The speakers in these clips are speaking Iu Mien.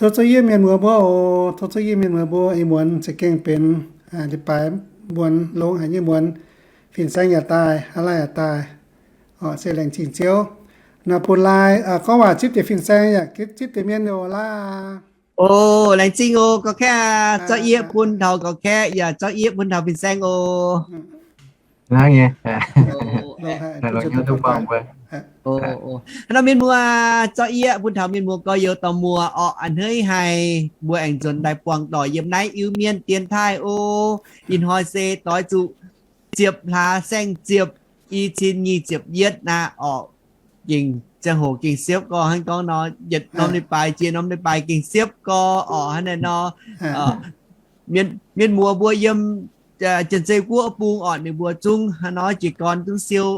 Tov zuqc yie mienh muoz mbuo oc. Tov zuqc yie mienh muoz mbuo ih muonz za'gengh benx, aa, leiz-baaix muonz longx haic nyei muonz. Fin-saeng yaac daaih, aa, laanh yaac daaih. Oc, se laengz zingh Ziouv. Naaiv bun laai, aa, gorngv waac zipv deix fin-saeng yaac zipv deix mienh oc laav. Oc, laengz zingh oc, gorx-kaeqv aac. Zorqv yie bun taux gorx-kaeqv yaac zorqv yie bun taux fin-saeng oc. Hnangv nyei. Haaix nor mienh muoz, zorqv yie bun taux mienh muoz gorx-youz dorh muoz orqc, a'hneiv haic mbuo aengx nzuonx daaih buangh doic yiem naaiv Iu-Mienh dienx taaih oc. Ih hnoi se doix zuqc ziepc hlaax saeng-ziepc, i cin nyic ziepc yietv aqv orqc. Gengh ziangh hoc gengh siepv gorx hnangv gorngv nor, yietc norm leiz-baaix jiex norm leiz-baaix gengh siepv gorx orqc. Hnangv naaiv nor, mienh muoz mbuo yiem Janx-Zei Guoqv bung orqc, ninh mbuo zungv hnangv nor jiez gorn zungv siou,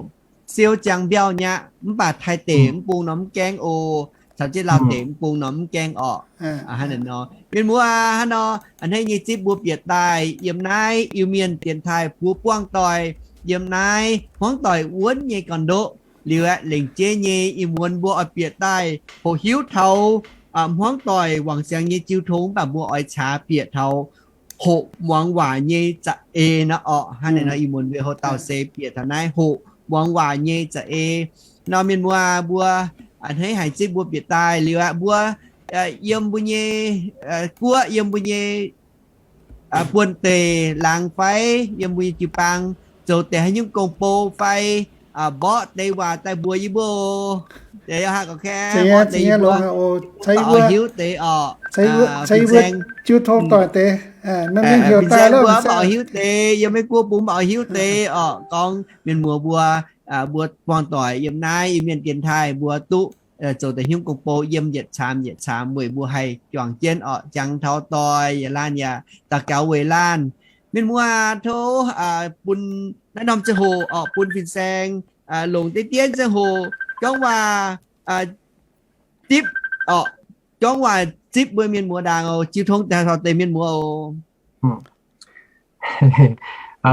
siou ziangx mbiauh nyei aqv. Mv baac Taiv deic mv bung nor mv gaengh oc, caux jienv Laauv deic mv bung nor mv gaengh orqc. Hnangv naaiv nor, mienh muoz aac, hnangv nor a'hneiv nyei zipv mbuo bieqc daaih yiem naaiv Iu-Mienh dienx taaih, mbuo buangh doic yiem naaiv hmuangv doic wuonv nyei gorn-ndoqv. Liuz aeqv, lengc jeiv nyei ih muonz mbuo oix bieqc daaih hoqc hiuv taux hmuangv doic wangc siangx nyei jiu tong, mv baac mbuo oix caax bieqc taux hoqc muangx waac nyei za'eix nor orqc. Hnangv naaiv nor ih muonz mbuo hoqc dauh se bieqc taux naaiv hoqc muangx waac nyei za'eix. Nor mienh muoz mbuo a'hneiv haic zipv mbuo bieqc daaih. Liuz aqv, mbuo yiem mbuo nyei guoqv, yiem mbuo nyei buonv-deic laangz fai yiem mbuo nyei jiu-baang zoux deix haaix nyungc gong-bou fai mborqv deix waac daaih mbuox yie mbuo. Mborqv deix mbuo mv baac oix hiuv deix orqc. Jiu tong doic deix, mbuo mv baac oix hiuv deix, yiem Meiv Guoqv bung mv baac oix hiuv deix orqc. Gorngv mienh muoz mbuo, mbuo buangh doic yiem naaiv Iu-Mienh dienx taaih mbuo duqv zoux deix haaix nyungc gong-bou yiem yietc caamx yietc caamx weic mbuo haih juangc jienv orqc, jangx taux doic yaac laanh yaac daux gaux weic laanh. Mienh muoz tov bun naaiv norm ziangh hoc orqc, bun fin-saeng longc deix dien ziangh hoc gorngv waac zipv orqc, gorngv waac zipv mbuo mienh muoz ndaangc oc. Jiu tong daaih taux deix mienh muoz oc.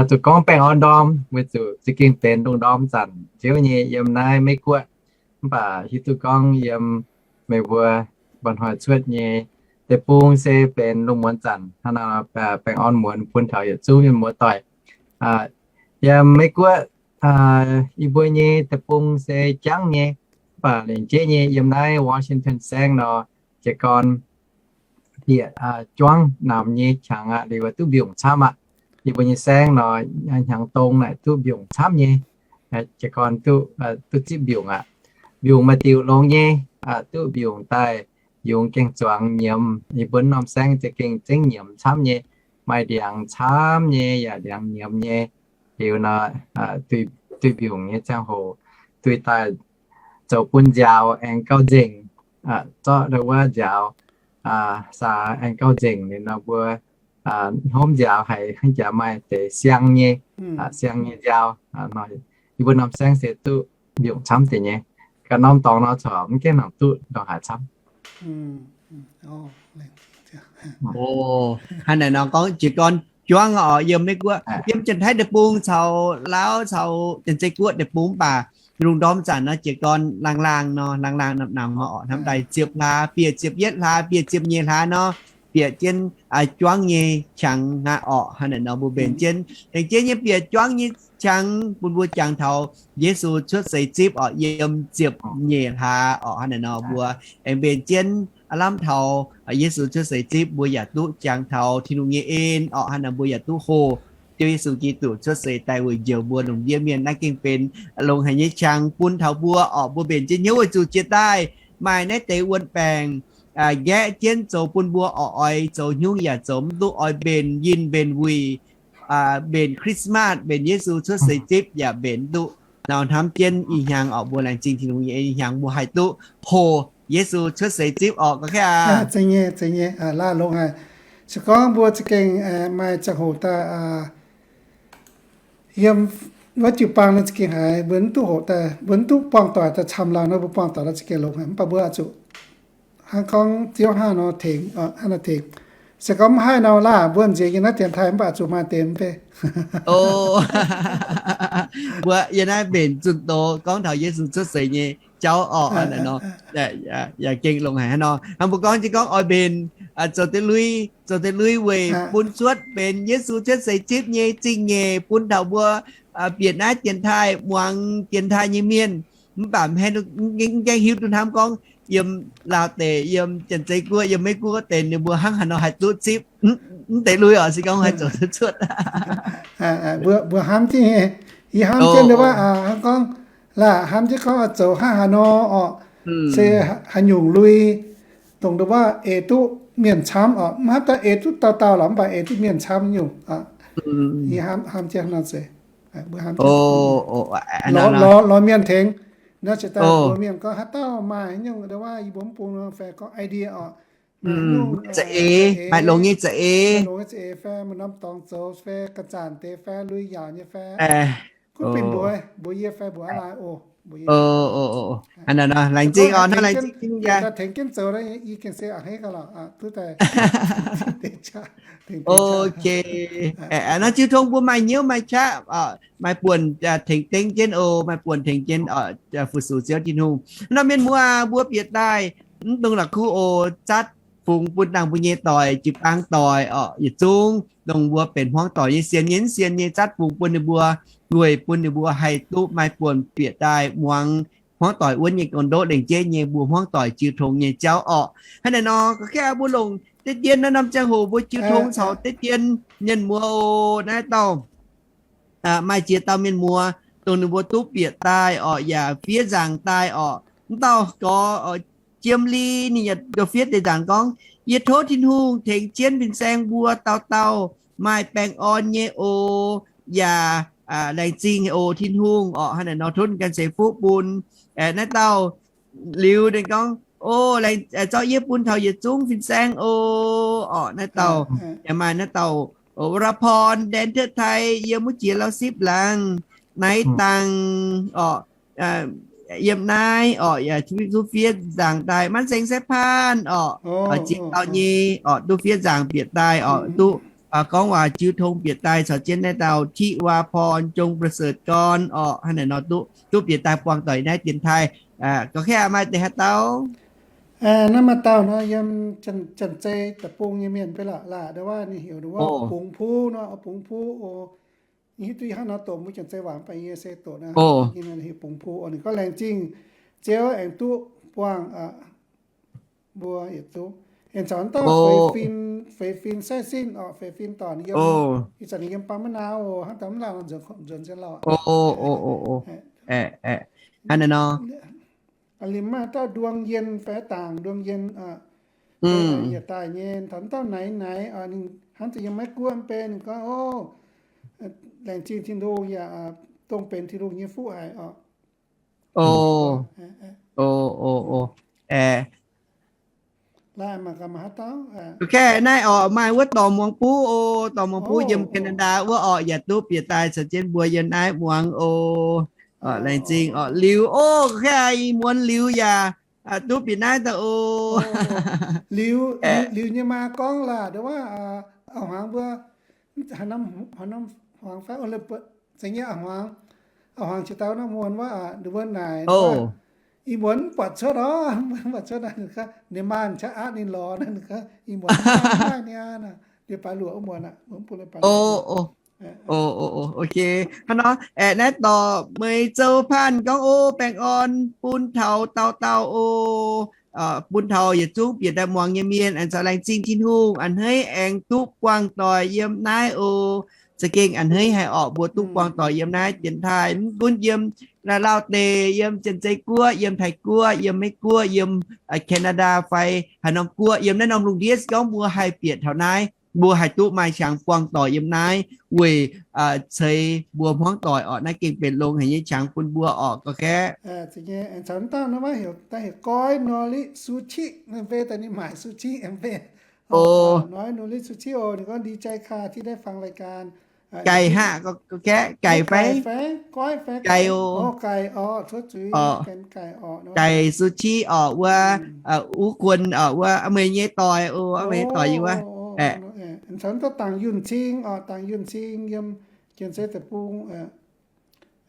Zuqc gorngv baengh orn ndorm weic zuqc za'gengh benx lungh ndorm zanc nziouv nyei yiem naaiv Meiv Guoqv. Mv baac hiuv duqv gorngv yiem meih mbuo mba'hnoi cuotv nyei deic-bung se benx lungh muonz zanc. Hnangv naaiv baengh orn muonz bun taux yietc zungv mienh muoz doic. Yiem Meiv Guoqv, yie mbuo nyei deic-bung se jangv nyei, mv baac lengc jeiv nyei yiem naaiv Washington saengv nor, jiez gorn bieqc juangv namx nyei qangx aqv, liuz duqv mbiungc camv aqv. Yie mbuo nyei saengv nor, hnyangx dong naaic duqv mbiungc camv nyei. Jiez gorn duqv, duqv zipv mbiungc aqv. Mbiungc maaih diuc longx nyei, duqv mbiungc daaih yungz gaeng zuangx nyiemz. Yie mbuo norm saengv za'gengh zengv nyiemz camv nyei, maaih ndiangx camv nyei yaac ndiangx nyiemz nyei. Liuz nor, duih mbiungc nyei ziangh hoc duih daaih zoux bun nziaaux aengx gauh nzengc, zorqv ndau wuov nziaaux, saa aengx gauh nzengc liuz nor mbuo hnomv nziaaux haiz hnangv jaax maaih deix siang nyei, siang nyei nziaaux. Yie mbuo norm saengv se duqv mbiungc camv deix nyei. Ganh norm dorngx nor corc mv gaengh nangc duqv ndongc haaix camv. Hnangv naaic nor gorngv jiez gorn juangv oc, yiem Meiv Guoqv, yiem Janx-Taiv deic-bung caux Laauv caux Janx-Zei Guoqv deic-bung mv baac lungh ndorm zanc nor jiez gorn laangh laangh nor, laangh laangh namx namx nor orqc, hnamv daaih ziepc hlaax, bieqc ziepc yietv hlaax, bieqc ziepc nyeic hlaax nor, bieqc jienv juangv nyei qangx aqv orqc. Hnangv naaic nor mbuo mbenc jienv, mbenc jienv nyei bieqc juangv nyei qangx bun mbuo jangx taux Yesu cuotv seix zipv orqc, yiem ziepc nyeic hlaax orqc. Hnangv naaic nor mbuo aengx mbenc jienv aav lamh taux Yesu cuotv seix zipv mbuo yaac duqv jangx taux Tin-Hungh nyei en orqc. Hnangv naaic mbuo yaac duqv hoqc Ziouv Yesu Giduc cuotv seix daaih weic njoux mbuo lungh ndiev mienh. Naaiv gengh benx longx haic nyei qangx bun taux mbuo orqc. Mbuo mbenc jienv hnyouv weic zuqc jiex daaih maaih naaiv deix wuon-baengc nqaeqv jienv zoux bun mbuo orqc, oix zoux haaix nyungc yaac zoux mv duqv, oix mbenc yinh mbenc wuic, mbenc Christmas, mbenc Yesu cuotv seix zipv yaac mbenc mv duqv. Nor hnamv jienv ih hnyangx orqc, mbuo laengz zingh Tin-Hungh nyei ih hnyangx mbuo haih duqv hoqc Yesu cuotv seix zipv orqc. Gorngv kv Zeiz nyei, zeiz nyei, laav longx haic. Se gorngv mbuo za'gengh maaih ziangh hoc daaih yiem wuov jiu-baang nor za'gengh haiz mbuo mv duqv hoqc daaih, mbuo mv duqv buangh doic daaih camv laangh nor, mbuo buangh doic nor za'gengh longx haic. Mv baac mbuo zuqc hnangv gorngv Ziouv hnangv nor tengx, hnangv nor tengx. Se gorngv mv haih nor laah, mbuo nziex yiem naaiv dienx taaih mv baac zuqc maaih deix mv bei. O, mbuo yiem naaiv mbenc zunh doz gorngv taux Yesu cuotv seix nyei jauv orqc. Aa, nor, yaac gengh longx haic hnangv nor. Hnangv mbuo gorngv jiex gorngv oix mbenc, zoux deix lui, zoux deix lui weic bun cuotv benx Yesu cuotv seix zipv nyei zingh nyeic bun taux mbuo bieqc naaiv dienx taaih muangx dienx taaih nyei mienh. Mv baac mv gaengh hiuv duqv hnamv gorngv yiem Laauv deic, yiem Janx-Zei guoqv, yiem Meiv guoqv deix ninh mbuo hnangv haaix nor haih duqv zipv mv deix lui orqc, se gorngv haih zoux duqv cuotv. Mbuo hnamv jienv, yie hnamv jienv ndo wuov hnangv gorngv, laah hnamv jienv gorngv zoux hnangv haaix nor orqc, se haaix nyungc lui, dongh ndo wuov eix duqv mienh camv orqc. Mv haaix dauh eix duqv dauh dauh lorqc, mv baac eix duqv mienh camv nyungc. Yie hnamv jienv nor se mbuo hnamv jienv lorz mienh tengx. Nor se daaih mbuo mienh gorngv haaix dauh maaih haaix nyungc ndo wuov yie mbuo mv bung nor fai gorngv idea orqc, za'eix, maaih longx nyei za'eix, longx nyei za'eix fai maaih norm dorngx zoux fai ga'zanc deix fai lui yaauc nyei fai, gunv bingx mbuox, mbuox yie fai mbuox aqv lai oc. Laengz zingh orqc, hnangv laengz zingh yie daaih tengx jienv zoux, yie gengh se a'hneiv gauh lorqc, duqv daaih. Ok. Naaiv jiu tong mbuo maaih hnyouv maaih qaqv, maaih buonc tengx dengv jienv oc, maaih buonc tengx jienv fu-sux Ziouv Tin-Hungh. Nor mienh muoz, mbuo bieqc daaih mv dungx la'kuqv oc, zatv fungx bun dangh mbuo nyei doic, jiu-baang doic orqc, yietc zungv dongh mbuo benx hmuangv doic nyei, sienx nyei mv sienx nyei, zatv fungx bun ninh mbuo, weic bun ninh mbuo haih duqv maaih buonc bieqc daaih muangx hmuangv doic wuonv nyei gorn-ndoqv lengc jeiv nyei mbuo hmuangv doic jiu tong nyei jauv orqc. Hnangv naaiv nor, ga'kv mbuo longc deix dien naaiv norm ziangh hoc mbuo jiu tong caux deix dien mienh muoz oc, naaiv dauh maaih ziex dauh mienh muoz, dongh ninh mbuo duqv bieqc daaih orqc, yaac fiev nzaangc daaih orqc. Mv dauh gorx, Jiem Li, ninh yaac fiev deix nzaangc gorngv, yie tov Tin-Hungh tengx jienv fin-saeng mbuo dauh dauh maaih baengh orn nyei oc, yaac laengz zingh oc Tin-Hungh orqc. Hnangv naaiv nor tov ninh ganh ceix fuqv bun. Naaiv dauh liuz ninh gorngv, o, zorqv yie bun taux yietc zungv fin-saeng oc. Orqc, naaiv dauh yaac maaih naaiv dauh วราพร แดนเทิดไทย yiem wuov jiex Lauv-Sipv laangz, Naiv Dangh orqc, yiem naaiv orqc, yaac duqv fiev nzaangc daaih. Manv Seng Saeqv Paanh orqc, ziex dauh nyei orqc, duqv fiev nzaangc bieqc daaih orqc, duqv gorngv waac jiu tong bieqc daaih caux jienv naaiv dauh ธิวาพร จงประเสริฐกร orqc. Hnangv naaiv nor duqv, duqv bieqc daaih buangh doic naaiv dienx taaih. Ga'kv maaih deix haaix dauh? Naaiv maaih dauh nor yiem Janx-Zei deic-bung nyei mienh fai lorqc, laaix ndo wuov ninh heuc ndo wuov Bungx Puv nor, Bungx Puv oc. Yie hiuv duqv yie hnangv nor doqc mbuo Janx-Zei waac mv baac yie se doqc naaiv, heuc Bungx Puv oc. Ninh gorngv laengz zingh Ziouv aengx duqv buangh mbuo yietc zungv. Aengx caux dauh Feix Fin, Feix Fin Saeqv Sin orqc, Feix Fin dorc ninh yiem, ih zanc ninh yiem Baa Mv Nau oc, hnangv daaih mv laanh nzuonx nzuonx zien lauh. Hnangv naaiv nor. Liemh maah, dauh Nduong Yien fai Daangc Nduong Yien, yietc daaih nyei, taux dauh Naix Naix, ninh hnangv zuqc yiem Meiv Guoqv mv bei, ninh gorngv, o, laengz zingh Tin-Hungh yaac dongh benx Tin-Hungh nyei fuqv haic oc. O, o, o, o. Laaix maaih gaax maaih haaix dauh? Ga'kv naaiv orqc, maaih wuov Dorc Muangx Buv oc, Dorc Muangx Buv yiem Canada wuov orqc, yaac duqv bieqc daaih caux jienv mbuo yiem naaiv muangx oc. Laengz zingh orqc, Liuz oc, ga'kv i muonz Liuz yaac duqv bieqc naaiv daaih oc. Liuz, Liuz nyei maa gorngv laaix ndo wuov, a'hmuangx mbuo, haaix norm hmuangx fai, zeiz nyei a'hmuangx, a'hmuangx qiex dauh norm muonz wuov, ninh mbuo naaic, i muonz mv buatc cuotv orqc, mv buatc cuotv, ninh maa qaqv aqv ninh lorz, ninh, i muonz mv maaih niaa, liuz baaix luoqc wuov muonz aqv, mv bung liuz baaix luoqc. Ok, hnangv nor, aeqv, naaiv dorc Meix Zou Paanh gorngv, o, baengh orn bun taux dauh dauh oc, bun taux yietc zungv bieqc daaih muangx nyei mienh, aengx caux laengz zingh Tin-Hungh a'hneiv aengx duqv buangh doic yiem naaiv oc. Za'gengh a'hneiv haic orqc, mbuo duqv buangh doic yiem naaiv dienx taaih, mv gunv yiem Lauh Deic, yiem Janx-Zei Guoqv, yiem Taiv Guoqv, yiem Meiv Guoqv, yiem Canada fai haaix norm guoqv, yiem naaiv norm lungh ndiev se gorngv mbuo haih bieqc taux naaiv, mbuo haih duqv maaih qangx buangh doic yiem naaiv weic ceix mbuo hmuangv doic orqc. Naaiv gengh benx longx haic nyei qangx bun mbuo orqc, ga'kv. Caux dauh nor maiv heuc, daaih heuc Goiv Nor Litv Su Ciqv, mv bei daaih ninh maaic su ciqv mv bei. Goiv Nor Litv Su Ciqv oc, ninh gorngv ดีใจค่ะที่ได้ฟังรายการ Gaic haqv, ga'kv, gaic fai? Gaic oc. Gaic su ciqv orqc, wuov, uv kuonx orqc, wuov a'meix nyei doic oc, a'meix nyei doic yie wuov. Caux dangh yunh cing oc, dangh yunh cing yiem Janx-Sei Deic-Bung.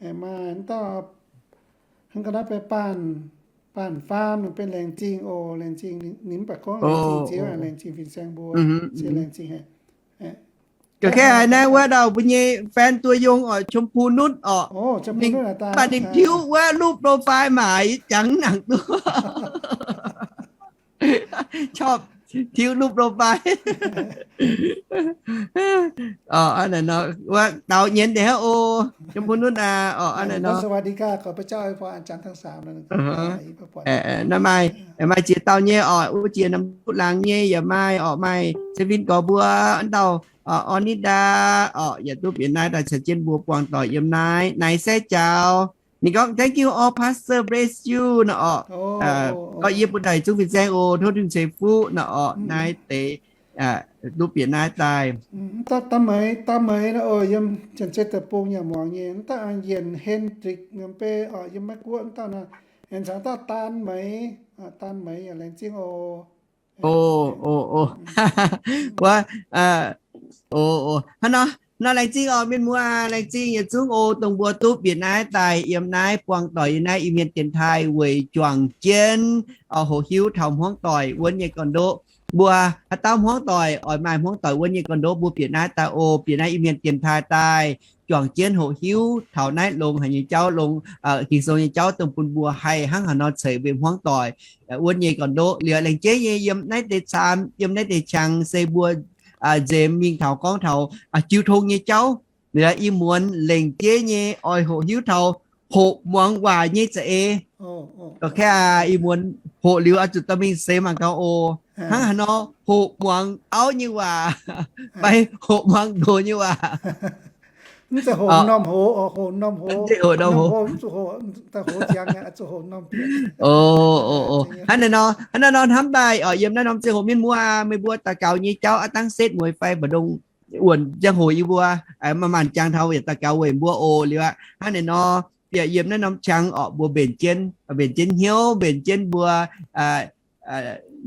Maaih dauh, hnangv ga'naaiv bei baanh faam, ninh benx laengz zingh oc, laengz zingh ninh mv baac gorngv laengz zingh ziex, laengz zingh fin-saeng mbuo, ziex laengz zingh haic. Ga'kengx haiz naaiv wuov dauh mbuo nyei fan duoh yong oc, ชมพูนุช oc. Mv baac ninh tiuv wuov รูปโปรไฟล์ maaic jangx nangc duqv. ชอบ tiuv รูปโปรไฟล์ Oc, wuov dauh nyienz deix hnangv oc, ชมพูนุช aqv. Oc, hnangv naaiv nor. Naaiv maaih, maaih ziex dauh nyei oc, wuov jiex norm duqv laangz nyei yaac maaih oc, maaih se fin gorx mbuo, wuov dauh อนิดา oc, yaac duqv bieqc naaiv daaih caux jienv mbuo buangh doic yiem naaiv. Naaiv se jaux, ninh gorngv, Thank you all, Pastor, bless you nor oc. Gorngv yie bun daaih zungv fin-saeng oc, tov Tin-Hungh ceix fuqv nor oc. Naaiv deix duqv bieqc naaiv daaih. Da'meix, da'meix nor oc, yiem Janx-Sei Deic-Bung yaac muangx nyei. Da'yienc Hendrik, yiem maiv guoqv wuov dauh nor, aengx caux dauh daan meix, daan meix yaac laengz zingh oc. Oc, oc, oc. Wuov, oc, oc, hnangv nor, nor laengz zingh oc, mienh muoz, laengz zingh yietc zungv oc, dongh mbuo duqv bieqc naaiv daaih yiem naaiv buangh doic yiem naaiv Iu-Mienh dienx taaih weic juangc jienv hoqc hiuv taux hmuangv doic wuonv nyei gorn-ndoqv. Mbuo haaix dauh hmuangv doic, oix maaih hmuangv doic wuonv nyei gorn-ndoqv, mbuo bieqc naaiv daaih oc, bieqc naaiv Iu-Mienh dienx taaih daaih juangc jienv hoqc hiuv taux naaiv longx haic nyei jauv, longx, Ging-Sou nyei jauv, dongh bun mbuo haih hnangv haaix nor ceix mbuo hmuangv doic wuonv nyei gorn-ndoqv. Liuz laengz jeiv nyei yiem naaiv deix caam, yiem naaiv deix qangx se mbuo nzemx mingh taux gorngv taux jiu tong nyei jauv. Liuz ih muonz laengz jeiv nyei oix hoqc hiuv taux hoqc muangx waac nyei za'eix. Ga'kengx ih muonz hoqc liuz oix zuqc dorh mingh seix mangc gaax oc. Hnangv haaix nor hoqc muangx auv nyei waac fai hoqc muangx ndox nyei waac. Mv zeiz hoqc norm hoz, hoqc norm hoz, mv zeiz hoqc norm hoz. Hnangv naaiv nor, hnangv naaiv nor hnamv daaih oc, yiem naaiv norm ziangh hoc mienh muoz, meih mbuo daux gaux nyei jauv aav dangv setv mueiz fai mbu'ndongx wuonc ziangh hoc yie mbuo maaih maanc jangx taux yaac daux gaux weic mbuo oc. Liuz aqv, hnangv naaiv nor, bieqc yiem naaiv norm qangx oc, mbuo mbenc jienv, mbenc jienv hnyouv, mbenc jienv mbuo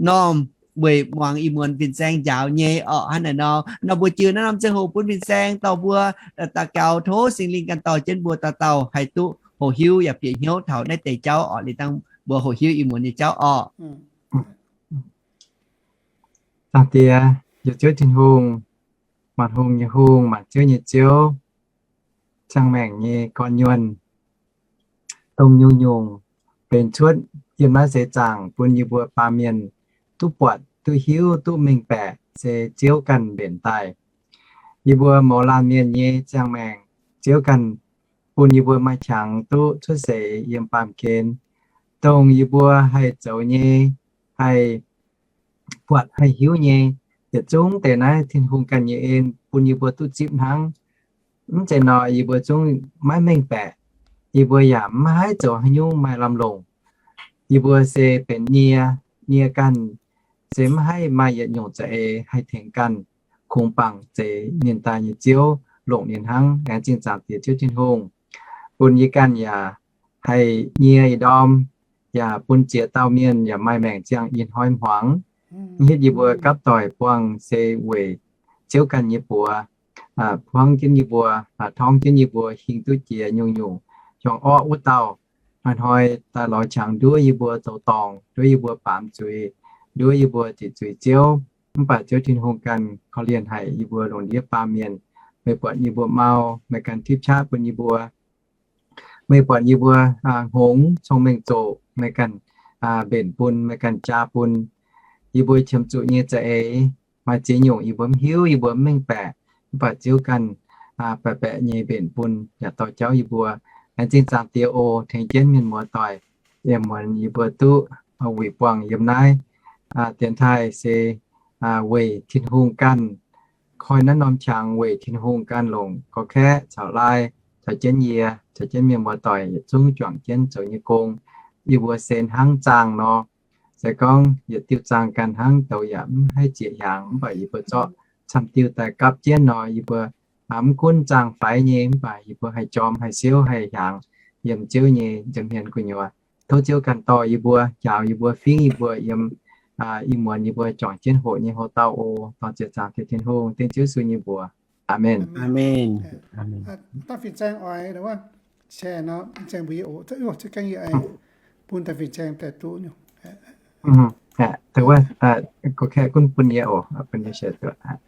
normh weic muangx ih muonz fin-saeng njaaux nyei oc. Hnangv naaiv nor, nor mbuo jiu naaiv norm ziangh hoc bun fin-saeng dorh mbuo daux gaux, tov Singx Lingh ganh dorh jienv mbuo dauh dauh haih duqv hoqc hiuv yaac bieqc hnyouv taux naaiv deix jauv oc. Liuz dangh mbuo hoqc hiuv ih muonz nyei jauv oc. Zaangc Diex, yietc Ziouv Tin-Hungh, maanc hungh nyei Hungh, maanc ziouv nyei Ziouv, ziangh maengc nyei gorn-nyuonh, dongh nyungc-nyungc benx cuotv yiem naaiv seix zaangc bun yie mbuo baamh mienh duqv buatc, duqv hiuv, duqv mengh baeqc se Ziouv ganh mbenc daaih. Yie mbuo mouz laanh mienh nyei ziangh maengc, Ziouv ganh bun yie mbuo maaih qangx duqv cuotv seix yiem baamh gen, dongh yie mbuo haih zoux nyei, haih buatc haih hiuv nyei, yietc zungv deix naaiv Tin-Hungh ganh nyei en bun yie mbuo duqv zipv hnangv. Mv zeiz nor, yie mbuo zungv maiv mengh baeqc. Yie mbuo yaac mv haih zoux haaix nyungc maaih lamh longc. Yie mbuo se benx nie, nie ganh, se mv haih maaih yietc nyungc za'eix haih tengx ganh, kungx bangc zeiz ninh daaih nyei Ziouv longc ninh hnangv. Laengz zingh Zaangc Diex Ziouv Tin-Hungh, bun yie ganh yaac haih nyie yietc ndorm, yaac bun ziex dauh mienh yaac maaih maengc ziangh ih hnoi hmuangx. Mv hitv yie mbuo gapv doic buangh se weic Ziouv ganh nyei buoz, buangv jienv yie mbuo, torngv jienv yie mbuo hingh duqv jiex nyungc-nyungc hiuang orqv wuov dauh. Hnoi-hnoi daaih lorz qangx nduov yie mbuo zoux dorngc, nduov yie mbuo baamz zuiz, nduov yie mbuo ziqc zuiz Ziouv. Mv baac Ziouv Tin-Hungh ganh korv-lienh haic yie mbuo lungh ndiev baamh mienh. Meih buatc yie mbuo mau, meih ganh tipv qaqv bun yie mbuo. Meih buatc yie mbuo hngongx cong-mengh zoqc, meih ganh mbenc bun, meih ganh jaa bun. Yie mbuo qiemx zuqc nyei za'eix maaih ziex nyungc yie mbuo mv hiuv, yie mbuo mv mengh baeqc, mv baac Ziouv ganh baeqc baeqc nyei mbenc bun, yaac dorh jauv yie mbuo. Laengz zingh Zaangc Diex oc, tengx jienv mienh muoz-doic, yiem muonz yie mbuo duqv wuic buangh yiem naaiv dienx taaih se weic Tin-Hungh ganh, koi naaiv norm qangx weic Tin-Hungh ganh longc gorqv-kaeqv caux laai, caux jienv yie, caux jienv mienh muoz-doic yietc zungv juangc jienv zoux nyei gong. Yie mbuo se hnangv zaangh nor, se gorngv yietc diuh zaangh ganh hnangv douz yaac mv haih zieqc hiaangx, mv baac yie mbuo zorqv camv diuh daaih gapv jienv nor, yie mbuo mv gunv zaangh faix nyei, mv baac yie mbuo haih jorm, haih siouv, haih hiaangx yiem Ziouv nyei nza'hmien gu'nyuoz. Tov Ziouv ganh dorh yie mbuo, njaaux yie mbuo, fingv yie mbuo yiem ih muonz yie mbuo juangc jienv hoqc nyei houx-dauh oc. Dor-ziec zaangc Tin-Hungh, dengv Ziouv Yesu nyei mbuox. Aamen. Aamen. Da'fih zaeng oix, bun da'fih zaeng daaih duqv nyei. Gorngv kaeqv gunv bun yie oc, bun yie share duqv.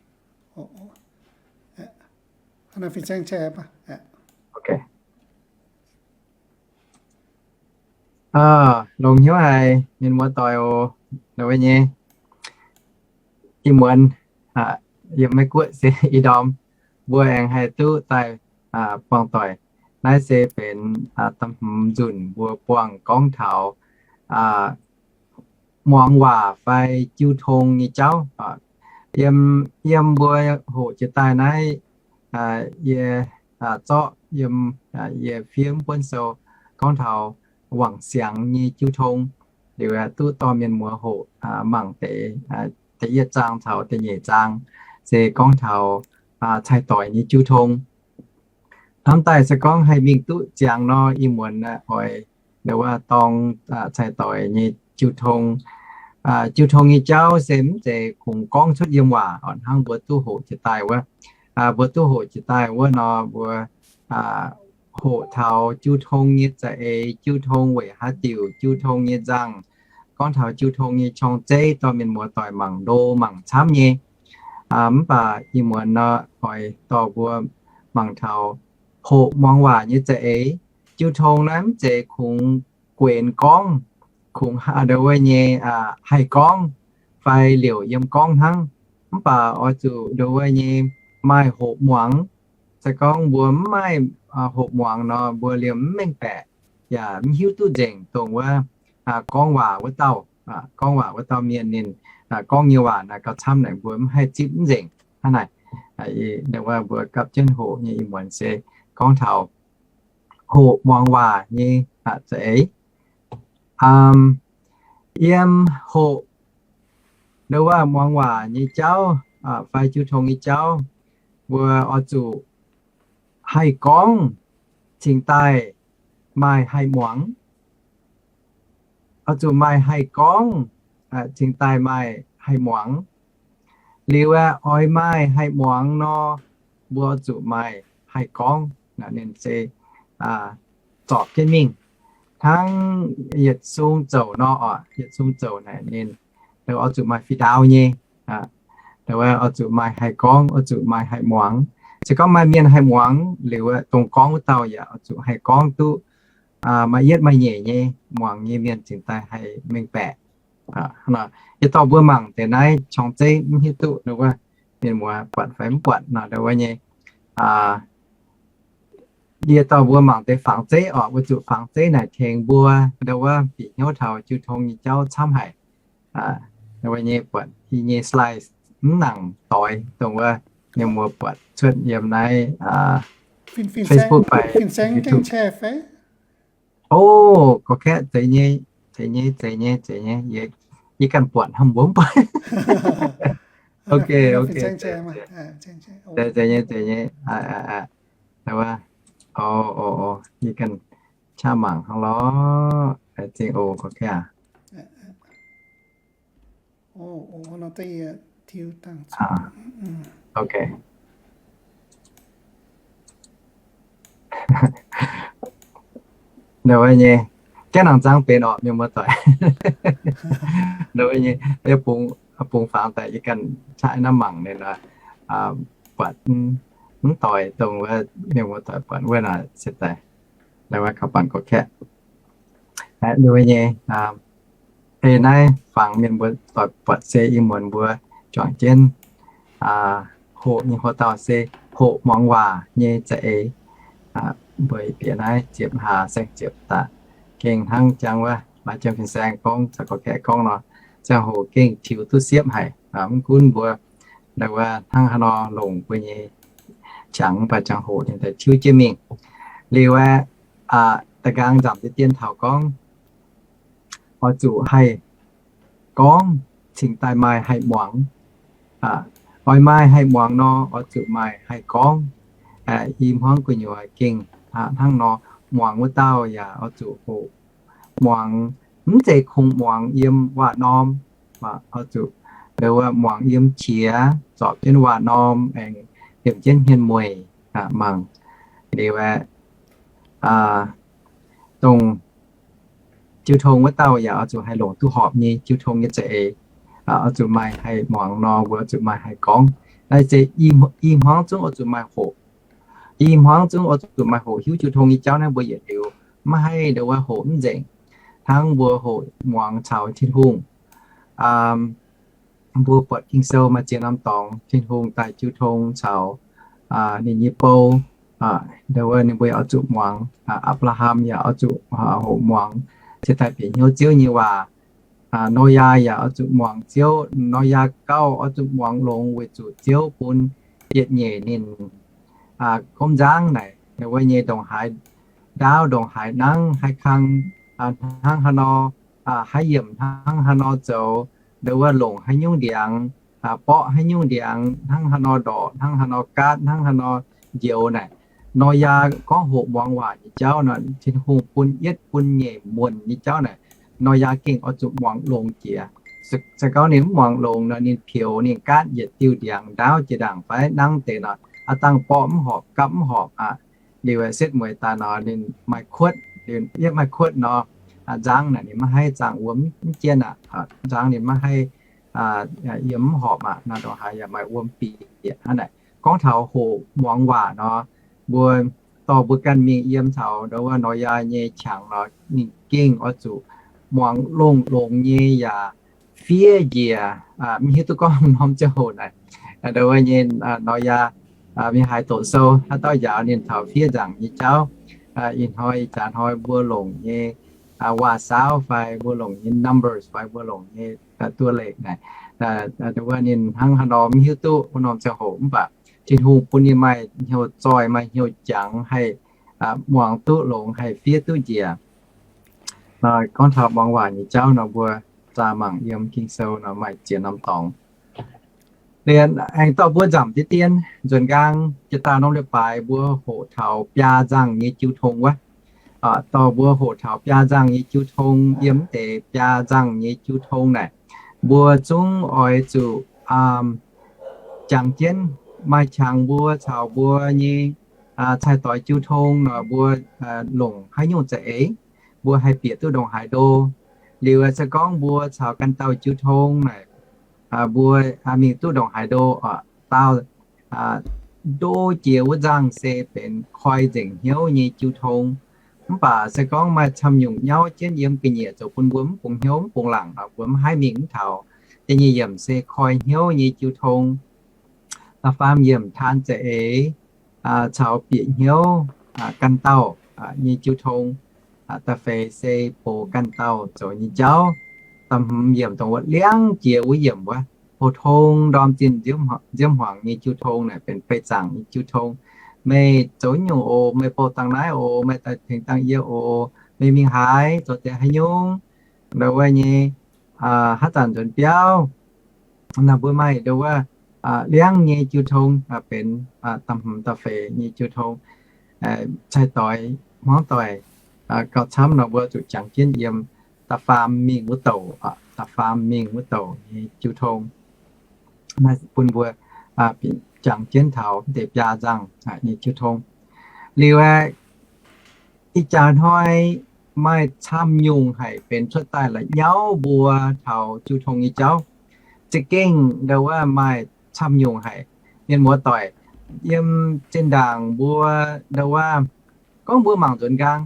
Longx hnyouv haic mienh muoz-doic oc. Wuov nyei, ih muonz yiem Meiv Guoqv se ih ndorm mbuo aengx haih duqv daaih buangh doic. Naaiv se benx da'hmz nzunc mbuo buangh gorngv taux muangx waac fai jiu tong nyei jauv. Yiem, yiem mbuo hoqc jiex daaih naaiv, yie zorqv yiem yie fiev buonv sou gorngv taux wangc siangx nyei jiu tong. Liuz duqv dorh mienh muoz hoqc mangc deix, da'yietv zaang caux da'nyeic zaang se gorngv taux cai-doic nyei jiu tong. Hnamv daaih se gorngv haih mingh duqv ziangx nor, ih muonz oix ndau wuov dorng cai-doic nyei jiu tong. Jiu tong nyei jauv se mv zeiz kungx gorngv cuotv yiem waac oc, hnangv mbuo duqv hoqc jiex daaih wuov. Mbuo duqv hoqc jiex daaih wuov nor, mbuo hoqc taux jiu tong nyei za'eix, jiu tong weic haaix diuc, jiu tong nyei nzangc, gorngv taux jiu tong nyei qorng-zeiv, dorh mienh muoz doic mangc ndo mangc camv nyei. Mv baac ih muonz nor, oix dorh mbuo mangc taux hoqc muangx waac nyei za'eix. Jiu tong naaiv mv zeiz kungx guenx gorngv, kungx ndau wuov nyei haih gorngv fai liouc yiem gorngv hnangv. Mv baac oix zuqc ndau wuov nyei maaih hoqc muangx. Se gorngv mbuo mv maaih hoqc muangx nor, mbuo liemh mv mengh baeqc, yaac mv hiuv duqv nzengc dongh wuov gorngv waac wuov dauh, gorngv waac wuov dauh mienh ninh gorngv nyei waac naaic gauh camv naaic mbuo mv haih zipv mv nzengc. Hnangv naaic, ndau wuov mbuo gapv jienv hoqc nyei ih muonz se gorngv taux hoqc muangx waac nyei za'eix. Yiem hoqc ndau wuov muangx waac nyei jauv fai jiu tong nyei jauv, mbuo oix zuqc haih gorngv cingx daaih maaih haih muangx. Oix zuqc maaih haih gorngv cingx daaih maaih haih muangx. Liuz aeqv, oix maaih haih muangx nor, mbuo oix zuqc maaih haih gorngv. Ninh se zorpc jienv mingh. Hnangv yietc sung zouc nor oc, yietc sung zouc naaic ninh oix zuqc maaih fih ndaauv nyei. Oix zuqc maaih haih gorngv, oix zuqc maaih haih muangx. Se gorngv maaih mienh haih muangx liuz, dongh gorngv wuov dauh yaac oix zuqc haih gorngv duqv maaih yietv maaih nyeic nyei, muangx nyei mienh cingx daaih haih mengh baeqc. Yie dorh mbuo mangc deix naaiv qorng-zeiv mv hiuv duqv ndau wuov mienh muoz buatc fai mv buatc nor, ndau wuov nyei. Yie dorh mbuo mangc deix fangx zeiv oc, weic zuqc fangx zeiv naaic tengx mbuo ndau wuov bieqc hnyouv taux jiu tong nyei jauv camv haic. Ndau wuov nyei buatc yie nyei slide mv nangc doix, dongh wuov mienh muoz buatc cuotv yiem naaiv Facebook fai YouTube. O, gorngv kaeqv, zeiz nyei, zeiz nyei, zeiz nyei, zeiz nyei. Yie ganh buatc hnangv mbuo mv buatc. Ok, ok. Zeiz nyei, zeiz nyei. Ndau wuov, o, o, o, yie ganh qaqv mangc hnangv lorqc. Zingh oc, gorngv kaeqv. Ok. Ndau wuov nyei, gaeqv nangc zaang benx oc, mienh muoz-doic. Ndau wuov nyei, yie bungx, bungx fangx daaih yie ganh qaqv naaiv mangc ninh buatc mv doix dongh wuov mienh muoz-doic buatc wuov naaic se daaih. Ndau wuov kaux bangc gorngv kaeqv. Ndau wuov nyei, ei naaiv fangx mienh muoz-doic buatc se ih muonz mbuo juangc jienv hoqc nyei hoc dauh se hoqc muangx waac nyei za'eix. Mbuo bieqc naaiv ziepc hlaax saeng-ziepc daaih gengh hnangv jangx wuov maaih jiem fin-saeng gorngv caux gorngv kaeqv gorngv nor, ziangh hoc gengh tiux duqv siepv haic. Mv gunv mbuo ndau wuov hnangv haaix nor longc mbuo nyei qangx mv baac ziangh hoc ninh daaih tiuv jienv mingh. Liuz aeqv, da'nqaang nzamc deix dien taux gorngv oix zuqc haih gorngv cingx daaih maaih haih muangx. Oix maaih haih muangx nor, oix zuqc maaih haih gorngv. I hmuangv gu'nyuoz gengh hnangv nor, muangx wuov dauh yaac oix zuqc hoqc muangx, mv zeiz kungx muangx yiem waac-norm, oix zuqc ndo wuov muangx yiem qiex, zorpc jienv waac-norm aengx liemh jienv hmien mueic mangc. Liuz aeqv, dongh jiu tong wuov dauh yaac oix zuqc haih longc duqv horpc nyei jiu tong nyei za'eix, oix zuqc maaih haih muangx nor, mbuo oix zuqc maaih haih gorngv. Naaiv se i hmuangv zungv oix zuqc maaih hoqc. I hmuangv zungv oix zuqc maaih hoqc hiuv jiu tong nyei jauv naaiv mbuo yietc liuz maiv haih ndo wuov hoqc mv nzengc. Hnangv mbuo hoqc muangx caux Tin-Hungh, mbuo buatc Ging-Sou maaih ziex norm dorngx Tin-Hungh daaih jiu tong caux ninh nyei bou. Ndo wuov ninh mbuo yaac oix zuqc muangx. Apc^laa^ham yaac oix zuqc hoqc muangx cingx daaih bieqc hnyouv Ziouv nyei waac. Noyaa yaac oix zuqc muangx Ziouv. Noyaa gauh oix zuqc muangx longx weic zuqc Ziouv bun yietc nyeic ninh gomv nzangv naaic, ndo wuov nyei ndongc haaix ndaauv, ndongc haaix nangv, haaix kang, hnangv haaix nor, haaix yiemc hnangv haaix nor zoux, ndo wuov longc haaix nyungc ndiangx, borqv haaix nyungc ndiangx, hnangv haaix nor ndorqc, hnangv haaix nor gaatv, hnangv haaix nor njoux naaic. Noyaa gorngv hoqc muangx waac nyei jauv nor, Tin-Hungh bun yietv bun nyeic muonc nyei jauv naaic, Noyaa gengh oix zuqc muangx longx jiex. Se gorngv ninh mv muangx longx nor, ninh pioux ninh gaatv yietc diuh ndiangx ndaauv jiex ndaangc fai nangv deix nor, aa dangh borqv mv horpc, gapv mv horpc aqv. Liuz setv mueiz daaih nor ninh maaih kuotv, liuz yietv maaih kuotv nor, nzangv naaic ninh maiv haih zaangh wuom mv jienv aqv. Nzangv ninh maiv haih yiem mv horpc aqv. Naaiv ndongc haaix yaac maaih wuom bieqc hnangv naaic. Gorngv taux hoqc muangx waac nor, mbuo dorh mbuo ganh mingh yiem taux ndo wuov Noyaa nyei qangx nor, ninh gengh oix zuqc muangx longx-longx nyei yaac fiev njiec, mv hiuv duqv gorngv norm ziangh hoc naaic. Ndo wuov nyei Noyaa mingh haaix doqc sou, haaix dauh njaaux ninh taux fiev nzaangc nyei jauv. Ih hnoi ih jaax hnoi mbuo longc nyei waac-saauv fai mbuo longc nyei numbers fai mbuo longc nyei duoh leic naaic, ndo wuov ninh hnangv haaix nor mv hiuv duqv wuov norm ziangh hoc, mv baac Tin-Hungh bun ninh maaih hnyouv zoih, maaih hnyouv jangx haih muangx duqv longx, haih fiev duqv njiec. Gorngv taux muangx waac nyei jauv nor, mbuo zaah mangc yiem Ging-Sou nor maaih ziex norm dorngx. Liuz aengx dorh mbuo nzamc deix dien, nzuonx nqaang jiex daaih norm leiz-baaix mbuo hoqc taux biaa nzangh nyei jiu tong wuov. Dorh mbuo hoqc taux biaa nzangh nyei jiu tong. Yiem mv deix biaa nzangh nyei jiu tong naaic, mbuo zungv oix zuqc jangx jienv maaih qangx mbuo caux mbuo nyei cai-doix jiu tong nor, mbuo longc haaix nyungc za'eix, mbuo haih bieqc duqv ndongc haaix ndo. Liuz se gorngv mbuo caux ganh dauh jiu tong naaic, mbuo mingh duqv ndongc haaix ndo, daauh ndo jiex wuov nzangh se benx koi nzengc hnyouv nyei jiu tong. Mv baac se gorngv maaih camv nyungc nyauv jienv yiem ga'nyiec zoux bun mbuo mv bungx hnyouv mv bungx laangc nor, mbuo mv haih mingh mv taux. Da'nyeic yiemc se koi hnyouv nyei jiu tong. Da'faam yiemc taan za'eix caux bieqc hnyouv ganh dauh nyei jiu tong. Da'feix se box ganh dauh zoux nyei jauv. Da'hmz yiemc dongh wuov liangv jiex wuov yiemc wuov, pou-tong ndorm zinh nziouv hmuangx nyei jiu tong naaic benx beih zaangc nyei jiu tong. Meih zoux nyungc oc, meih bouh dangh naaiv oc, meih daaih tengx dangh yie oc, meih mingh haaix, zoux deix haaix nyungc, ndo wuov nyei, haaix zanc nzuonx biauv. Naaiv mbuo maaih ndo wuov liangv nyei jiu tong benx da'hmz da'feix nyei jiu tong. Cai-doix hmuangv doic gauh camv nor, mbuo zuqc jangx jienv yiem da'faam mingh wuov douc, da'faam mingh wuov douc nyei jiu tong. Naaiv bun mbuo jangx jienv taux deix biaa nzangh nyei jiu tong. Liuz aeqv, ih jaax hnoi maaih camv nyungc haic benx cuotv daaih la'nyauv mbuo taux jiu tong nyei jauv. Za'gengh ndo wuov maaih camv nyungc haic. Mienh muoz doic, yiem zinh ndaangc mbuo ndo wuov, gorngv mbuo mangc nzuonx nqaang,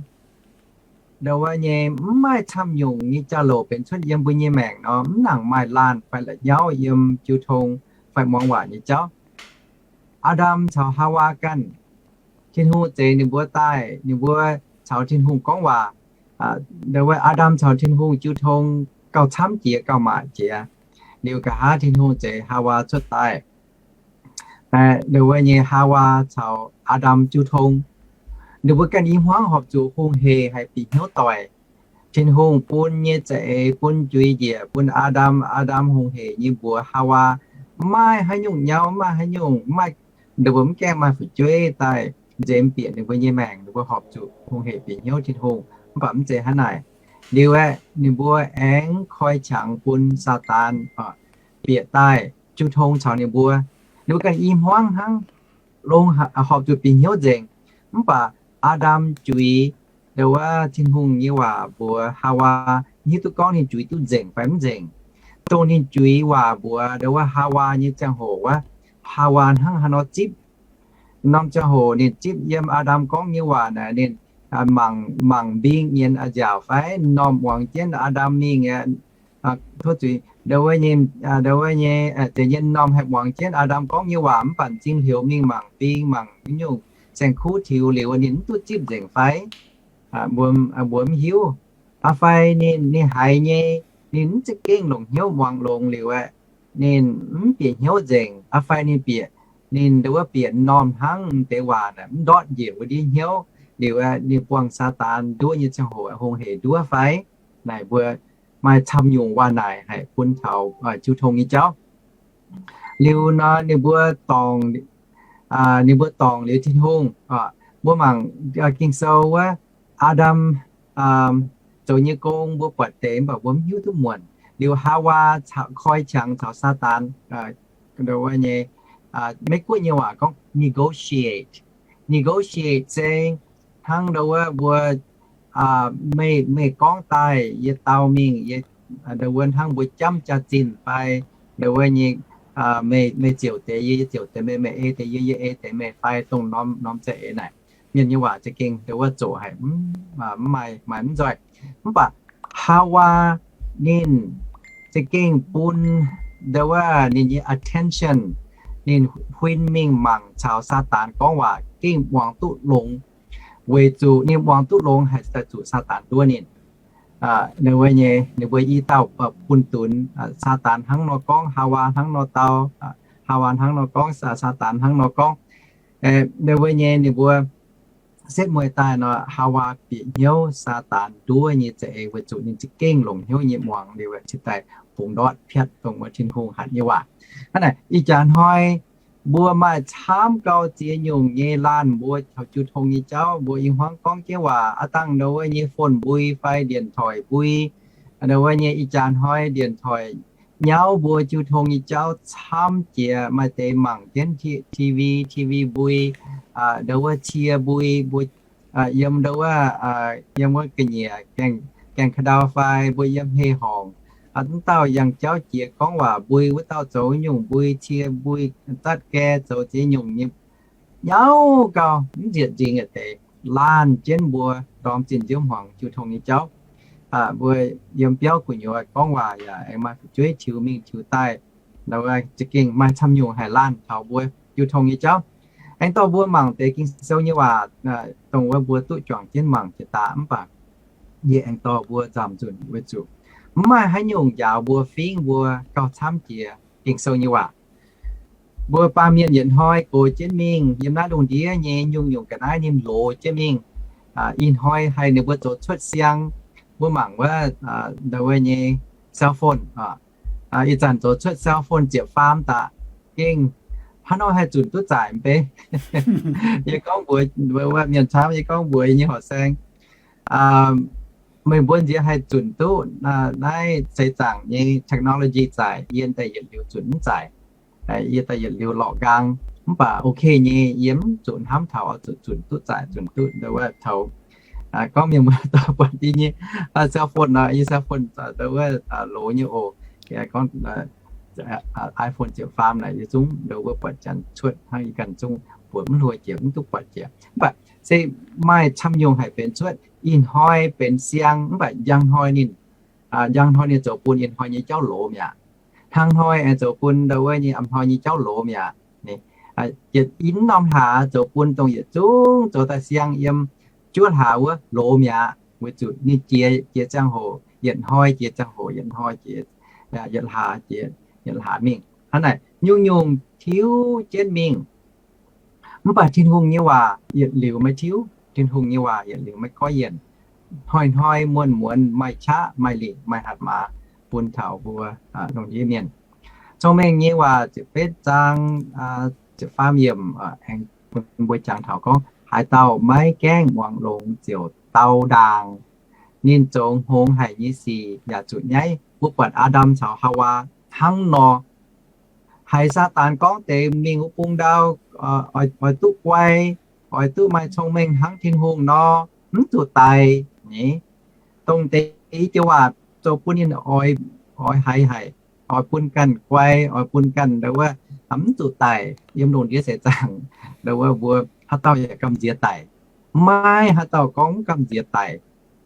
ndo wuov nyei mv maaih camv nyungc nyei jauv-louc benx cuotv yiem mbuo nyei maengc nor, mv nangc maaih laanh fai la'nyauv yiem jiu tong fai muangx waac nyei jauv. Aa^ndam caux Haawaa ganh, Tin-Hungh zeix ninh mbuo daaih, ninh mbuo caux Tin-Hungh gorngv waac. Ndo wuov Aa^ndam caux Tin-Hungh jiu tong gauh camv jiex, gauh maac jiex. Liuz nqa'haav Tin-Hungh zeix Haawaa cuotv daaih. Ndo wuov nyei Haawaa caux Aa^ndam jiu tong, ninh mbuo ganh i hmuangv horpc zuqc hungh hec haic, bieqc hnyouv doic. Tin-Hungh bun nyei za'eix, bun juiz njiec bun Aa^ndam. Aa^ndam hungh hec nyei mbuox Haawaa, mv maaih haaix nyungc nyauv, mv maaih haaix nyungc, mv maaih, ninh mbuo mv gaengh maaih fu'jueiv daaih nzemx bieqc ninh mbuo nyei maengc, ninh mbuo horpc zuqc hungh hec bieqc hnyouv Tin-Hungh. Mv baac mv zeiz hnangv naaic. Liuz aeqv, ninh mbuo aengx koi qangx bun Saadaan bieqc daaih jiu tong caux ninh mbuo. Ninh mbuo ganh i hmuangv hnangv, longx horpc zuqc bieqc hnyouv nzengc. Mv baac Aa^ndam juix, ndo wuov Tin-Hungh nyei waac mbuox Haawaa, hiuv duqv gorngv ninh juix duqv nzengc fai mv nzengc. Dongh ninh juix waac mbuox ndo wuov Haawaa nyei ziangh hoc wuov, Haawaa hnangv haaix nor zipv. Norm ziangh hoc ninh zipv yiem Aa^ndam gorngv nyei waac naaic, ninh mangc, mangc mbing nyienz a'nziaauc fai, norm muangx jienv Aa^ndam mingh aqv. Tov zuiz, ndo wuov nyei, ndo wuov nyei, deix nyei norm haih muangx jienv Aa^ndam gorngv nyei waac mv baac m'zing hliux mingh mangc mbing, mangc nyungc saeng-kuv tiux liuz ninh mv duqv zipv nzengc fai? Mbuo, mbuo mv hiuv. Aa fai ninh, ninh haiz nyei, ninh mv za'gengh longc hnyouv muangx longx liuz aeqv, ninh mv bieqc hnyouv nzengc. Aa fai ninh bieqc, ninh ndo wuov bieqc m'normh hnangv deix waac naaic mv ndortv njiec wuov ndiev hnyouv liuz aeqv, ninh buangh Saadaan nduov nyei ziangh hoc hungh heic nduov fai? Naaic mbuo maaih camv nyungc waac naaic haic bun taux jiu tong nyei jauv. Liuz nor ninh mbuo dorngc, ninh mbuo dorngc liuz Tin-Hungh. Mbuo mangc Ging-Sou wuov, Aa^ndam zoux nyei gong mbuo buatc deix mv baac mbuo mv hiuv duqv muonc. Liuz Haawaa koi qangx caux Saadaan, ndo wuov nyei, Meiv-Guoqv nyei waac gorngv negotiate. Negotiate se hnangv ndo wuov mbuo, meih, meih gorngv daaih yie dau mingh, ndo wuov hnangv mbuo jamv jaax-zinh fai, ndo wuov nyei, meih, meih ziouc deix yie, yie ziouc deix meih, meih ei deix yie, yie ei deix meih fai dongh norm, norm za'eix naaic. Mienh nyei waac za'gengh ndo wuov zoqc haic, mv maaih, maaih mv nzoih. Mv baac Haawaa ninh za'gengh bun ndo wuov ninh nyei attention, ninh huin mingh mangc caux Saadaan gorngv waac gengh muangx duqv longx, weic zuqc ninh muangx duqv longx haih daaih zuqc Saadaan nduov ninh. Ndo wuov nyei ninh mbuo i dauh bunh dunx, Saadaan hnangv nor gorngv, Haawaa hnangv nor dau, Haawaa hnangv nor gorngv, Saadaan hnangv nor gorngv. Ndo wuov nyei ninh mbuo setv mueiz daaih nor, Haawaa bieqc hnyouv Saadaan nduov nyei za'eix weic zuqc ninh za'gengh longc hnyouv nyei muangx liuz cingx daaih bungx ndortv piatv dongh wuov Tin-Hungh hatc nyei waac. Hnangv naaic ih jaax hnoi mbuo maaih camv gau ziex nyungc nyei laanh mbuo taux jiu tong nyei jauv, mbuo i hmuangv gorngv jienv waac aav dangh ndo wuov nyei phone mbui fai điện thoại mbui, ndo wuov nyei ih jaax hnoi điện thoại nyauv mbuo jiu tong nyei jauv camv jiex, maaih deix mangc jienv T V, T V mbui, ndo wuov cie mbui, mbuo yiem ndo wuov, yiem wuov ga'nyiec gaengh ka'ndau fai mbuo yiem hei horngc, mv dauh yangh jauv jiex gorngv waac mbui, wuov dauh zoux nyungc mbui, cie mbui, zatv gae zoux ziex nyungc nyei nyauv gau, mv nzietc nzingh deix, laanh jienv mbuo ndorm zinh nziouv hmuangx jiu tong nyei jauv. Mbuo yiem biauv gu'nyuoz gorngv waac yaac aengx maaih fu'jueiv tiux mingh tiux daaih, za'gengh maaih camv nyungc haic laanh taux mbuo jiu tong nyei jauv. Aengx dorh mbuo mangc deix Ging-Sou nyei waac, dongh wuov mbuo duqv juangc jienv mangc jiex daaih mv baac yie aengx dorh mbuo nzamc nzunc weic zuqc mv maaih haaix nyungc njaaux mbuo fingv mbuo gauh camv jiex Ging-Sou nyei waac. Mbuo baamh mienh yietc hnoi gox jienv mingh yiem naaiv lungh ndiev nyei nyungc-nyungc ga'naaiv ninh loz jienv mingh. Ih hnoi haih ninh mbuo zoux cuotv siang, mbuo mangc wuov, ndo wuov nyei cell phone. Ih zanc zoux cuotv cell phone ziepc faam daaih, gengh haaix nor haih zunc duqv zaaic mv bei? Yie gorngv mbuox mienh camv, yie gorngv mbuox yie nyei horqc saeng, meih mbuo nziex haih zunc duqv naaiv seix zaangc nyei technology zaaic, yie daaih yietc liuz zunc mv zaaic. Yie daaih yietc liuz lorqc nqaang, mv baac ok nyei, yie mv zuqc hnamv taux oix zuqc zunc duqv zaaic, zunc duqv ndo wuov taux gorngv mienh muoz-doic buatc yie nyei cell phone nor, yie cell phone ndo wuov loz nyei oc. Gorngv iPhone ziepc faam naaic yie zungv ndo wuov buatc janx cuotv hnangv, yie ganh zungv buatc mv hluo jiex, mv duqv buatc jiex. Mv baac se maaih camv nyungc haic benx cuotv. Ih hnoi benx siang, mv baac njang hnoi ninh, njang hnoi ninh zoux bun ih hnoi nyei jauv loz mi'aqv. Hnangv hnoi aengx zoux bun ndo wuov nyei a'hnoi nyei jauv loz mi'aqv. Yietc i norm hlaax zoux bun dongh yietc zungv zoux daaih siang yiem juov hlaax wuov loz mi'aqv, weic zuqc ninh jiex, jiex ziangh hoc yietc hnoi, jiex ziangh hoc yietc hnoi, jiex yietc hlaax, jiex yietc hlaax mingh. Hnangv naaic nyungc-nyungc tiuv jienv mingh. Mv baac Tin-Hungh nyei waac yietc liuz maiv tiuv, Tin-Hungh nyei waac yietc liuz maiv goiv yienc. Hnoi-hnoi muonz-muonz maaih qaqv, maaih lingc, maaih hatc maaz bun taux mbuo lungh ndiev mienh. Cong-Mengh nyei Waac ziepc betv zaang ziepc faam yiemc aengx bun mbuo jangx taux gorngv, haaix dauh maiv gaengh muangx longx ziouc dau ndaangc. Ninh zoux hngongx haic nyei sic yaac zuqc nyaiv. Mbuo buatc Aa^ndam caux Haawaa hnangv nor. Haiz Saadaan gorngv deix mingh wuov bung ndau, oix duqv guai, oix duqv maaih cong-mengh hnangv Tin-Hungh nor, mv zuqc daic. Dongh deix joux waac zoux bun ninh oix, oix haiz haic, oix bun ganh guai, oix bun ganh ndo wuov, mv zuqc daic yiem lungh ndiev seix zaangc. Ndo wuov mbuo haaix dauh yaac gamh nziex daic. Maiv maaih haaix dauh gorngv mv gamh nziex daic.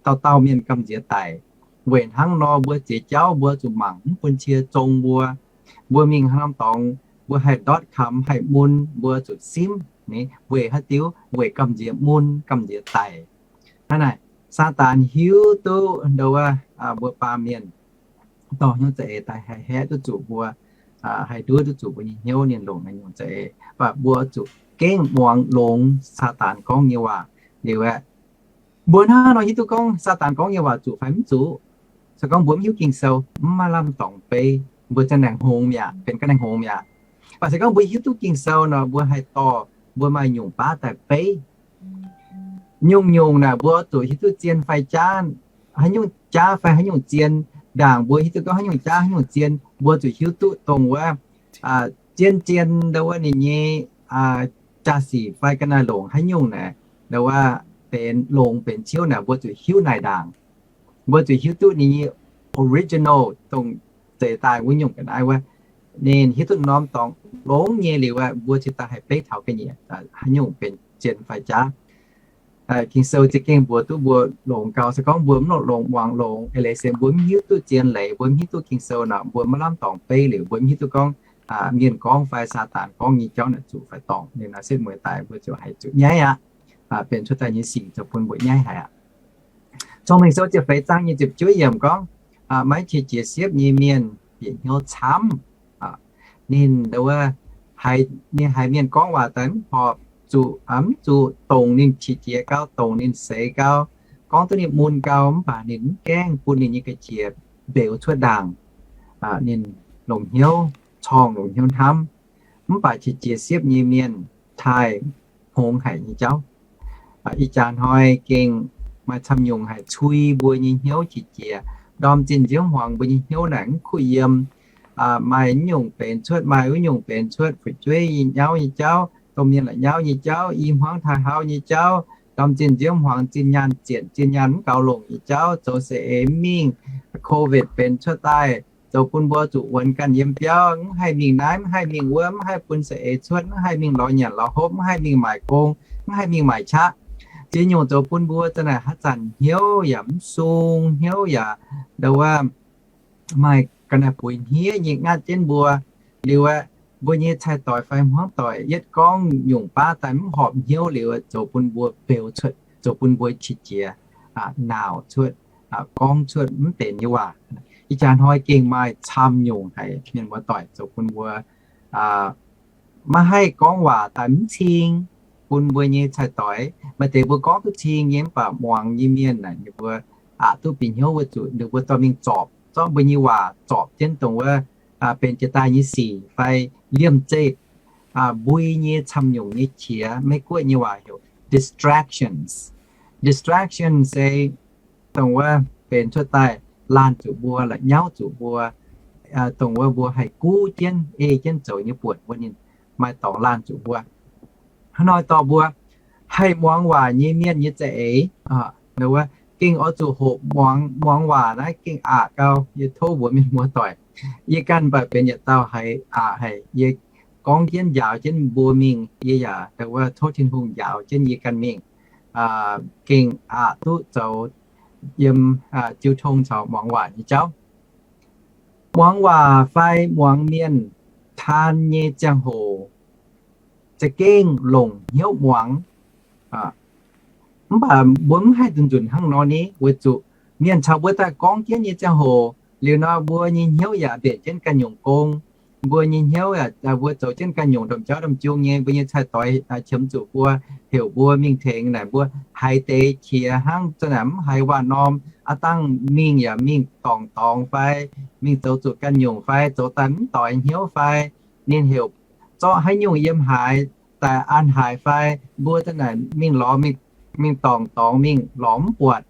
Dauh dauh mienh gamh nziex daic. Weic hnangv nor mbuo ziex jauv mbuo zuqc mangc mv bun cie zong mbuo. Mbuo mingh haaix norm dorngx, mbuo haih ndortv kamx haih mun, mbuo zuqc simv, weic haaix diuc? Weic gamh nziex mun, gamh nziex daic. Hnangv naaic, Saadaan hiuv duqv ndo wuov, mbuo baamh mienh dorh hnyouv za'eix daaih haih haeqv duqv zuqc mbuo, haih nduov duqv zuqc mbuo nyei hnyouv, ninh longc naaiv nyungc za'eix. Mv baac mbuo zuqc gengh muangx longx Saadaan gorngv nyei waac liuz aeqv, mbuo hnangv nor hiuv duqv gorngv Saadaan gorngv nyei waac zuqc fai mv zuqc. Se gorngv mbuo mv hiuv Ging-Sou, mv maaih lamh dorngx beiv, mbuo za'naaic hngongx mi'aqv, benx ga'naaiv hngongx mi'aqv. Mv baac se gorngv mbuo hiuv duqv Ging-Sou nor, mbuo haih dorh mbuo maaih nyungc baav daaih beiv. Nyungc-nyungc naaic mbuo zuqc hiuv duqv zien fai jaav, haaix nyungc jaav fai haaix nyungc zien. Ndaangc mbuo hiuv duqv gorngv haaix nyungc jaav haaix nyungc zien, mbuo zuqc hiuv duqv dongh wuov, zien-zien ndo wuov ninh nyei jaa-sic fai ga'naaiv longc haaix nyungc naaic, ndo wuov benx longx benx ciouv naaic, mbuo zuqc hiuv naaic ndaangc. Mbuo zuqc hiuv duqv ninh nyei original dongh zeix daaih wuov nyungc ga'naaiv wuov. Ninh hiuv duqv norm dorngx longx nyei liuz aeqv, mbuo cingx daaih haih beiv taux ga'nyiec haaix nyungc benx zien fai jaav. Ging-Sou za'gengh mbuox duqv mbuo longx gau. Se gorngv mbuo mv longc longx muangx longx, eix leiz se mbuo mv hiuv duqv zien leiz, mbuo mv hiuv duqv Ging-Sou nor, mbuo maiv lamh dorngx beiv liuz, mbuo mv hiuv duqv gorngv mienh gorngv fai Saadaan gorngv nyei jauv naaic zuqc fai dorngc. Ninh naaiv setv mueiz daaih mbuo ziouc haiz zuqc nyaiv aqv. Benx cuotv daaih nyei sic ziouc bun mbuo nyaiv haic aqv. Cong-Mengh Sou ziepc feix zaang nyei ziepc juov yiemc gorngv, maiv qiex jiez siepv nyei mienh bieqc hnyouv camv. Ninh wuov, ninh haiz mienh gorngv waac daaih mv horpc, zuqc, mv zuqc dongc ninh qiex jiez gau, dongc ninh seix gau, gorngv duqv ninh mun gau, mv baac ninh mv gaengh bun ninh nyei ga'qiex mbeux cuotv ndaangc. Ninh longc hnyouv corngh, longc hnyouv hnamv. Mv baac qiex jiez siepv nyei mienh taaih hngongx haic nyei jauv. Ih jaax hnoi gengh maaih camv nyungc haic cui mbuo nyei hnyouv qiex jiez. Ndorm zinh nziouv hmuangx mbuo nyei hnyouv naaic mv kuh yiem. Maaih nyungc benx cuotv, maaih wuov nyungc benx cuotv, fu'jueiv nyei nyauv nyei jauv, domh mienh la'nyauv nyei jauv, i hmuangv taaih hauv nyei jauv, ndorm zinh nziouv hmuangx zinh nyaanh zietc zinh nyaanh mv gaux longc nyei jauv, zoux saeng-eix mingh, covid benx cuotv daaih, zoux bun mbuo zuqc wuonx ganh yiem biauv, mv haih mingh naaiv, mv haih mingh wuov, mv haih bun saeng-eix cuotv, mv haih mingh lorz nyanc lorz hopv, mv haih mingh maaic gong, mv haih mingh maaic qaqv. Ziex nyungc zoux bun mbuo za'naaic haaix zanc hnyouv yaac mv sung, hnyouv yaac ndo wuov maaih ga'naaiv buix hniev nyei ngatv jienv mbuo. Liuz aeqv, mbuo nyei cai-doic fai hmuangv doic yietv gorngv nyungc baav daaih mv horpc hnyouv liuz, zoux bun mbuo beu cuotv, zoux bun mbuo qiex jiez, naauc cuotv, gorngv cuotv mv benx nyei waac. Ih jaax hnoi gengh maaih camv nyungc haic mienh muoz-doic zoux bun mbuo maiv haih gorngv waac daaih mv cing bun mbuo nyei cai-doic. Maaih deix mbuo gorngv duqv cing nyei mv baac muangx nyei mienh naaic ninh mbuo aqc duqv bieqc hnyouv wuov zuqc ninh mbuo dorh mingh zorpc, zorqv mbuo nyei waac zorpc jienv dongh wuov benx jiex daaih nyei sic fai liemh zeih mbui nyei camv nyungc nyei qiex. Meiv Guoqv nyei waac heuc distractions. Distraction se dongh wuov benx cuotv daaih laanh zuqc mbuo, la'nyauv zuqc mbuo, dongh wuov mbuo haih guv jienv, ei jienv zoux nyei buonc wuov ninh maaih dorngx laanh zuqc mbuo. Hnangv nor dorh mbuo haih muangx waac nyei mienh nyei za'eix, wuov gengh oix zuqc hoqc muangx, muangx waac naaiv gengh aqc gau. Yie tov mbuox mienh muoz-doic, yie ganh mv baac benx yietc dauh haiz aqc haic. Yie gorngv jienv njaaux jienv mbuo mingh, yie yaac ndo wuov tov Tin-Hungh njaaux jienv yie ganh mingh, gengh aqc duqv zoux yiem jiu tong caux muangx waac nyei jauv. Muangx waac fai muangx mienh taan nyei ziangh hoc za'gengh longc hnyouv muangx. Mv baac mbuo mv haih nzunc nzunc hnangv nor ni, weic zuqc mienh caux mbuo daaih gorngv jienv nyei ziangh hoc, liuz nor mbuo nyei hnyouv yaac mbenc jienv ganh nyungc gong. Mbuo nyei hnyouv yaac, mbuo zoux jienv ganh nyungc ndongc jauv ndongc jung nyei, mbuo nyei cai-doic qiemx zuqc mbuo, heuc mbuo mingh tengx naaic mbuo haiz deix qiex hnangv za'naaic mv haiz waac-norm, aav dangh mingh yaac mingh dorngc dorngx fai mingh zoux zuqc ganh nyungc fai zoux daaih mv doix hnyouv fai ninh heuc zorqv haaix nyungc yiem haaix daaih an haaix fai mbuo za'naaic mingh lorz, mingh dorngc dorngx mingh lorz mv buatc.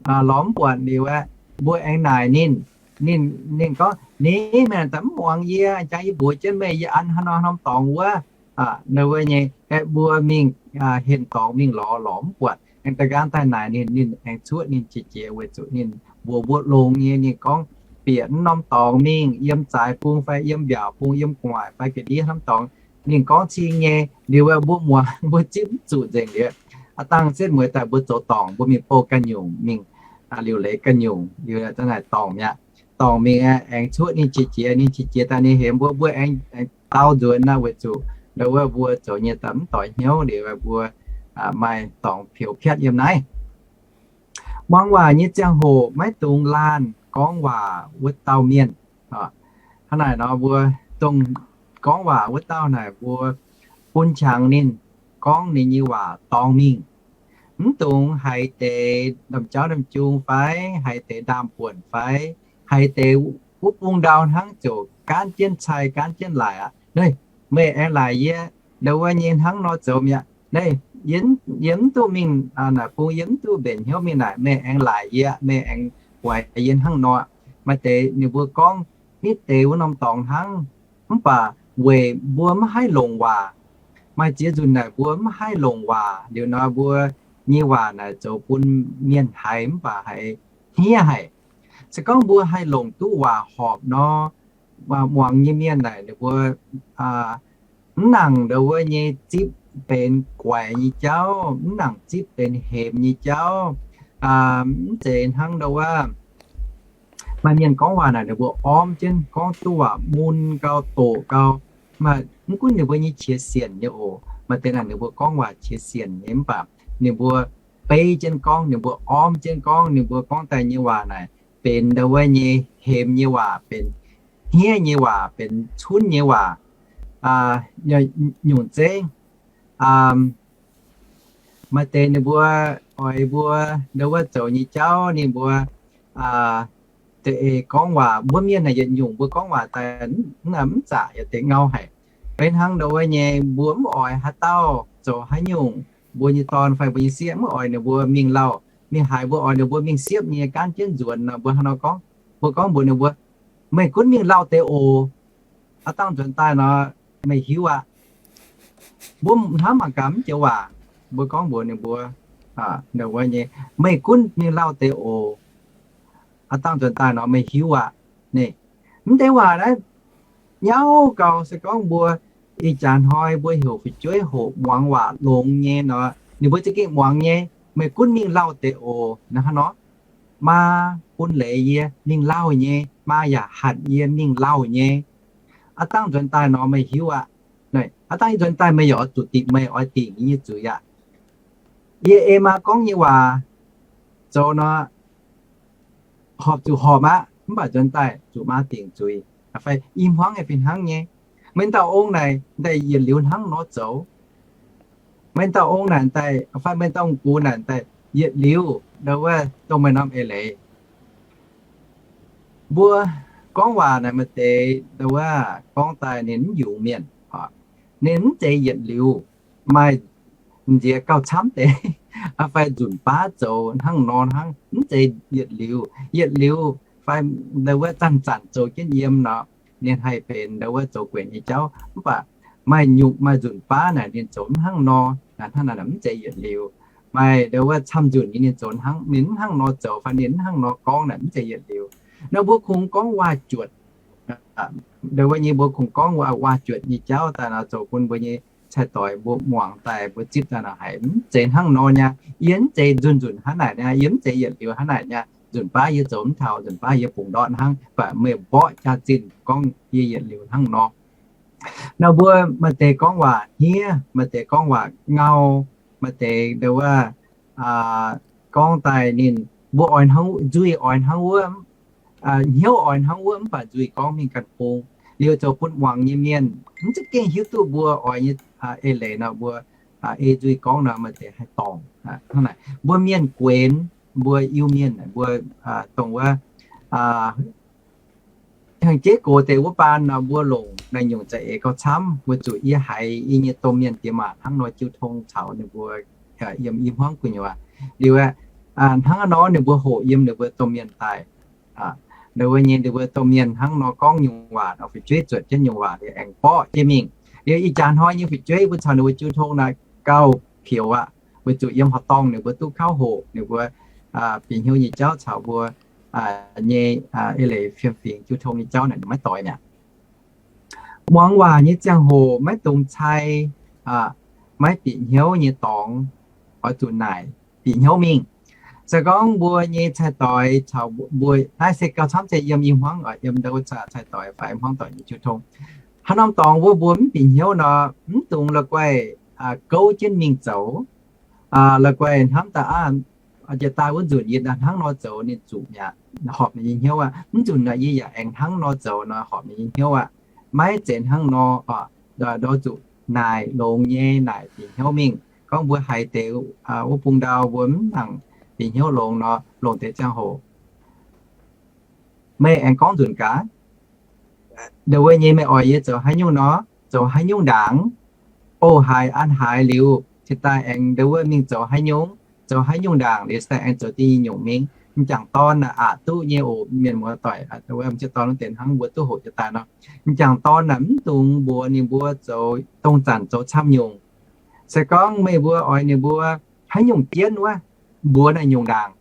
lorz mv buatc liuz aeqv, mbuo aengx naaic ninh. Ninh, ninh gorngv, Ni, meih daaih mv muangx yie, jangx yie mbuox jienv meih, yie an haaix norm norm dorngx wuov, aa, wuov nyei, aeqv, mbuo mingh, aa, henh dorngx mingh lorz, lorz mv buatc. Aengx da'nqaang daaih naaic ninh, ninh aengx cuotv ninh qiex jiez weic zuqc ninh mbuox mbuo longx nyei. Ninh gorngv, Bieqc mv norm dorngx mingh, yiem zaaix bung fai yiem mbiaauc bung, yiem gu'nguaaic fai ga'ndiev norm dorngx. Ninh gorngv cing nyei. Liuz aeqv, mbuo muangx mbuo zipv mv zuqc nzengc liuz, aa, dangh setv mueiz daaih mbuo zoux dorngc, mbuo mingh bouh ganh nyungc, mingh, aa, liuc leiz ganh nyungc, liuz daaih naaic dorngc mi'aqv. Dorngc mingh aengx cuotv ninh qiex jiez, ninh qiex jiez daaih ninh hemx mbuo, mbuo aengx, aengx dau nzuonx naaic weic zuqc ndau wuov mbuo zoux nyei daaih mv doix hnyouv liuz, mbuo, aa, maaih dorngx peux piatv yiem naaiv. Muangx waac nyei ziangh hoc maiv dungx laanh gorngv waac wuov dauh mienh. Hnangv naaic nor mbuo dongh gorngv waac wuov dauh naaic mbuo bun qangx ninh, gorngv ninh nyei waac dorngx mingh. Mv dungx haiz deix ndamv-jauv ndamv-jung fai haiz deix ndaam-buonc fai haiz deix wuov bung ndau hnangv ziouc gaanv jienv cai gaanv jienv laaic aqv. Naaiv, meih aengx laaic yie ndau wuov nyei hnangv nor zoux mi'aqv. Naaiv, yie mv duqv mingh naaic bung, yie mv duqv mbenc hnyouv mingh naaic, meih aengx laaic yie, meih aengx guaix yie hnangv nor. Maaih deix ninh mbuo gorngv nitv deix wuov norm dorngx hnangv, mv baac weic mbuo mv haih longc waac. Maaih ziex nzunc naaic mbuo mv haih longc waac liuz nor, mbuo nyei waac naaic zoux bun mienh haiz mv baac haiz hniev haic. Se gorngv mbuo haih longc duqv waac horpc nor, muangx nyei mienh naaic ninh mbuo mv nangc ndau wuov nyei zipv benx guaix nyei jauv, mv nangc zipv benx hemx nyei jauv. Mv zeiz hnangv ndau wuov maaih mienh gorngv waac naaic ninh mbuo ormv jienv, gorngv duqv waac mun gau, doqc gau. Mv gunv ninh mbuo nyei qiex sienc nyei oc, maaih deix naaic ninh mbuo gorngv waac qiex sienc nyei mv baac ninh mbuo beiv jienv gorngv, ninh mbuo ormv jienv gorngv, ninh mbuo gorngv daaih nyei waac naaic benx ndau wuov nyei hemx nyei waac, benx hniev nyei waac, benx cunv nyei waac, nyungc zeiv. Maaih deix ninh mbuo oix mbuo ndau wuov zoux nyei jauv ninh mbuo deix eix gorngv waac, mbuo mienh naaic yietc nyungc mbuo gorngv waac daaih mv zaqc yietc deix ngau haic. Fai hnangv ndau wuov nyei mbuo mv oix haaix dauh zoux haaix nyungc, mbuo nyei dorn fai mbuo nyei sieqv mv oix ninh mbuo mingh lauh mingh haaix, mbuo oix ninh mbuo mingh siepv nyei gaanv jienv nzuonx nor, mbuo hnangv nor gorngv, mbuo gorngv mbuox ninh mbuo, Meih gunv mingh lauh deix oc. Aav dangh nzuonx daaih nor, meih hiuv aqv. Mbuo hnamv mangc gaax mv joux waac, mbuo gorngv mbuox ninh mbuo, Meih gunv mingh lauh deix oc. Aav dangh nzuonx daaih nor, meih hiuv aqv. Naaiv, mv deix waac naaiv nyauv gau. Se gorngv mbuo ih jaax hnoi mbuo heuc fu'jueiv hoqc muangx waac longx nyei nor, ninh mbuo za'gengh muangx nyei. Meih gunv mingh lauh deix oc. Naaiv hnangv nor, maa bun leiz yie mingh lauh nyei, maa yaac hatc yie mingh lauh nyei. Aav dangh nzuonx daaih nor meih hiuv aqv. Aav dangh nzuonx daaih meih yaac oix zuqc dingc meih oix dingc yie nyei zuiz aqv. Yie ei maa gorngv nyei waac zoux nor, horpc zuqc horpc aqv, mv baac nzuonx daaih zuqc maa dingc zuiz. Fai i hmuangv nyei fih hnangv nyei. Meih dauh ong naaic daaih yietc liuz hnangv nor zoux. Meih dauh ong naaic daaih, fai meih dauh gux naaic daaih yietc liuz, ndau wuov dongh meih norm eix leiz. Mbuo gorngv waac naaic maaih deix ndau wuov gorngv daaih ninh mv yungz mienh, ninh mv zeiz yietc liuz. Maaih nziex gauh camv deix, fai nzunc baav zoux hnangv nor hnangv, mv zeiz yietc liuz. Yietc liuz fai ndau wuov zanc-zanc zoux jienv yiem nor, ninh haih benx ndau wuov zoux guenc nyei jauv. Mv baac maaih nyungc maaih nzunc baav naaic ninh zoux mv hnangv nor, hnangv naaic mv zeiz yietc liuz. Maaih ndau wuov camv nzunc nyei ninh zoux hnangv, ninh mv hnangv nor zoux fai ninh mv hnangv nor gorngv naaic mv zeiz yietc liuz. Nor mbuo kungx gorngv waac-juotc, ndau wuov nyei mbuo kungx gorngv waac-juotc nyei jauv daaih nor zoux bun mbuo nyei cai-doix mbuo muangx daaih mbuo zipv daaih nor haiz mv zeiz hnangv nor nyei. Yie mv zeiz nzunc-nzunc hnangv naaic nyei, yie mv zeiz yietc liuz hnangv naaic nyei. Nzunc baav yie zoux mv taux, nzunc baav yie bungx ndortv hnangv, mv baac meih mborqv jaax-zinh gorngv yie yietc liuz hnangv nor. Nor mbuo maaih deix gorngv waac hniev, maaih deix gorngv waac ngau, maaih deix ndau wuov gorngv daaih ninh mbuo oix hnangv, nzuih oix hnangv wuov, hnyouv oix hnangv wuov, mv baac nzuih gorngv mingh ganh bung. Liuz zoux bun muangx nyei mienh mv za'gengh hiuv duqv mbuo oix nyei eix leiz nor, mbuo ei nzuih gorngv nor maaih deix haih dorngc. Mbuo mienh guenx, mbuo Iu-Mienh mbuo dongh wuov hnyangx-jeiv gox deix wuov baan nor, mbuo longc naaiv nyungc za'eix gauh camv, weic zuqc yie haiz yie nyei domh mienh diex maac hnangv nor jiu tong caux ninh mbuo yiem i hmuangv gu'nyuoz. Liuz aeqv, Hnangv nor ninh mbuo hoqc yiem ninh mbuo domh mienh daaih. Ninh mbuo nyei, ninh mbuo domh mienh hnangv nor gorngv nyungc waac, fu'jueiv zuotc jienv nyungc waac liuz aengx borqv jienv mingh. Liuz ih jaax hnoi nyei fu'jueiv mbuo caux ninh mbuo jiu tong naaic gauh pioux aqv, weic zuqc yiem horqc dorngh ninh mbuo duqv kauv hoqc ninh mbuo bieqc hnyouv nyei jauv caux mbuo nyei eix leiz fiem-fingx jiu tong nyei jauv naaic ninh maiv doix mi'aqv. Muangx waac nyei ziangh hoc maiv dungx cai maiv bieqc hnyouv nyei dorngx oix zuqc naaic bieqc hnyouv mingh. Se gorngv mbuo nyei cai-doix caux mbuo naaiv se gauh camv zeiz yiem i hmuangv oc, yiem ndau wuov cai-doix fai hmuangv doic nyei jiu tong. Haaix norm dorngx wuov mbuo mv bieqc hnyouv nor, mv dungx la'guaih gouv jienv mingh zoux. La'guaih hnamv daaih aqv, jiex daaih wuov nzunc yie hnangv nor zoux ninh zuqc mi'aqv, horpc ninh nyei hnyouv aqv. Mv nzunc naaic yie yaac aengx hnangv nor zoux nor horpc ninh nyei hnyouv aqv. Maiv zeiz hnangv nor oc. Ndau zuqc naaic longx nyei naaic bieqc hnyouv mingh. Gorngv mbuo haiz deix wuov bung ndau mbuo mv nangc bieqc hnyouv longx nor, longc deix ziangh hoc meih aengx gorngv nzunc gaax, ndau wuov nyei meih oix yie zoux haaix nyungc nor, zoux haaix nyungc ndaangc. O haiz an haiz liuz cingx daaih aengx ndau wuov mingh zoux haaix nyungc, zoux haaix nyungc ndaangc liuz cingx daaih aengx zoux da'nyeic nyungc mingh. M'jangc dorn naaic aqc duqv nyei oc, mienh muoz-doic, m'sieqv dorn wuov deix hnangv mbuo duqv hoqc jiex daaih nor. M'jangc dorn naaic mv dungx mbuox ninh mbuo zoux, dongh zanc zoux camv nyungc. Se gorngv meih mbuo oix ninh mbuo haaix nyungc jienv wuov, mbuox naaic nyungc ndaangc.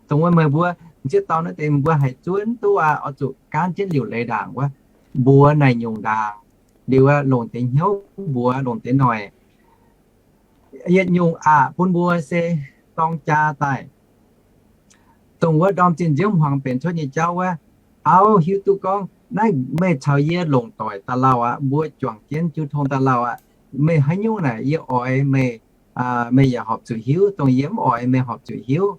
Dongh wuov meih mbuo m'sieqv dorn wuov deix mbuo haiz zuov duqv aqv, oix zuqc gaanv jienv liuc leiz ndaangc wuov, mbuox naaic nyungc ndaangc. Liuz longc deix hnyouv mbuox, longc deix noic. Yietc nyungc aqc bun mbuo se dorng jaa daaih. Dongh wuov ndorm zinh nziouv hmuangx benx cuotv nyei jauv wuov, auv hiuv duqv gorngv naaiv meih caux yie longc doic da'lauh aqv, mbuo juangc jienv jiu tong da'lauh aqv. Meih haaix nyungc naaic yie oix meih, meih yaac horpc zuqc hiuv. Dongh yie mv oix meih horpc zuqc hiuv.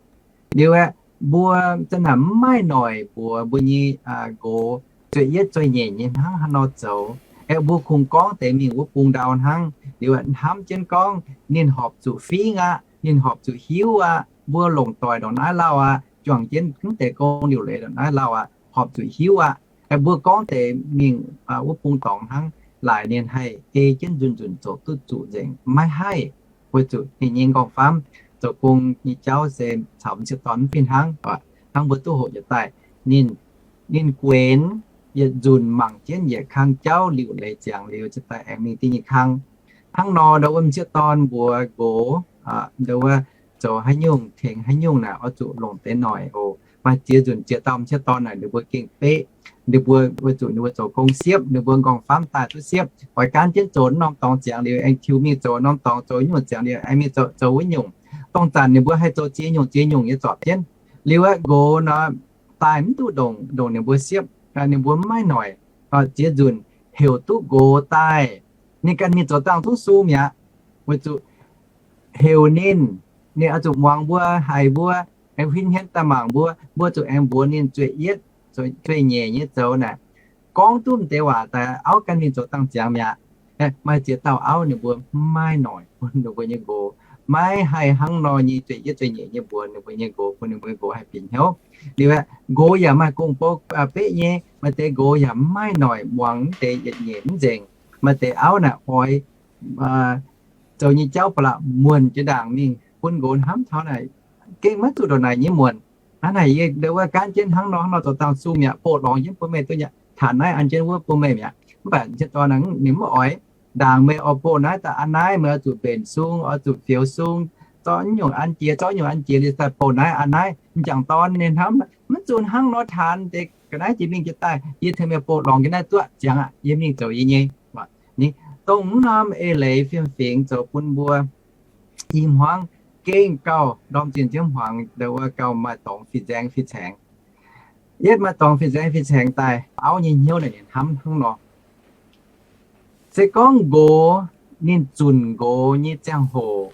Liuz aeqv, mbuo za'naaic mv maaih noic mbuox mbuo nyei nqox zueih yietv zueih nyeic nyei hnangv haaix nor zoux. Aeqv, mbuo kungx gorngv deix mingh wuov bung ndau hnangv. Liuz hnamv jienv gorngv ninh horpc zuqc fingx aqv, ninh horpc zuqc hiuv aqv, mbuo longc doic ndongc naaiv lauh aqv, juangc jienv mv deix gong liuc leiz ndongc naaiv lauh aqv, horpc zuqc hiuv aqv. Aeqv, mbuo gorngv deix mingh wuov bung dorngx hnangv, laaic ninh haih ei jienv nzunc nzunc zoux duqv zuqc nzengc, maiv haih. Weic zuqc ninh nyei nqorngv-famv zoux gong nyei jauv se caux m'sieqv dorn mv fih hnangv. Hnangv mbuo duqv hoqc jiex daaih, ninh, ninh guenx yietc nzunc mangc jienv yietc kang jauv liuc leiz ziangx liuz, jiex daaih aengx mingh da'nyeic kang. Hnangv nor, ndau wuov m'sieqv dorn mbuox nqox, ndau wuov zoux haaix nyungc tengx haaix nyungc naaic oix zuqc longc deix noic oc. Maaih ziex nzunc ziex dauh m'sieqv dorn naaic ninh mbuo gengh beqv. Ninh mbuo weic zuqc ninh mbuo zoux gong siepv, ninh mbuo nqorngv-famv daaih duqv siepv, oix gaanv jienv zoux norm dorngx ziangx liuz aengx tiux mingh zoux norm dorngx, zoux wuov nyungc ziangx liuz aengx mingh zoux, zoux wuov nyungc. Dongh zanc ninh mbuo haih zoux ziex nyungc ziex nyungc nyei zorpc jienv. Liuz aeqv, nqox nor daaih mv duqv ndongc, ndongc ninh mbuo siepv, ninh mbuo mv maaih noic. Ziex nzunc heuc duqv nqox daaih, ninh ganh mingh zoux dangh duqv sung mi'aqv. Weic zuqc heuc ninh, ninh oix zuqc muangx mbuo, haiz mbuo, aengx huin hmien daaih mangc mbuo, mbuo zuqc aengx mbuox ninh zueih yietv, zueih nyeic nyei zoux naaic. Gorngv duqv m'deix waac daaih, auv ganh mingh zoux dangh ziangx mi'aqv. Maaih ziex dauh auv ninh mbuo mv maaih noic bun ninh mbuo nyei nqox, maiv haih hnangv nor nyei zueih yietv zueih nyeic nyei mbuox ninh mbuo nyei nqox, bun ninh mbuo nyei nqox haih bieqc hnyouv. Liuz aeqv, nqox yaac maaih gong-bou beqv nyei, maaih deix nqox yaac mv maaih noic muangx mv deix yietc nyeic mv nzengc. Maaih deix auv naaic oix zoux nyei jauv ba'laqc muonc jiex ndaangc mingh bun nqox hnamv taux naaic, gengh maiv zuqc ndongc naaic nyei muonc. Hnangv naaic yie ndau wuov gaanv jienv hnangv nor hnangv nor zoux dangh sung mi'aqv, bouh lorngx jienv bun meih duqv mi'aqv, tanc naaiv an jienv wuov bun meih mi'aqv. Mv baac m'sieqv dorn ninh mv oix. Ndaangc meih oix bouh naaiv daaih an naaiv, meih oix zuqc mbenc sung, oix zuqc fioux sung, zorqv nyungc an jiex, zorqv nyungc an jiex liuz daaih bouh naaiv an naaiv. M'jangc dorn ninh hnamv, mv zuqc hnangv nor tanc deix ga'naaiv jiex mingh jiex daaih, yie tengx meih bouh lorngx jiex naaiv duqv ziangx aqv, yie mingh zoux yie nyei. Dongh mv norm eix leiz fiem-fingx zoux bun mbuo i hmuangv gengh gauh ndorm zinh nziouv hmuangx ndau wuov gauh maaih dorngx fih nzaeng fih caengx. Yietv maaih dorngx fih nzaeng fih caengx daaih, auv nyei hnyouv naaic ninh hnamv hnangv nor. Se gorngv nqox ninh zunc nqox nyei ziangh hoc,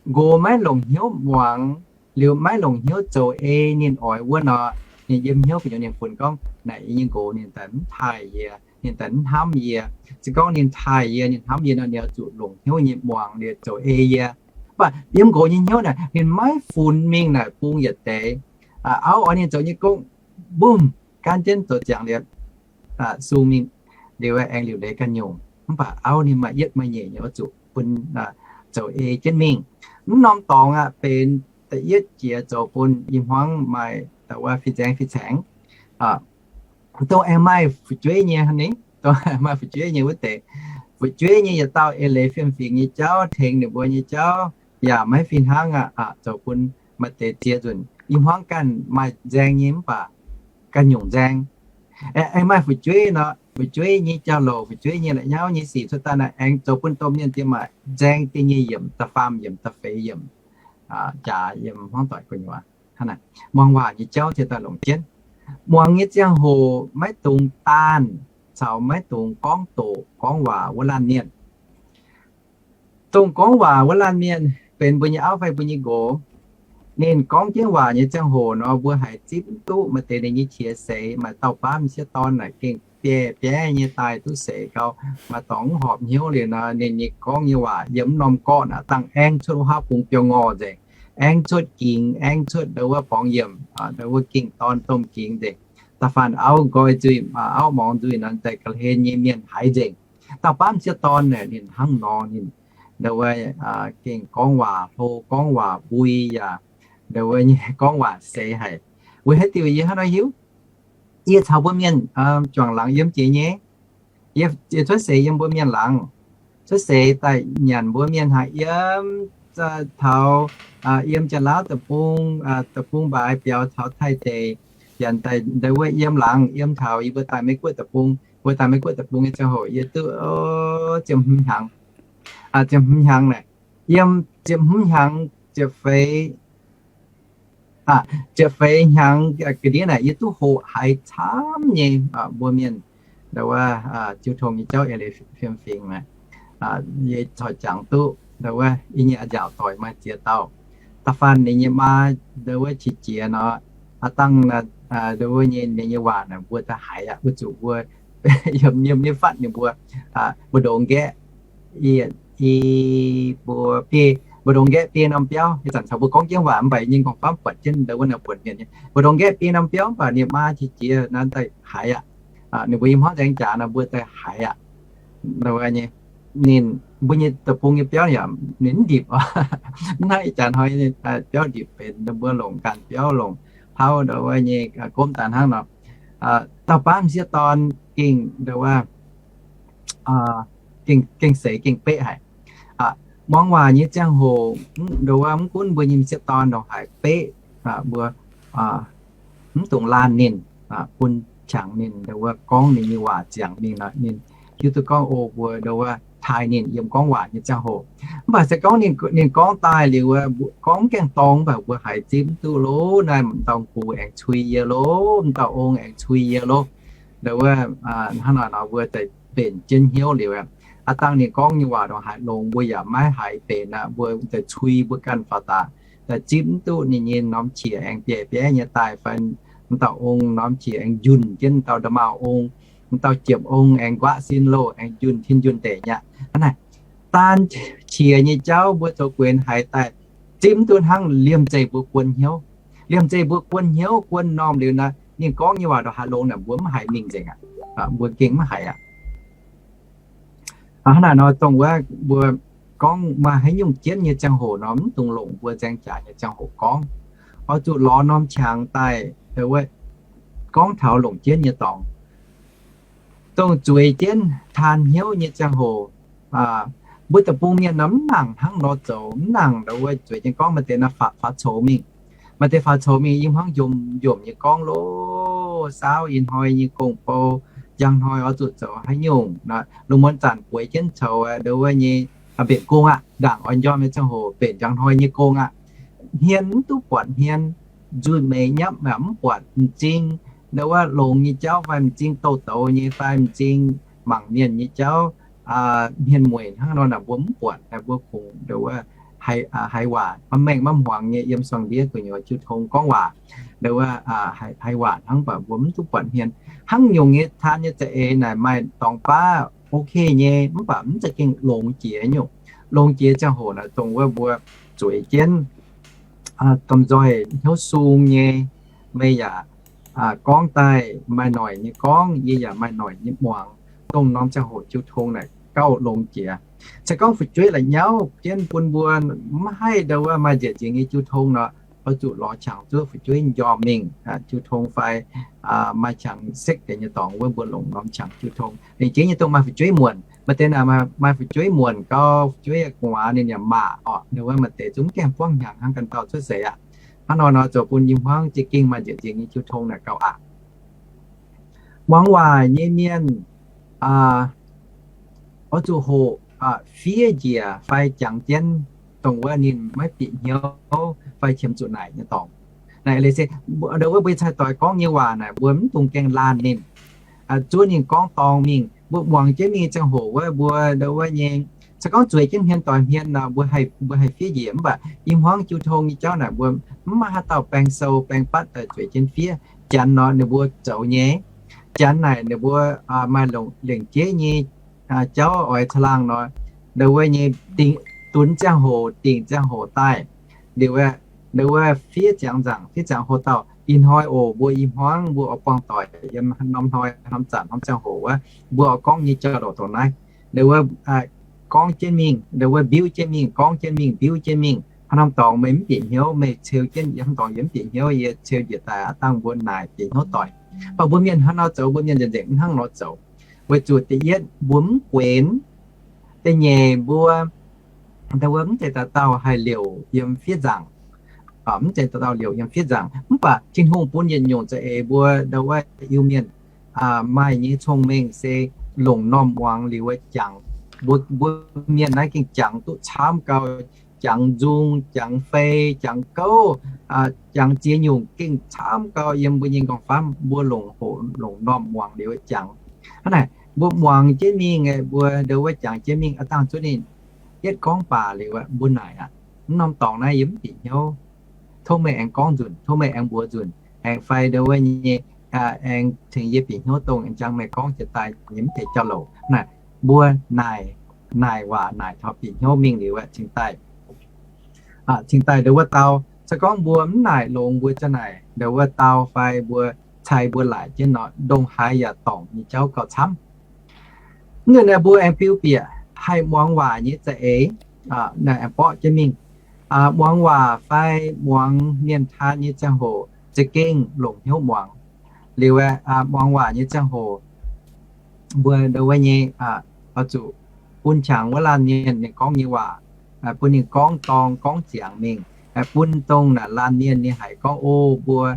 nqox maiv longc hnyouv muangx, liuz maiv longc hnyouv zoux ei ninh oix wuov nor, ninh yiem hnyouv gu'nyuoz ninh funx gorngv, naaic yie nyei nqox ninh daaih mv taaih yie, ninh daaih mv hnamv yie. Se gorngv ninh taaih yie, ninh hnamv yie nor, ninh oix zuqc longc hnyouv nyei muangx liuz zoux ei yie. Mv baac yiem nqox nyei hnyouv naaic, ninh maiv funx mingh naaic bung yietc deix. Auv oix ninh zoux nyei gong, mbum, gan jienv zoux ziangx liuz, sung mingh liuz aengx liuc leiz ganh nyungc. Mv baac auv ninh maaih yietv maaih nyeic nyei oix zuqc bun zoux ei jienv mingh. Mv norm dorngx aqv benx da'yietv jiex zoux bun i hmuangv maaih da'wuov fih nzaeng fih caengx. Dongh aengx maaih fu'jueiv nyei hnangv, dongh maaih fu'jueiv nyei wuov deix. Fu'jueiv nyei yietc dauh eix leiz fiem-fingx nyei jauv, tengx ninh mbuo nyei jauv, yaac maiv fih hnangv aqv, zoux bun maaih deix ziex nzunc i hmuangv ganh maaih nzaeng nyei mv baac ganh nyungc nzaeng. Aengx maaih fu'jueiv nor, fu'jueiv nyei jauv-louc, fu'jueiv nyei la'nyauv nyei sic cuotv daaih naaic aengx zoux bun domh mienh diex maac nzaeng diex nyei yiemc, da'faam yiemc, da'feix yiemc, jaax yiem hmuangv doic gu'nyuoz. Muangx waac nyei jauv ziouc daaih longc jienv. Muangx nyei ziangh hoc maiv dungx daanh caux maiv dungx gorngv doqc gorngv waac wuov laanh mienh. Dongh gorngv waac wuov laanh mienh benx mbuo nyei auv fai mbuo nyei nqox, ninh gorngv jienv waac nyei ziangh hoc nor, mbuo haiz zipv mv duqv maaih deix ninh nyei qiex seix, maaih dauh baamv sieqv dorn naaic gengh biei biei nyei daaih duqv seix gau, maaih dorngx mv horpc hnyouv liuz nor, ninh nyei gorngv nyei waac yiem mv norm gorqv naaic dangh aengx cuotv wuov haav bung biauv ngorh nzengc, aengx cuotv gingx, aengx cuotv ndau wuov borngz yiemc, ndau wuov gingh dorn domh gingx nzengc. Da'faanh auv nqoi nzuih, auv morngx nzuih nor, daaih ga'hlen nyei mienh haiz nzengc. Dauh baamv sieqv dorn naaic ninh hnangv nor, ninh ndau wuov gengh gorngv waac hlo, gorngv waac mbui yaac ndau wuov nyei gorngv waac seix haic. Weic haaix diuc yie hnangv nor hiuv? Yie caux mbuo mienh juangc laangz yiem jiex nyei. Yie cuotv seix yiem mbuo mienh laangz, cuotv seix daaih nyanc mbuo mienh haaix yiem, taux yiem Janx-Laauv deic-bung, deic-bung mbaaix biaux taux Taiv deic, nyanc daaih ndau wuov yiem laangz, yiem taux yie mbuo daaih Meiv Guoqv deic-bung. Mbuo daaih Meiv Guoqv deic-bung nyei ziangh hoc yie duqv ziepc hmz hnyangx, ziepc hmz hnyangx naaic, yiem ziepc hmz hnyangx, ziepc feix, ziepc feix hnyangx ga'ndiev naaic yie duqv hoqc haiz camv nyei mbuo mienh ndau wuov jiu tong nyei jauv eix leiz fiem-fingx naaic. Yie corc jangx duqv ndau wuov yie nyei a'nziaauc doic maaih ziex dauh. Da'faanh ninh nyei maa ndau wuov qiex jiez nor, aav dangh ndau wuov nyei ninh nyei waac naaic mbuo daaih haiz aqv, wuov zuqc mbuo yiem nyei fatv ninh mbuo, mbu'ndongx nqaeqv, i, i, mbuo biei, mbu'ndongx nqaeqv biei norm biauv. Ih zanc caux mbuo gorngv jienv waac mv baac yie nyei gorngv famv buatc jienv ndau wuov naaic buonc mienh nyei. Mbu'ndongx nqaeqv biei norm biauv mv baac ninh maa qiex jiez nor daaih haiz aqv. Ninh mbuo yiem hmuangv nzaeng jaax nor mbuo daaih haiz aqv. Ndau wuov nyei, ninh mbuo nyei deic-bung nyei biauv yaac ninh mv ndipc, mv hnangv ih jaax hnoi biauv ndipc benx mbuo longc ganh biauv longc hlauv ndau wuov nyei gomv daaih hnangv nor. Dauh baamv sieqv dorn gengh ndau wuov gengh seix gengh beqv haic. Muangx waac nyei ziangh hoc ndau wuov mv gunv mbuo nyei m'sieqv dorn ndongc haaix beqv, mbuo mv dungx laanh ninh, bun qangx ninh ndau wuov gorngv ninh nyei waac ziangx mingh nor, ninh hiuv duqv gorngv o mbuo ndau wuov taaih ninh yiem gorngv waac nyei ziangh hoc. Mv baac se gorngv ninh gorngv daaih liuz, gorngv mv gaengh dorng mv baac mbuo haiz zipv mv duqv lo, naaiv m'dauh gux aengx cui yie lo, m'dauh ong aengx cui yie lo. Ndau wuov hnangv naaic nor mbuo daaih mbenc jienv hnyouv liuz, aav dangh ninh gorngv nyei waac ndongc haaix longx mbuo yaac maiv haiz benx aqv, mbuo daaih cui mbuo ganh faaux daaih, daaih zipv mv duqv ninh nyei norm qiex aengx biei biei nyei daaih fai m'dauh ong norm qiex aengx njunh jienv m'dauh nda'maauh ong, m'dauh jiepc ong aengx nquaqv sin loh aengx njunh tin njunh ndeic nyei aqv. Hnangv naaic, daan qiex nyei jauv mbuo zoux guenx haiz daaih zipv mv duqv hnangv, liemh zeih mbuo guon hnyouv. Liemh zeih mbuo guon hnyouv guon m'normh liuz nor, ninh gorngv nyei waac ndongc haaix longx naaic mbuo mv haiz mingh nzengc aqv. Mbuo gengh mv haiz aqv. Hnangv naaic nor dongh wuov mbuo gorngv maaih haaix nyungc jienv nyei ziangh hoc nor, mv dungx longc mbuo nzaeng jaax nyei ziangh hoc gorngv. Oix zuqc lorz norm qangx daaih wuov gorngv taux longc jienv nyei dorngx. Dongh zueiz jienv taan hnyouv nyei ziangh hoc, mbuo deic-bung mienh nor mv nangc hnangv nor zoux, mv nangc ndau wuov zueiz jienv gorngv maaih deix nor faaux coux mingh. Maaih deix faaux coux mingh yie hnangv njomc njomc nyei gorngv loh, saauv ih hnoi nyei gong-bou, njang hnoi oix zuqc zoux haaix nyungc, lungh muonz zanc bueix jienv coux ndau wuov nyei mbenc gong aqv, ndaangc oix njormh nyei ziangh hoc mbenc njang hnoi nyei gong aqv. Hmien mv duqv buatc hmien, nzuih meix nyapv mv buatc m'zing, ndau wuov longx nyei jauv fai m'zing douz-douz nyei fai m'zing mangc mienh nyei jauv, hmien mueic hnangv nor naaic mbuo mv buatc, naaic mbuo kungx ndau wuov haiz waac maiv mengh maiv hmuangx nyei yiem suangx ndiev gu'nyuoz jiu tong gorngv waac, ndau wuov haiz waac hnangv baac mbuo mv duqv buatc hmien. Hnangv nyungc nyei taan nyei za'eix naaic maaih dorngx baav ok nyei, mv baac mv za'gengh longx jiex nyungc. Longx jiex ziangh hoc naaic dongh wuov mbuo zueiz jienv domh nzoih hnyouv sung nyei, meih yaac gorngv daaih maaih noic nyei gorngv, yie yaac maaih noic nyei muangx. Dongh norm ziangh hoc jiu tong naaic gauh longx jiex. Se gorngv fu'jueiv la'nyauv jienv bun mbuo mv haih ndau wuov maaih nzieqc nzingx nyei jiu tong nor, oix zuqc lorz qangx zuov fu'jueiv njormh mingh jiu tong fai maaih qangx sekv deix nyei dorngx wuov mbuo longc norm qangx jiu tong. Lengc jeiv nyei dongh maaih fu'jueiv muonc, maaih deix naaic maaih fu'jueiv muonc gau, fu'jueiv gu'nguaaz ninh yaac maac orqc, ninh wuov maaih deix zungv gaengh buangv hnyangx hnangv ganh dauh cuotv seix aqv. Hnangv nor nor zoux bun i hmuangv za'gengh maaih nzieqc nzieqc nyei jiu tong naaic gauh aqc. Muangx waac nyei mienh oix zuqc hoqc fiev njiec fai jangx jienv dongh wuov ninh maiv bieqc hnyouv fai qiemx zuqc naaic nyei dorngx. Naaic se ndau wuov mbuo cai-doix gorngv nyei waac naaic mbuo mv dungx gaengh laanh ninh, zuov ninh gorngv dorngx mingh. Mbuo muangx jienv mingh ziangh hoc wuov mbuo ndau wuov nyei, se gorngv zueiz jienv hmien doix hmien nor, mbuo haih fiev njiec. Mv baac i hmuangv jiu tong nyei jauv naaic mbuo mv maaih haaix dauh baeng sou baeng batv daaih zueiz jienv fiev. Janx nor ninh mbuo zoux nyei. Janx naaic ninh mbuo maaih lengc jeiv nyei jauv oix caangh laangh nor, ndau wuov nyei dunx ziangh hoc dingc ziangh hoc daaih. Liuz ndau wuov fiev ziangx nzaangc fiev ziangx hoc dauh, ih hnoi oc mbuo i hmuangv mbuo oix buangh doic yiem norm hnoi norm zanc norm ziangh hoc wuov, mbuo oix gorngv nyei jauv-louc dongh naaiv. Ndau wuov gorngv jienv mingh, ndau wuov mbiuv jienv mingh, gorngv jienv mingh, mbiuv jienv mingh. Haaix norm dorngx meih mv bieqc hnyouv, meih ceu jienv yie hnangv dorngx yie mv bieqc hnyouv, yie ceu njiec daaih aav dangh mbuo naaic bieqc hnyouv doic. Mv baac mbuo mienh hnangv nor zoux, mbuo mienh nzengc nzengc mv hnangv nor zoux. Weic zuqc da'yietv mbuo mv guenx. Da'nyeic mbuo ndau wuov mv zeiz dauh dauh haih liouc yiem fiev nzaangc, mv zeiz dauh dauh liouc yiem fiev nzaangc. Mv baac Tin-Hungh bun yietc nyungc za'eix mbuo ndau wuov Iu-Mienh maaih nyei cong-mengh se longc normh muangx liuz wuov jangx. Mbuo mienh naaiv gengh jangx duqv camv gau, jangx nzung, jangx fei, jangx gouv, jangx ziex nyungc gengh camv gau yiem mbuo nyei nqorngv-famv. Mbuo longc hoqc longc normh muangx liuz wuov jangx. Hnangv naaic mbuo muangx jienv mingh, mbuo ndau wuov jangx jienv mingh aav dangh zuov ninh yietv gorngv baac liuz mbuo naaic aqv, mv norm dorngx naaiv yie mv bieqc hnyouv. Tov meih aengx gorngv nzunc, tov meih aengx mbuox nzunc, aengx fai ndau wuov nyei aengx tengx yie bieqc hnyouv dongh aengx jangx meih gorngv jiex daaih nyei mv deix jauv-louc. Naaic mbuo naaic, naaic waac naaic taux bieqc hnyouv mingh liuz aeqv, cingx daaih, cingx daaih ndau wuov dau. Se gorngv mbuo mv naaic longx mbuo ziang naaic ndau wuov dau fai mbuo cai mbuo laaic jienv nor, ndongc haaix yaac dorngc nyei jauv gauh camv. Mv nzunc naaic mbuo aengx biux bieqc haih muangx waac nyei za'eix, naaic aengx borqv jienv mingh. Muangx waac fai muangx mienh taan nyei ziangh hoc za'gengh longc hnyouv muangx. Liuz aeqv, muangx waac nyei ziangh hoc mbuo ndau wuov nyei oix zuqc bun qangx wuov laanh mienh ninh gorngv nyei waac, bun ninh gorngv dorng gorngv ziangx mingh, bun dongh naaic laanh mienh ninh haiz gorngv, o, mbuo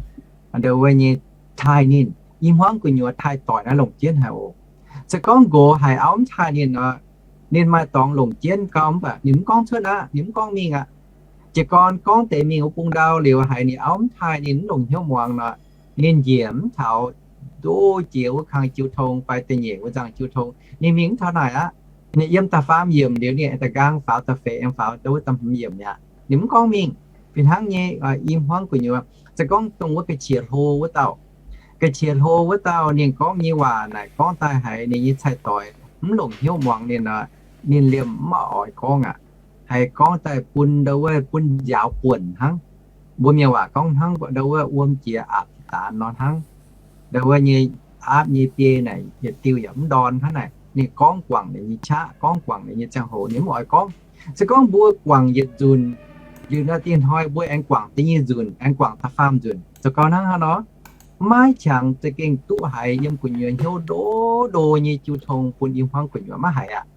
ndau wuov nyei taaih ninh. I hmuangv gu'nyuoz taaih doic naaiv longc jienv haic oc. Se gorngv nqox haiz auv mv taaih ninh nor, ninh maaih dorngx longc jienv gau mv baac ninh mv gorngv cuotv aqv, ninh mv gorngv mingh aqv. Jiez gorn gorngv deix mingh wuov bung ndau liuz haiz ninh auv mv taaih ninh mv longc hnyouv muangx nor, ninh njiec mv taux ndoh jiex wuov kang jiu tong fai da'nyeic wuov nzangc jiu tong, ninh mingh mv taux naaic aqv. Ninh yiem da'faam yiemc liuz ninh da'nqaang faaux da'feix aengx faaux ndau wuov da'hmz yiemc mi'aqv, ninh mv gorngv mingh. Fih hnangv nyei i hmuangv gu'nyuoz, se gorngv dongh wuov ga'qiex hlo wuov dauh, ga'qiex hlo wuov dauh ninh gorngv nyei waac naaic gorngv daaih haiz ninh nyei cai-doix mv longc hnyouv muangx ninh nor, ninh liemh mv oix gorngv aqv. Haiz gorngv daaih bun ndau wuov bun njaaux buonc hnangv. Mbuo mienh waac gorngv hnangv ndau wuov wuom jiex aapv daanx nor hnangv. Ndau wuov nyei aapv nyei biei naaic yietc diuh yaac mv ndorn hnangv naaic. Ninh gorngv guangc ninh nyei qaqv, gorngv guangc ninh nyei ziangh hoc ninh mv oix gorngv. Se gorngv mbuo guangc yietc nzunc, liuz nor dingh hnoi mbuo aengx guangc da'nyeic nzunc, aengx guangc da'faam nzunc, zoux gau hnangv haaix nor, maiv qangx za'gengh duqv haiz yiem gu'nyuoz hnyouv ndo ndo nyei jiu tong bun i hmuangv gu'nyuoz maiv haiz aqv.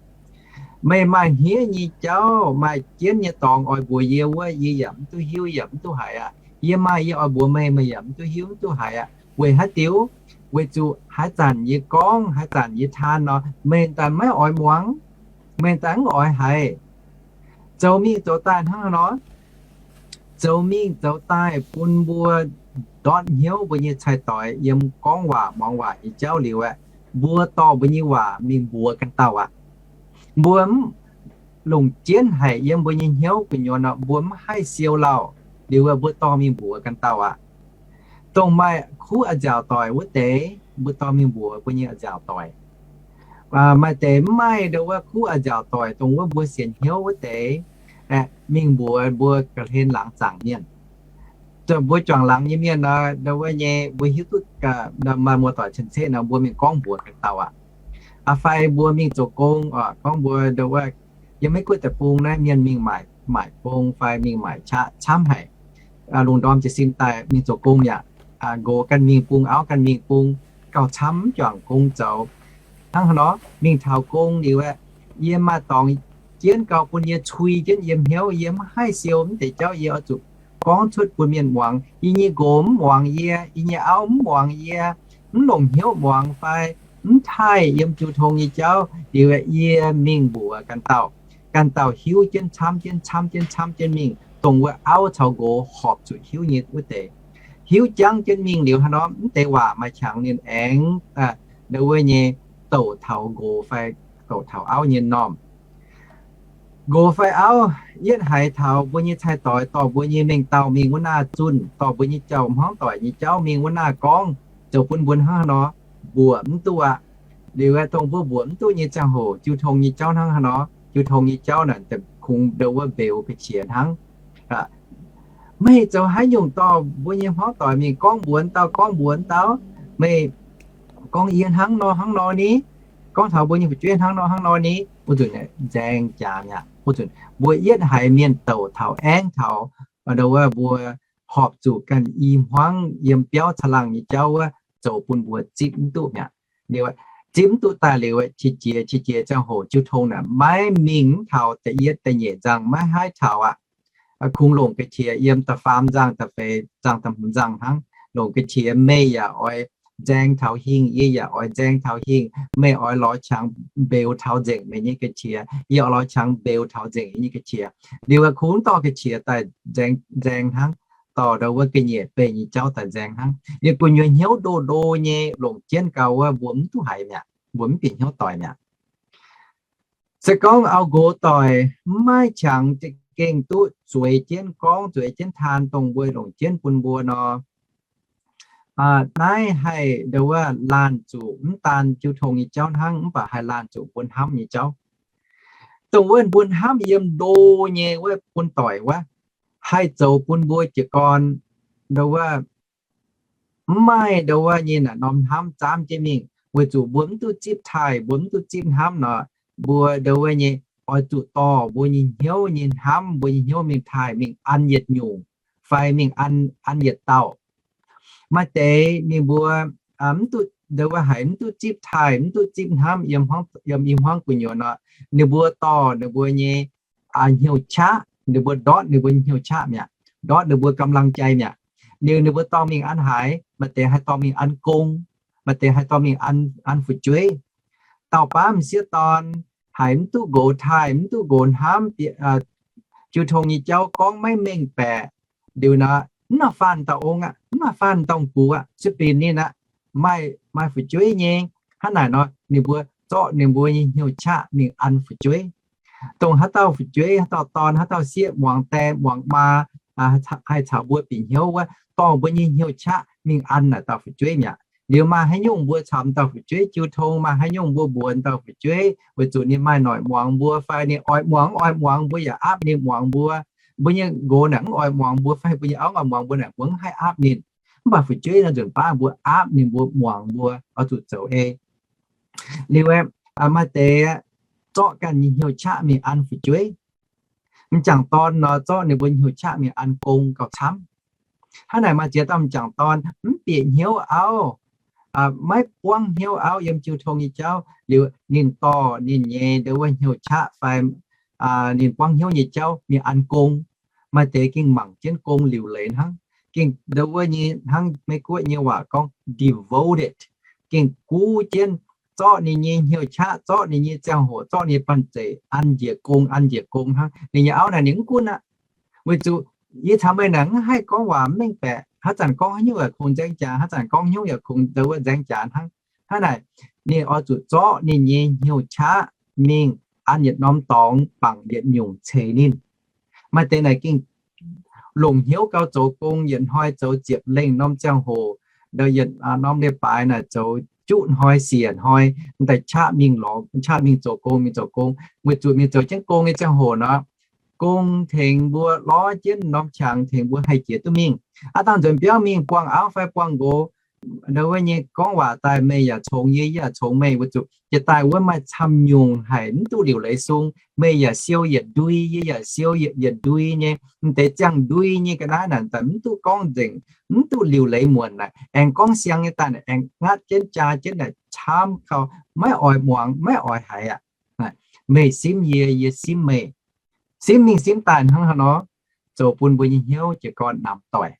Meih maaih hniev nyei jauv, maaih jienv nyei dorngx oix mbuox yie wuov, yie yaac mv duqv hiuv, yaac mv duqv haiz aqv. Yie maaih yie oix mbuox meih, meih yaac mv duqv hiuv mv duqv haiz aqv. Weic haaix diuc? Weic zuqc haaix zanc yie gorngv, haaix zanc yie taan nor, meih daaih maiv oix muangx, meih daaih mv oix haiz. Zoux mingh zoux daaih hnangv haaix nor? Zoux mingh zoux daaih bun mbuo ndortv hnyouv mbuo nyei cai-doix yiem gorngv waac muangx waac nyei jauv liuz aeqv, mbuo dorh mbuo nyei waac mingh mbuox ganh dauh aqv. Mbuo mv longc jienv haic yiem mbuo nyei hnyouv gu'nyuoz nor, mbuo mv haih siou lauh. Liuz aeqv, mbuo dorh mingh mbuox ganh dauh aqv. Dongh maaih kuv a'nziaauc doic wuov deix, mbuo dorh mingh mbuox mbuo nyei a'nziaauc doic. Maaih deix mv maaih ndau wuov kuv a'nziaauc doic, dongh wuov mbuo sienx hnyouv wuov deix, aeqv, mingh mbuox mbuo ga'hlen laangz zaangc mienh. Mbuo juangc laangz nyei mienh nor, ndau wuov nyei mbuo hiuv duqv maaih muoz-doic cien-ceqv nor, mbuo mingh gorngv mbuox ganh dauh aqv. Aa fai mbuo mingh zoux gong oc, gorngv mbuo ndau wuov yiem Meiv Guoqv deic-bung naaiv mienh mingh maaic gong fai mingh maaic qaqv camv haic. lungh ndorm jiez sin daaih mingh zoux gong yaac nqox ganh mingh bung, auv ganh mingh bung, gauh camv mv juangc gong zoux. Hnangv haaix nor mingh taux gong liuz aeqv, yie maaih dorngx jienv gauh bun yie cui jienv yiem hnyouv, yie mv haih siou mv deix jauv, yie oix zuqc gorngv cuotv bun mienh muangx. Yie nyei nqox mv muangx yie, yie nyei auv mv muangx yie, mv longc hnyouv muangx fai mv taaih yiem jiu tong nyei jauv liuz, yie mingh mbuox ganh dauh. Ganh dauh hiuv jienv camv jienv camv jienv camv jienv mingh, dongh wuov auv caux nqox horpc zuqc hiuv nyei wuov deix. Hiuv jangv jienv mingh liuz hnangv nor, mv deix waac maaih qangx ninh aengx ndo wuov nyei douc taux nqox fai douc taux auv nyei m'normh. Nqox fai auv yietv haiz taux mbuo nyei cai-doix dorh mbuo nyei mengh dauh mingh wuov naaiv zunh, dorh mbuo nyei jauv-hmuangv doic nyei jauv mingh wuov naaiv gorngv, zoux bun mbuo hnangv haaix nor mbuoqc mv duqv aqv. Liuz aeqv, dongh mbuo mbuoqc mv duqv nyei ziangh hoc, jiu tong nyei jauv hnangv haaix nor, jiu tong nyei jauv naaic kungx ndo wuov mbeux ga'qiex hnangv. Meih zoux haaix nyungc dorh mbuo nyei hmuangv doic mingh gorngv mbuox dauh, gorngv mbuox dauh? Meih gorngv yie hnangv nor hnangv nor ni? Gorngv taux mbuo nyei fu'jueiv hnangv nor hnangv nor ni? Wuov nzunc nzaeng jaax mi'aqv. Wuov nzunc mbuo yietv haiz mienh douc taux aengv taux, ndo wuov mbuo horpc zuqc ganh i hmuangv yiem biauv caangh laangh nyei jauv wuov zoux bun mbuo zipv mv duqv mi'aqv. Liuz, zipv mv duqv daaih liuz, qiex jiez qiex jiez ziangh hoc jiu tong naaic maiv mingh mv taux da'yietv da'nyeic nzangc, maiv haih taux aqv. Kungx longc ga'qiex yiem da'faam nzangc, da'feix nzangc, da'hmz nzangc hnangv. Longc ga'qiex, meih yaac oix nzaeng taux hingh, yie yaac oix nzaeng taux hingh. Meih oix lorz qangx mbeux taux nzengc meih nyei ga'qiex, yie oix lorz qangx mbeux taux nzengc yie nyei ga'qiex. Liuz kungx dorh ga'qiex daaih nzaeng hnangv, dorh ndo wuov ga'nyiec beih nyei jauv daaih nzaeng hnangv. Ninh gu'nyuoz hnyouv ndo ndo nyei longc jienv gau wuov, mbuo mv duqv haiz mi'aqv, mbuo mv bieqc hnyouv doic mi'aqv. Se gorngv auv-nqox doic mv maaih qangx za'gengh duqv zueiz jienv gorngv, zueiz jienv taan dongh mbuo longc jienv bun mbuo nor, naaiv haih ndo wuov laanh zuqc mv daan jiu tong nyei jauv hnangv, mv baac haih laanh zuqc mbuo hnamv nyei jauv. Dongh wuov mbuo hnamv yiem ndo nyei wuov bun doic wuov, haih zoux bun mbuo jiez gorn ndo wuov mv maaih ndo wuov nyei naaic norm hnamv zaamv jienv mingh, weic zuqc mbuo mv duqv zipv taaih, mbuo mv duqv zipv hnamv nor, mbuo ndo wuov nyei oix zuqc dorh mbuo nyei hnyouv nyei hnamv, mbuo nyei hnyouv mingh taaih, mingh an yietc nyungc, fai mingh an, an yietc dauh. Maaih deix ninh mbuo mv duqv ndo wuov haiz mv duqv zipv taaih, mv duqv zipv hnamv yiem i hmuangv gu'nyuoz nor, ninh mbuo dorh ninh mbuo nyei hnyouv qaqv, ninh mbuo ndortv ninh mbuo nyei hnyouv qaqv mi'aqv, ndortv ninh mbuo กำลังใจ mi'aqv. Liuz ninh mbuo dorh mingh an haaix? Maaih deix haih dorh mingh an gong, maaih deix haih dorh mingh an, an fu'jueiv. Dauh baav m'sieqv dorn haiz mv duqv nqox taaih, mv duqv nqox hnamv, jiu tong nyei jauv gorngv maiv mengh baeqc, liuz nor, mv nor faanh dauh ong aqv, mv nor faanh dauh gux aqv, sueih binc ninh aqv, maaih, maaih fu'jueiv nyei. Hnangv naaic nor ninh mbuo zorqv ninh mbuo nyei hnyouv qaqv mingh an fu'jueiv. Dongh haaix dauh fu'jueiv, haaix dauh dorn, haaix dauh sieqv muangx die muangx maa, haih caux mbuo bieqc hnyouv wuov, dorh mbuo nyei hnyouv qaqv mingh an naaic dauh fu'jueiv mi'aqv. Liuz maaih haaix nyungc mbuo caux m'dauh fu'jueiv jiu tong, maaih haaix nyungc mbuo mbuox m'dauh fu'jueiv weic zuqc ninh maaih noic muangx mbuo fai ninh oix muangx mv oix muangx mbuo yaac aapv ninh muangx mbuo. Mbuo nyei nqox naaic mv oix muangx mbuo fai mbuo nyei auv mv oix muangx mbuo naaic mbuo mv haih aapv ninh. Mv baac fu'jueiv naaiv nzunc baav mbuo aapv ninh, mbuo muangx mbuo oix zuqc zoux ei. Liuz aeqv, maaih deix zorqv ganh nyei hnyouv qaqv mingh an fu'jueiv. M'jangc dorn nor zorqv ninh mbuo nyei hnyouv qaqv mingh an gong gauh camv. Hnangv naaic maaih ziex dauh m'jangc dorn mv bieqc hnyouv auv, maiv buangv hnyouv auv yiem jiu tong nyei jauv liuz, ninh dorh ninh nyei ndo wuov hnyouv qaqv fai ninh buangv hnyouv nyei jauv mingh an gong. Maaih deix gengh mangc jienv gong liuc leiz hnangv, gengh ndo wuov nyei hnangv Meiv Guoqv nyei waac gorngv devoted, gengh guv jienv, zorqv ninh nyei hnyouv qaqv, zorqv ninh nyei ziangh hoc, zorqv ninh nyei banh zeic an njiec gong, an njiec gong hnangv. Ninh nyei auv naaic ninh mv gunv aqv. Weic zuqc yie caux meih naaic mv haih gorngv waac mv mengh baeqc, haaix zanc gorngv haaix nyungc yaac kungx nzaeng jaax, haaix zanc gorngv haaix nyungc yaac kungx ndo wuov nzaeng jaax hnangv. Hnangv naaic, ninh oix zuqc zorqv ninh nyei hnyouv qaqv mingh an yietc norm dorngx bangc yietc nyungc ceix ninh. Maaih deix naaic gengh longc hnyouv gau zoux gong, yietc hnoi zoux ziepc lengh norm ziangh hoc, ndo yietc norm leiz-baaix naaic zoux juqv hnoi siec hnoi, m'daaih qaqv mingh lorz, qaqv mingh zoux gong, mingh zoux gong, weic zuqc mingh zoux jienv gong nyei ziangh hoc nor, gong tengx mbuo lorz jienv norm qangx tengx mbuo haih jiex duqv mingh. Aav dangh nzuonx biauv mingh buangh auv fai buangh nqox, ndau wuov nyei gorngv waac daaih meih yaac congx yie, yie yaac congx meih, weic zuqc jiex daaih wuov maaih camv nyungc haic, mv duqv liuc leiz sung. Meih yaac siou yietc ndui, yie yaac siou yietc, yietc ndui nyei. Mv deix ziangh ndui nyei ga'naaiv naaic daaih mv duqv gorngv nzengc, mv duqv liuc leiz muonc naaic, aengx gorngv siang nyei daaih naaic, aengx ngatv jienv jaa jienv naaic camv gau, maiv oix muangx, maiv oix haiz aqv. Meih simv yie, yie simv meih. Simv mingh simv daaih hnangv haaix nor, zoux bun mbuo nyei hnyouv jiez gorn namx doic.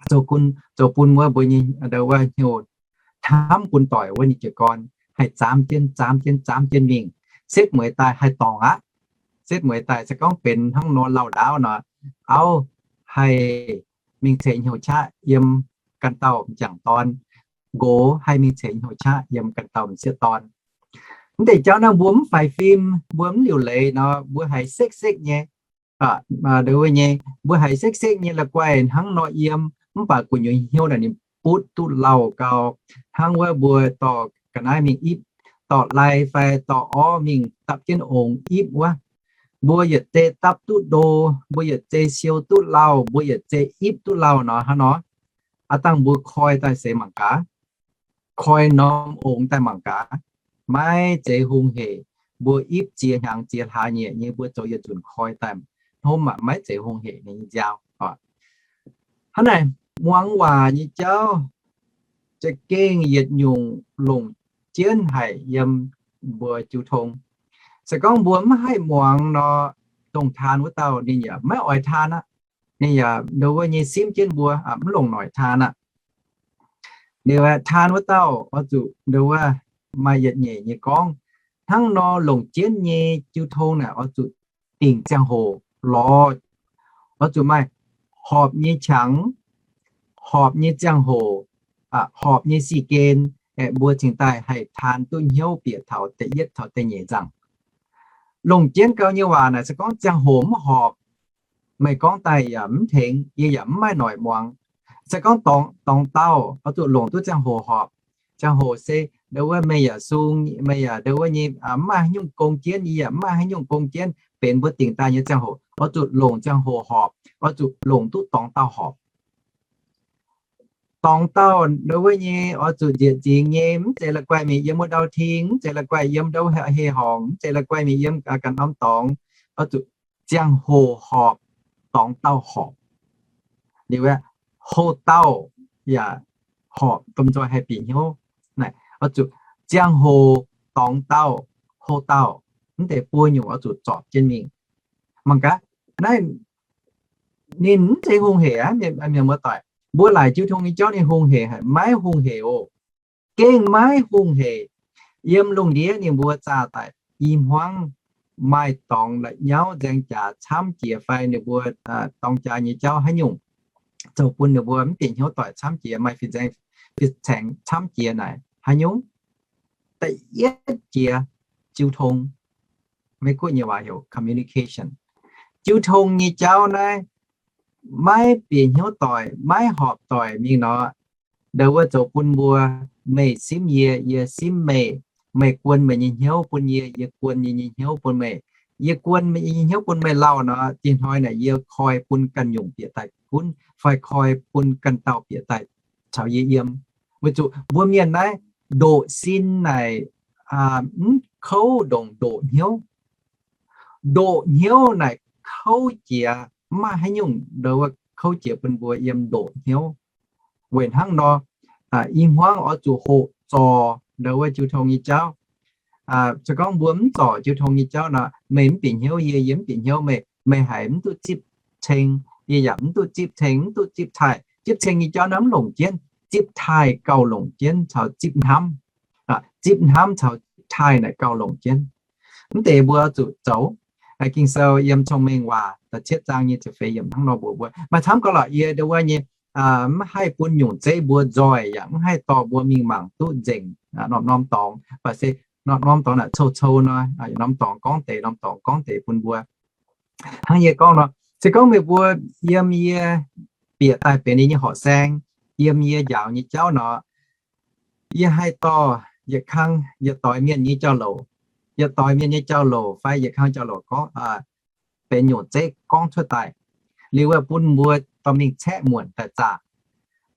Zoux bun, zoux bun wuov mbuo nyei, ndau wuov hnyouv hnamv bun doic wuov nyei jiez gorn haih zaamv jienv, zaamv jienv, zaamv jienv mingh. Setv mueiz daaih haih dorngc aqv. Setv mueiz daaih se gorngv benx hnangv nor lauh ndaauv nor, auv haih mingh ceix hnyouv qaqv yiem ganh dauh m'jangc dorn. Nqox haih mingh ceix hnyouv qaqv yiem ganh dauh m'sieqv dorn. Mv deix jauv naaiv mbuo mv faix fim, mbuo mv liuc leiz nor, mbuo haiz sekv sekv nyei. Ndau wuov nyei, mbuo haiz sekv sekv nyei la'guaih hnangv nor yiem, mv baac gu'nyuoz hnyouv naaic ninh butv duqv lauh gau. Hnangv wuov mbuo dorh ga'naaiv mingh ipv, dorh lai fai dorh orv mingh dapv jienv ongx ipv wuov, mbuo yietc zei dapv duqv ndo, mbuo yietc zei siou duqv lauh, mbuo yietc zei ipv duqv lauh nor, hnangv nor, aav dangh mbuo koi daaih seix mangc gaax. Koi norm ongx daaih mangc gaax. Maiv zeiz hungh hec. Mbuo ipv ziex hnyangx ziex hlaax nyieqc nyei mbuo zoux yietc nzunc koi daaih, hnomv aqv, maiv zeiz hungh hec ninh nyei nziaaux. Hnangv naaic, muangx waac nyei jauv za'gengh yietc nyungc longc jienv haic yiem mbuo jiu tong. Se gorngv mbuo mv haih muangx nor, dongh taan wuov dauh ninh yaac maiv oix taan aqv. Ninh yaac ndau wuov nyei simv jienv mbuo, mv longc noic taan aqv. Liuz taan wuov dauh oix zuqc ndau wuov maaih yietc nyeic nyei gorngv. Hnangv nor longc jienv nyei jiu tong naaic oix zuqc dingc ziangh hoc lorz, oix zuqc maaih horpc nyei qangx, horpc nyei ziangh hoc, horpc nyei si gen, mbuo cingx daaih haih taan duqv hnyouv bieqc taux da'yietv taux da'nyeic nzangc. Longc jienv gau nyei waac naaic se gorngv ziangh hoc mv horpc, meih gorngv daaih yaac mv tengx, yie yaac mv maaih noic muangx. Se gorngv dorngx dauh oix zuqc longc duqv ziangh hoc horpc. Ziangh hoc se ndau wuov meih yaac sung, meih yaac ndau wuov nyei mv maaih haaix nyungc gong jienv, yie yaac mv maaih haaix nyungc gong jienv, benx mbuo dingc daaih nyei ziangh hoc, oix zuqc longc ziangh hoc horpc, oix zuqc longc duqv dorngx dauh horpc. Dorngx dauh ndau wuov nyei oix zuqc nzieqc nzingx nyei, mv zeiz la'guaih mingh yiem wuov ndau ting, mv zeiz la'guaih yiem ndau heh horngc, mv zeiz la'guaih mingh yiem ganh norm dorngx, oix zuqc ziangh hoc horpc, dorngx dauh horpc. Liuz aeqv, houh dauh yaac horpc, domh nzoih haih bieqc hnyouv. Naaic oix zuqc ziangh hoc dorngx dauh, houh dauh, mv deix buo nyungc oix zuqc zorpc jienv mingh. Mangc gaax, naaiv ninh mv zeiz hungh hec aqv, mienh muoz-doic. Mbuo laaic jiu tong nyei jauv ninh hungh hec haic, maiv hungh hec oc. Gengh maiv hungh hec. Yiem lungh ndiev ninh mbuo zaah daaih i hmuangv maaih dorngx la'nyauv nzaeng jaax camv jiex fai ninh mbuo dorng jaax nyei jauv haaix nyungc zoux bun ninh mbuo mv bieqc hnyouv doic camv jiex, maaih fih nzaeng fih caengx camv jiex naaic haaix nyungc? Da'yietv jiex jiu tong. Meiv-Guoqv nyei waac heuc communication. Jiu tong nyei jauv naaiv maiv bieqc hnyouv doic, maiv horpc doic mingh nor, ndau wuov zoux bun mbuo, meih simv yie, yie simv meih, meih guon meih nyei hnyouv bun yie, yie guon yie nyei hnyouv bun meih. Yie guon yie nyei hnyouv bun meih lauh nor, diex hnoi naaic yie koi bun ganh nyungc bieqc daaih gunv fai koi bun ganh dauh bieqc daaih caux yie yiem. Weic zuqc mbuo mienh naaiv ndoqc sin naaic mv kouv ndongc ndoqc hnyouv. Ndoqc hnyouv naaic kouv jiex, mv maaih haaix nyungc ndau wuov kouv jiex bun mbuo yiem ndoqc hnyouv. Weic hnangv nor, i hmuangv oix zuqc hoqc zorc ndau wuov jiu tong nyei jauv. Se gorngv mbuo mv zorc jiu tong nyei jauv nor, meih mv bieqc hnyouv yie, yie mv bieqc hnyouv meih, meih haiz mv duqv zipv ceng, yie yaac mv duqv zipv ceng, mv duqv zipv taaih. Zipv ceng nyei jauv naaiv mv longc jienv, zipv taaih gauh longc jienv caux zipv hnamv. Zipv hnamv caux zipv taaih naaic gauh longc jienv. Mv deix mbuo zuqc zoux. Ging-Sou yiem Cong-Mengh Waac da'cietv zaang nyei ziepc feix yiemc hnangv nor mbuox mbuo. Maaih camv gauh lorqc, yie ndau wuov nyei mv haih bun nyungc zeiv mbuo nzoih, yaac mv haih dorh mbuo mingh mangc duqv nzengc norm-norm dorngx. Baac se norm-norm dorngx naaic cou-cou nor, norm dorngx gorngv deix, norm dorngx gorngv deix bun mbuo. Hnangv yie gorngv nor, se gorngv meih mbuo yiem yie bieqc daaih benx yie nyei horqc saeng, yiem yie njaaux nyei jauv nor, yie haih dorh yietc kang yietc doix mienh nyei jauv-louc, yietc doix mienh nyei jauv-louc fai yietc kang jauv-louc gorngv, benx nyungc zeiv gorngv cuotv daaih, liuz wuov bun mbuo dorh mingh caeqv muonc daaih zaah.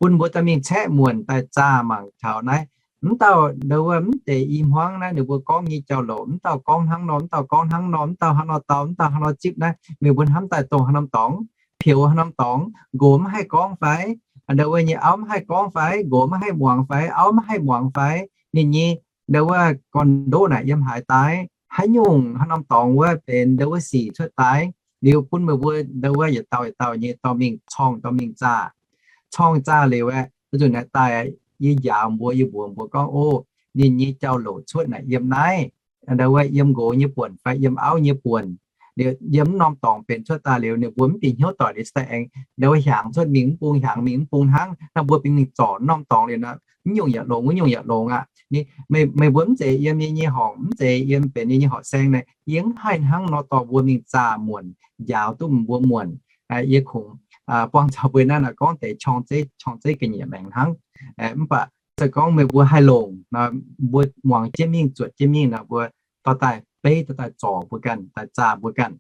bun mbuo daaih mingh caeqv muonc daaih zaah mangc taux naaiv. Mv dauh ndau wuov mv deix i hmuangv naaiv ninh mbuo gorngv nyei jauv-louc, mv dauh gorngv hnangv nor, mv dauh gorngv hnangv nor, mv dauh hnangv nor dau, mv dauh hnangv nor zipv naaiv, meih mbuo hnamv daaih dongh haaix norm dorngx, peux haaix norm dorngx, nqox maiv haih gorngv fai, ndau wuov nyei auv maiv haih gorngv fai, nqox maiv haih muangx fai, auv maiv haih muangx fai, ninh nyei ndau wuov gorn-ndoqv naaic yiem haaix daaih, haaix nyungc haaix norm dorngx wuov benx ndau wuov sic cuotv daaih, liuz bun meih mbuo ndau wuov yietc dauh yietc dauh nyei dorh mingh corng, dorh mingh zaah. Corng zaah liuz aeqv, nzunc naaiv daaih yie njaaux mbuo, yie mbuox mbuo gorngv, o, ninh nyei jauv-louc cuotv naaic yiem naaiv, ndau wuov yiem nqox nyei buonc fai yiem auv nyei buonc. Liuz yiem norm dorngx benx cuotv daaih liuz, ninh mbuo mv bieqc hnyouv doic liuz daaih aengx ndau wuov hiaangx cuotv mingh mv bung, hiaangx mingh mv bung hnangv. Naaiv mbuo bingx mingh zorc norm dorngx liuz nor, mv nyungc yaac longx, wuov nyungc yaac longx aqv. Meih, meih mbuo mv zeiz yiem yie nyei horngc, mv zeiz yiem benx yie nyei horqc saeng naaic, yie mv haih hnangv nor dorh mbuo mingh zaah muonc, njaaux duqv mbuo muonc. Yie kungx buangh caux mbuo naaiv nor gorngv deix corng zeiv, corng zeiv ga'nyiec maengx hnangv. Mv baac se gorngv meih mbuo haih longc, mbuo muangx jienv mingh, zuotc jienv mingh nor, mbuo dorh daaih beiv, dorh daaih zorc mbuo ganh, daaih zaah mbuo ganh.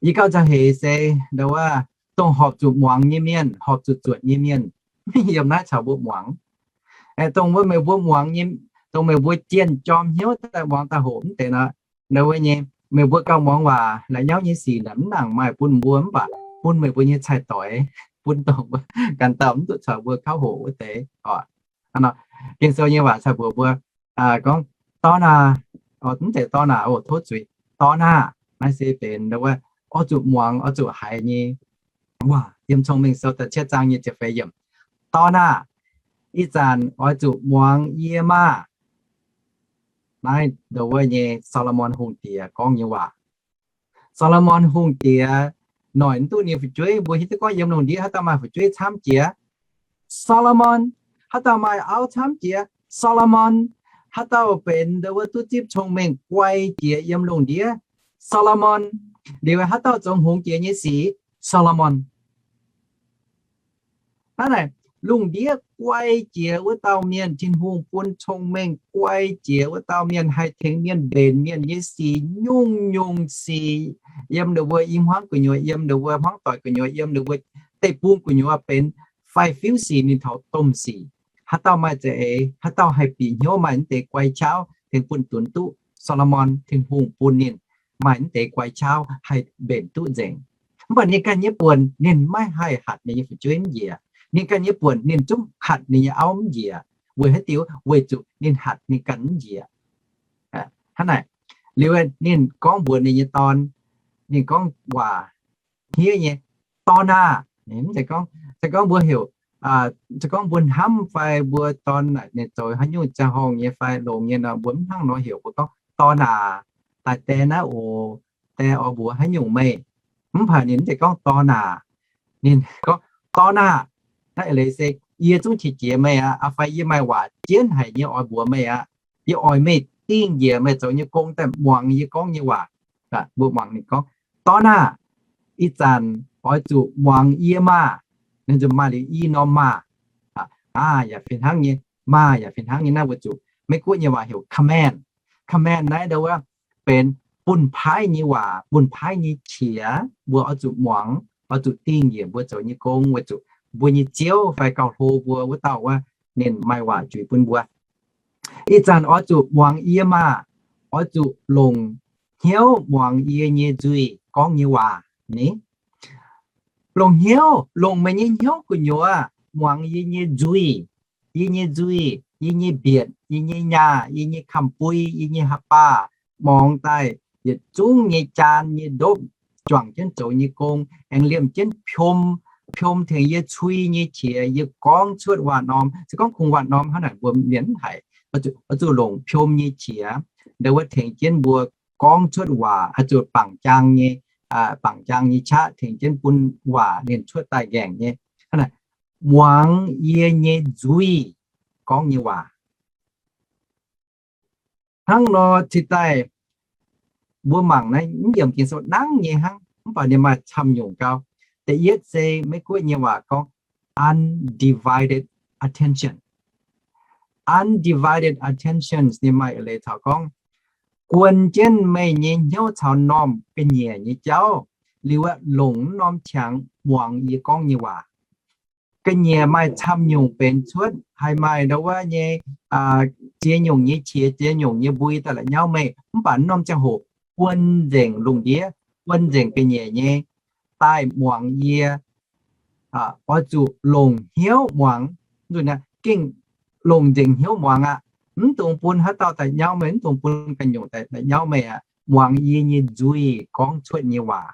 Yie gauh nzauh heix se ndau wuov dongh horpc zuqc muangx nyei mienh, horpc zuqc zuotc nyei mienh, mv yiem naaiv caux mbuo muangx. Dongh wuov meih mbuo muangx nyei, dongh meih mbuo jienh jorm hnyouv daaih muangx daaih hoqc mv deix nor, ndau wuov nyei, meih mbuo gauh muangx waac la'nyauv nyei sic naaic mv nangc maaih bun mbuo, mv baac bun meih mbuo nyei cai-doix, bun dongh ganh dauh mv duqv caux mbuo kauv hoqc wuov deix oc. Ging-Sou nyei waac cai mbuox mbuo gorngv, dorn aah, mv zeiz dorn aah, o, tov zuiz, dorn aah, naaiv se benx ndau wuov oix zuqc muangx, oix zuqc haiz nyei waac. Yiem Cong-Mengh Sou da'cietv zaang nyei ziepc feix yiemc, dorn aah, ih zanc oix zuqc muangx yie maah! Naaiv ndau wuov nyei Saa^lo^morn Hungh Diex gorngv nyei waac. Saa^lo^morn Hungh Diex noic mv duqv ninh fu'jueiv. Mbuo hiuv duqv gorngv yiem lungh ndiev haaix dauh maaih fu'jueiv camv jiex? Saa^lo^morn. Haaix dauh maaih auv camv jiex? Saa^lo^morn. Haaix dauh benx ndau wuov duqv zipv cong-mengh guai jiex yiem lungh ndiev? Saa^lo^morn. Liuz haaix dauh zoux hngongx jiex nyei sic? Saa^lo^morn. Hnangv naaic, lungh ndiev guai jiex wuov dauh mienh, Tin-Hungh bun cong-mengh guai jiex wuov dauh mienh haih tengx mienh mbenc mienh nyei sic, nyungc-nyungc sic, yiem ninh mbuo i hmuangv gu'nyuoz, yiem ninh mbuo hmuangv doic gu'nyuoz, yiem ninh mbuo deic-bung gu'nyuoz benx faix-fiuv sic, ninh taux domh sic. Haaix dauh maaih za'eix, haaix dauh haih bieqc hnyouv maaih mv deix guai qauv tengx bun dunx duqv, Saa^lo^morn Tin-Hungh bun ninh maaih mv deix guai qauv haih mbenc duqv nzengc. Mv baac ninh ganh nyei buonc ninh maiv haih hatc ninh nyei fu'jueiv mv njiec. Ninh ganh nyei buonc ninh zungv hatc ninh nyei auv mv njiec. Weic haaix diuc? Weic zuqc ninh hatc ninh ganh mv njiec. Hnangv naaic, liuz ninh gorngv mbuox ninh nyei dorn, ninh gorngv waac hniev nyei, dorn aah! Mv zeiz gorngv, se gorngv mbuo heuc, se gorngv mbuo hnamv fai mbuo dorn ninh zoux haaix nyungc ziangh horngh nyei fai longx nyei nor, mbuo mv hnangv nor heuc, mbuo gorngv, dorn aac, daaih die naaiv oc, die oix mbuox haaix nyungc meih. Mv baac ninh mv zeiz gorngv dorn aac. Ninh gorngv, dorn aah! Naaiv eix leiz se, yie zungv qiex jiez meih aqv, fai yie maaih waac jienv haic nyei oix mbuox meih aqv. Yie oix meih dingh njiec meih zoux nyei gong daaih muangx yie gorngv nyei waac. Mbuo muangx ninh gorngv, dorn aah! Ih zanc oix zuqc muangx yie maah! Ninh zuqc maaih liuz i norm maah. Aaah, yaac fih hnangv nyei, maah yaac fih hnangv nyei. Naaiv mbuo zuqc, Meiv-Guoqv nyei waac heuc command. Command naaiv ndau wuov benx bun paaiv nyei waac, bun paaiv nyei qiex. Mbuo oix zuqc muangx, oix zuqc dingh njiec mbuo zoux nyei gong, weic zuqc mbuo nyei Ziouv fai gauh hlo mbuo wuov dauh wuov, ninh maaih waac juix bun mbuo. Ih zanc oix zuqc muangx yie maah! Oix zuqc longc hnyouv muangx yie nyei nzuih gorngv nyei waac ni. Longc hnyouv, longc meih nyei hnyouv gu'nyuoz muangx yie nyei nzuih, yie nyei nzuih, yie nyei mbietc, yie nyei nyaah, yie nyei kamx-bui, yie nyei haaix baah, morngx daaih yietc zungv nyei jaan nyei ndopv juangc jienv zoux nyei gong, aengx liemh jienv piom, piom tengx yie cui nyei qiex, yie gorngv cuotv waac-norm. Se gorngv kungx waac-norm hnangv naaic mbuo mienh mv haiz. Oix zuqc longc piom nyei qiex, ndau wuov tengx jienv mbuo gorngv cuotv waac, oix zuqc bangc jaang nyei, bangc jaang nyei qaqv tengx jienv bun waac ninh cuotv daaih nqaengc nyei. Hnangv naaic, muangx yie nyei nzuih gorngv nyei waac. Hnangv nor cingx daaih mbuo mangc naaiv mv yiemc Ging-Sou nangv nyei hnangv, mv baac ninh maaih camv nyungc gau. Da'yietv se Meiv-Guoqv nyei waac gorngv undivided attention. Undivided attention ninh maaih eix leiz caux gorngv, guon jienv meih nyei hnyouv caux normh ga'nyiec nyei jauv, liuz aeqv, longc mv norm qangx muangx yie gorngv nyei waac. ga'nyiec maaih camv nyungc benx cuotv, haih maaih ndau wuov nyei ziex nyungc nyei qiex, ziex nyungc nyei mbui daaih la'nyauv meih. Mv baac norm ziangh hoc buon nzengc lungh ndiev, buon nzengc ga'nyiec nyei daaih muangx yie, oix zuqc longc hnyouv muangx. Gengh longc nzengc hnyouv muangx aqv. Mv dungx bun haaix dauh daaih nyauv meih, mv dungx bun ganh nyungc daaih nyauv meih aqv. Muangx yie nyei nzuih gorngv cuotv nyei waac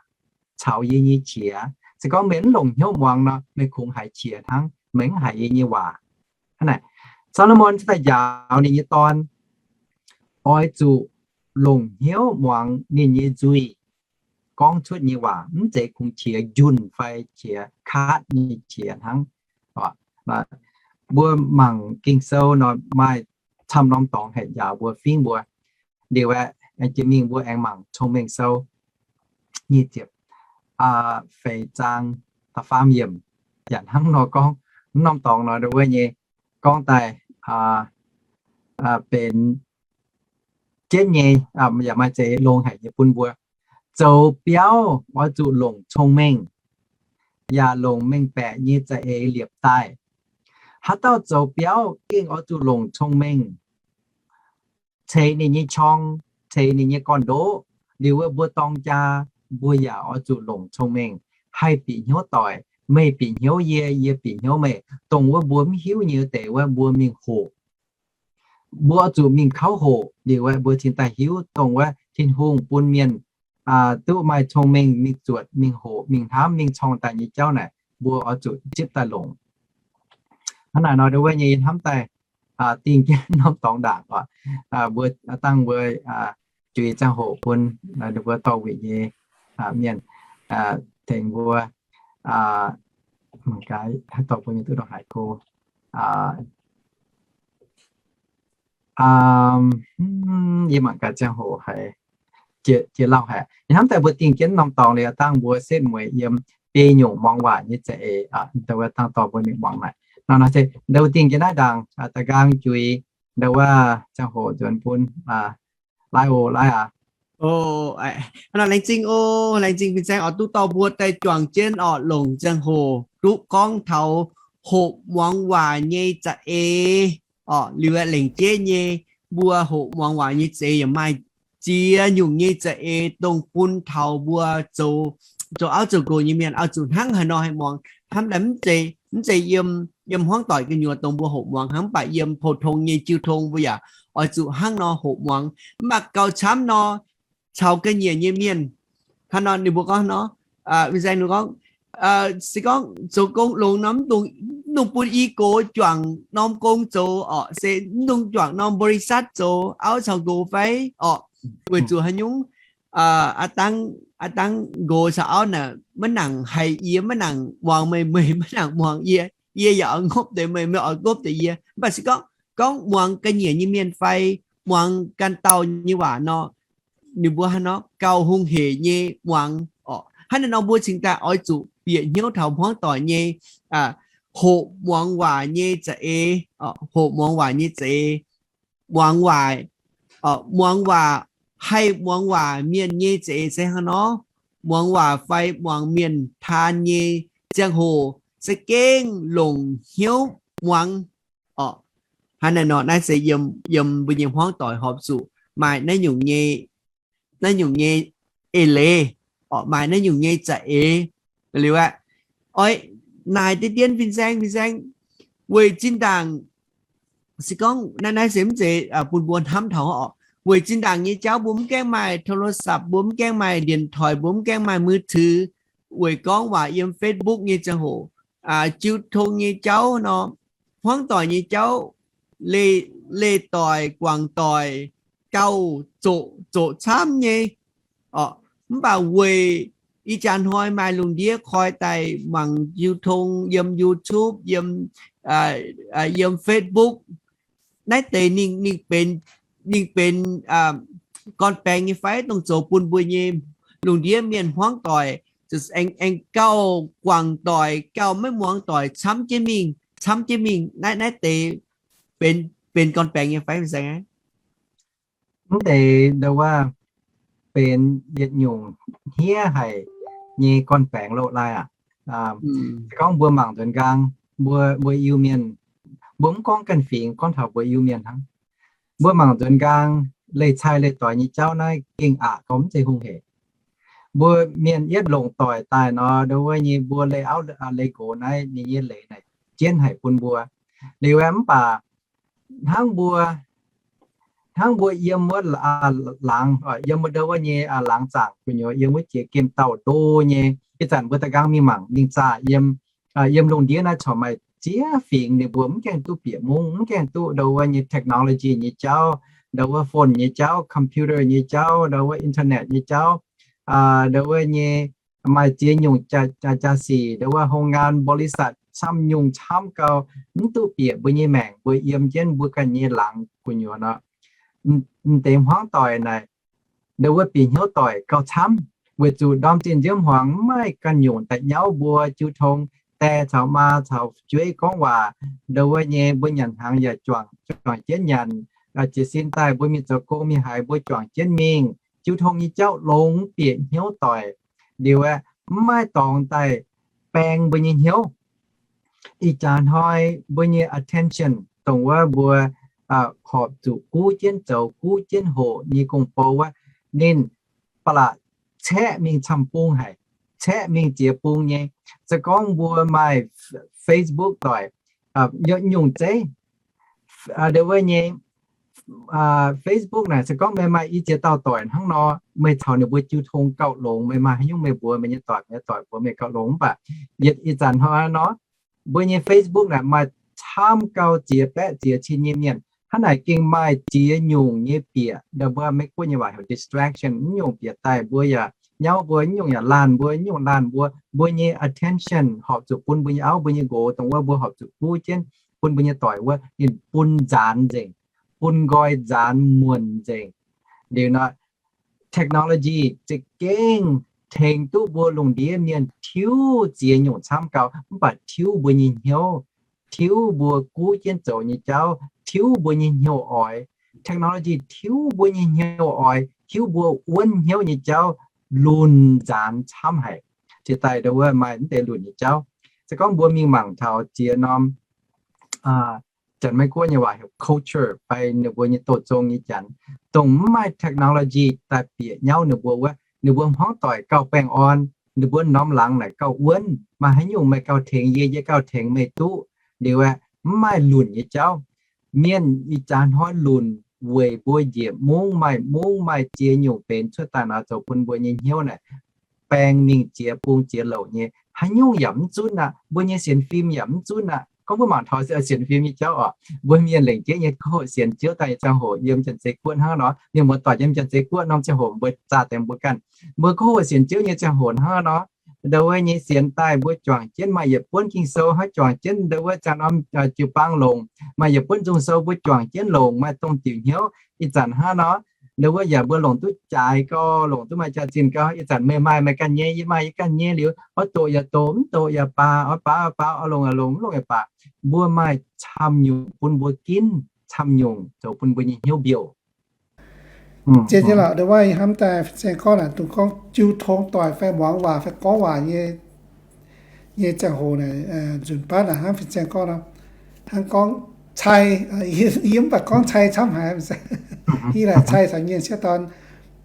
caux yie nyei qiex. Se gorngv meih mv longc hnyouv muangx nor, meih kungx haiz qiex hnangv, meih mv haiz yie nyei waac. Hnangv naaic, Saa^lo^morn daaih njaaux ninh nyei dorn, oix zuqc longc hnyouv muangx ninh nyei nzuih gorngv cuotv nyei waac, mv zeiz kungx qiex njunh fai qiex kaatv nyei qiex hnangv. Mbuo mangc Ging-Sou nor maaih camv norm dorngx haih njaaux mbuo fingx mbuo. Liuz aeqv, jiex mingh mbuo aengx mangc Cong-Mengh Sou nyic ziepc feix zaang da'faam yiemc. Yaac hnangv nor gorngv, norm dorngx nor wuov nyei gorngv daaih benx jienv nyei, yaac maaih za'eix longx haic nyei bun mbuo. Zoux biauv oix zuqc longc cong-mengh, yaac longc mengh baeqc nyei za'eix liepc daaih. Haaix dauh zoux biauv gengh oix zuqc longc cong-mengh, ceix ninh nyei qorng, ceix ninh nyei gorn-ndoqv. Liuz wuov mbuo dorng jaa, mbuo yaac oix zuqc longc cong-mengh, haih bieqc hnyouv doic. Meih bieqc hnyouv yie, yie bieqc hnyouv meih. Dongh wuov mbuo mv hiuv nyei wuov deix wuov mbuo mingh hoqc. Mbuo oix zuqc mingh kauv hoqc liuz wuov mbuo cingx daaih hiuv dongh wuov Tin-Hungh bun mienh duqv maaih cong-mengh mingh zuotc, mingh hoqc, mingh hnamv, mingh corng daaih nyei jauv naaic, mbuo oix zuqc zipv daaih longc. Hnangv naaic nor, ndau wuov nyei yie hnamv daaih dingh jienv norm dorngx ndaangc oc. Mbuo dangh mbuo juix ziangh hoc bun ninh mbuo dorh wuic nyei mienh tengx mbuo, mangc gaax haaix dauh bun mienh duqv ndongc haaix go. Yie mangc gaax ziangh hoc haiz jiex lauh haic. Yie hnamv daaih mbuo dingh jienv norm dorngx liuz dangh mbuo setv mueiz yiem biei nyungc muangx waac nyei za'eix, ndau wuov dangh dorh mbuo mingh muangx naaic. Nor nor se ndau wuov dingh jienv naaiv ndaangc, da'nqaang juix ndau wuov ziangh hoc nzuonx bun. Laaiv oc, laaiv aac. Laengz zingh oc, laengz zingh fin-saeng oix duqv dorh mbuo daaih juangc jienv oc, longc ziangh hoc duqv gorngv taux hoqc muangx waac nyei za'eix oc. Liuz aeqv, lengc jeiv nyei, mbuo hoqc muangx waac nyei za'eix yaac maaih ziex nyungc nyei za'eix dongh bun taux mbuo zoux, zoux auv zoux nqox nyei mienh oix zuqc hnangv haaix nor haih muangx. Hnamv daaih mv zeiz, mv zeiz yiem, yiem hmuangv doic gu'nyuoz dongh mbuo hoqc muangx hnangv, mv baac yiem pou-tong nyei jiu tong mbuo yaac oix zuqc hnangv nor hoqc muangx. Mv baac gauh camv nor, caux ga'nyiec nyei mienh, hnangv nor ninh mbuo gorngv nor, fin-saeng ninh gorngv, se gorngv zoux gong longx nor mv dungx, mv dungx bun i gox juangc norm gong zoux oc, se mv dungx juangc norm บริษัท zoux auv caux nqox fai oc. Weic zuqc haaix nyungc? Aav dangh, aav dangh nqox caux auv naaic maiv nangc haiz yie, maiv nangc muangx meih, meih maiv nangc muangx yie. Yie yaac oix ngopv deix meih, meih oix ngopv deix yie. Mv baac se gorngv, gorngv muangx ga'nyiec nyei mienh fai muangx ganh dauh nyei waac nor, ninh mbuo hnangv nor gauh hungh heic nyei muangx oc. Hnangv naaiv nor mbuo cingx daaih oix zuqc bieqc hnyouv taux hmuangv doic nyei hoqc muangx waac nyei za'eix, hoqc muangx waac nyei za'eix, muangx waac, muangx waac, haih muangx waac mienh nyei za'eix se hnangv nor, muangx waac fai muangx mienh taan nyei ziangh hoc za'gengh longc hnyouv muangx oc. Hnangv naaiv nor, naaiv se yiem, yiem mbuo nyei hmuangv doic horpc zuqc maaih naaiv nyungc nyei, naaiv nyungc nyei eix leiz oc, maaih naaiv nyungc nyei za'eix. Liuz aeqv, oix naaic deix dien fin-saeng, fin-saeng, weic zinh ndaangc se gorngv naaiv, naaiv se mv zeiz bun mbuo hnamv taux oc. Weic zinh ndaangc nyei jauv mbuo mv gaengh maaih โทรศัพท์, mbuo mv gaengh maaih điện thoại, mbuo mv gaengh maaih มือถือ, weic gorngv waac yiem Facebook nyei ziangh hoc, jiu tong nyei jauv nor, hmuangv doic nyei jauv, leih, leih doic, guangc doic, gauh zoqc, zoqc camv nyei oc. Mv baac weic ih jaax hnoi maaih lungh ndiev koi daaih mangc jiu tong yiem YouTube, yiem, yiem Facebook, naaiv deix ninh, ninh benx, ninh benx gorn-baengx nyei fai dongh zoux bun mbuo nyei lungh ndiev mienh hmuangv doic aengx, aengx gauh guangc doic, gauh maiv muangx doic camv jienv mingh, camv jienv mingh, naaiv, naaiv deix benx, benx gorn-baengx nyei fai mv zeiz aqv? Mv deix ndau wuov benx yietc nyungc hniev haic nyei gorn-baengx loh laai aqv. Se gorngv mbuo mangc nzuonx nqaang, mbuo, mbuo Iu-Mienh, mbuo mv gorngv ganh fingx, gorngv taux mbuo Iu-Mienh hnangv. Mbuo mangc nzuonx nqaang leih cai leih doix nyei jauv naaiv gengh aqc gau mv zeiz hungh hec. Mbuo mienh yietv longc doic daaih nor, ndo wuov nyei mbuo leih auv leih nqox naaiv ninh nyei leiz naaic jienv haic bun mbuo. Liuz aeqv, mv baac hnangv mbuo, hnangv mbuo yiem wuov laangz, yiem wuov ndo wuov nyei laangz zaangc gu'nyuoz, yiem wuov jiex gemh dauh ndo nyei, ih zanc mbuo da'nqaang mingh mangc mingh zaah yiem, yiem lungh ndiev naaiv corc maaih ziex fingx ninh mbuo mv gaengh duqv bieqc mungv, mv gaengh duqv ndo wuov nyei technology nyei jauv, ndo wuov phone nyei jauv, computer nyei jauv, ndo wuov internet nyei jauv, ndo wuov nyei maaih ziex nyungc jaa-sic, ndo wuov ໂຮງງານ บริษัท camv nyungc camv gau, mv duqv bieqc mbuo nyei maengc, mbuo yiem jienv mbuo ganh nyei laangz gu'nyuoz nor. M'deix hmuangv doic naaic, ndo wuov bieqc hnyouv doic gauh camv, weic zuqc ndorm zinh nziouv hmuangx mv maaih ganh nyungc daaih nyauv mbuo jiu tong, die caux maa caux jueiv gorngv waac, ndo wuov nyei mbuo nyanc hnaangx yaac juangc, juangc jienv nyanc, jiez sin daaih mbuo mingh zoux gong mingh haaix mbuo juangc jienv mingh, jiu tong nyei jauv longx bieqc hnyouv doic. Liuz aeqv, mv maaih dorngx daaih baeng mbuo nyei hnyouv. Ih jaax hnoi mbuo nyei attention, dongh wuov mbuo horpc zuqc guv jienv zoux, guv jienv hoqc nyei gong-bou wuov, ninh ba'laqc caeqv mingh camv-bung haic, caeqv mingh ziex bung nyei. Se gorngv mbuo maaih Facebook doic, nyungc zeiv, ndo wuov nyei Facebook naaic, se gorngv meih maaih i ziex dauh doic hnangv nor, meih caux ninh mbuo jiu tong gauh longx, meih maaih haaix nyungc meih mbuox meih nyei doic, meih nyei doic mbuox meih gauh longx. Mv baac yietc ih zanc hnoi nor, mbuo nyei Facebook naaic maaih camv gau ziex baeqv ziex cin nyei mienh. Hnangv naaic gengh maaih ziex nyungc nyei bieqc, ndo mbuo Meiv Guoqv nyei waac heuc distraction, mv nyungc bieqc daaih mbuo yaac nyauv mbuo, mv nyungc yaac laanh mbuo, mv nyungc laanh mbuo. Mbuo nyei attention horpc zuqc bun mbuo nyei auv, mbuo nyei nqox, dongh wuov mbuo horpc zuqc guv jienv bun mbuo nyei doic wuov, ninh bun nzaanx nzengc, bun nqoi nzaanx muonc nzengc. Liuz nor, technology za'gengh tengx duqv mbuo lungh ndiev mienh tiuv ziex nyungc camv gau, mv baac tiuv mbuo nyei hnyouv, tiuv mbuo guv jienv zoux nyei jauv, tiuv mbuo nyei hnyouv oix. Technology tiuv mbuo nyei hnyouv oix, tiuv mbuo wuonv hnyouv nyei jauv lunx nzaanx camv haic. Jiex daaih ndo wuov maaih mv deix lunc nyei jauv. Se gorngv mbuo mingh mangc taux ziex norm Janx-Meiv Guoqv nyei waac heuc culture fai ninh mbuo nyei douz zong nyei janx, dongh mv maaih technology daaih bieqc nyauv ninh mbuo wuov, ninh mbuo hmuangv doic gauh baengh orn, ninh mbuo norm laangz naaic gauh wuonv, maaih haaix nyungc meih gauh tengx yie, yie gauh tengx meih duqv. Liuz aeqv, mv maaih lunc nyei jauv. Mienh ih jaax hnoi lunc weic mbuo njiec mungv, maaih mungv maaih ziex nyungc benx cuotv daaih nor zoux bun mbuo nyei hnyouv naaic baeng mingh ziex bung ziex louc nyei. Haaix nyungc yaac mv zunv aqv. Mbuo nyei sienx fim yaac mv zunv aqv. Gorngv mbuo mangc taux sienx fim nyei jauv oc, mbuo mienh lengc jeiv nyei kouv sienx Ziouv daaih nyei ziangh hoc yiem Janx-Zei Guoqv hnangv nor, mienh muoz-doic yiem Janx-Zei Guoqv norm ziangh hoc mbuo zaah deix mbuo ganh, mbuo kouv sienx Ziouv nyei ziangh hoc hnangv nor, ndo wuov nyei sienx daaih mbuo juangc jienv maaih yietc buonv Ging-Sou hnangv, juangc jienv ndo wuov ziangh norm jiu-baang longc, maaih yietc buonv nzung sou mbuo juangc jienv longc, maaih dongh diuc hnyouv ih zanc hnangv nor. Ndo wuov yaac mbuo longc duqv jaaix gau, longc duqv maaih jaax-zinh gau. Ih zanc meih maaih meih ganh nyei, yie maaih yie ganh nyei liuz, oix doqc yaac doqc, mv doqc yaac baac, oix baac oix baac, oix longc yaac longc, mv longc yaac baac. Mbuo maaih camv nyungc bun mbuo ginv, camv nyungc zoux bun mbuo nyei hnyouv mbiouh. Jiex nyei lorqc, ndo wuov ih hnamv daaih fin-saeng gorngv naaic, dongh gorngv jiu tong doic fai muangx waac fai gorngv waac nyei, nyei ziangh hoc naaic, nzunc baav naaic hnangv fin-saeng gorngv nor, hnangv gorngv cai, yie mv baac gorngv cai camv haic, yie laaic cai caux nyienh sieqv dorn,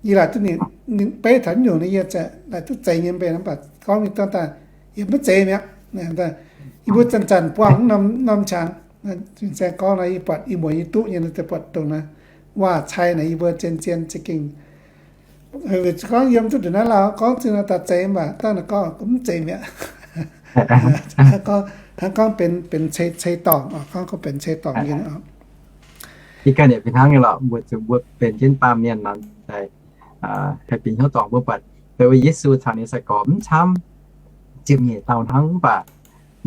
yie laaic duqv ninh, ninh beiv taux nyungc nyei yie laaic duqv zeiz nyei mbenc, mv baac gorngv mingh dorn daaih yie mv zeiz mi'aqv. Yie mbuo zanc-zanc buangh norm, norm qangx, fin-saeng gorngv nor yie buatc, yie mueiz yie duqv nyei nor, buatc dongh naaiv waac cai naaic yie mbuo zien-zien za'gengh Weic zuqc gorngv yiem duqv nduqc naaiv lauh gorngv zinh nor daaih zeiz mv baac dangh naaiv gorngv mv zeiz mi'aqv. Hnangv gorngv benx, benx cei, cei dorngc, gorngv, gorngv benx cei dorngc nyei. Ih ganh yaac fih hnangv nyei lorqc, weic zuqc mbuo benx jienv baamh mienh nor, haih bieqc hnyouv dorngc mbuo buatc, weic Yesu caux ninh nyei sai-gorx mv camv, ziepc nyeic dauh hnangv mv baac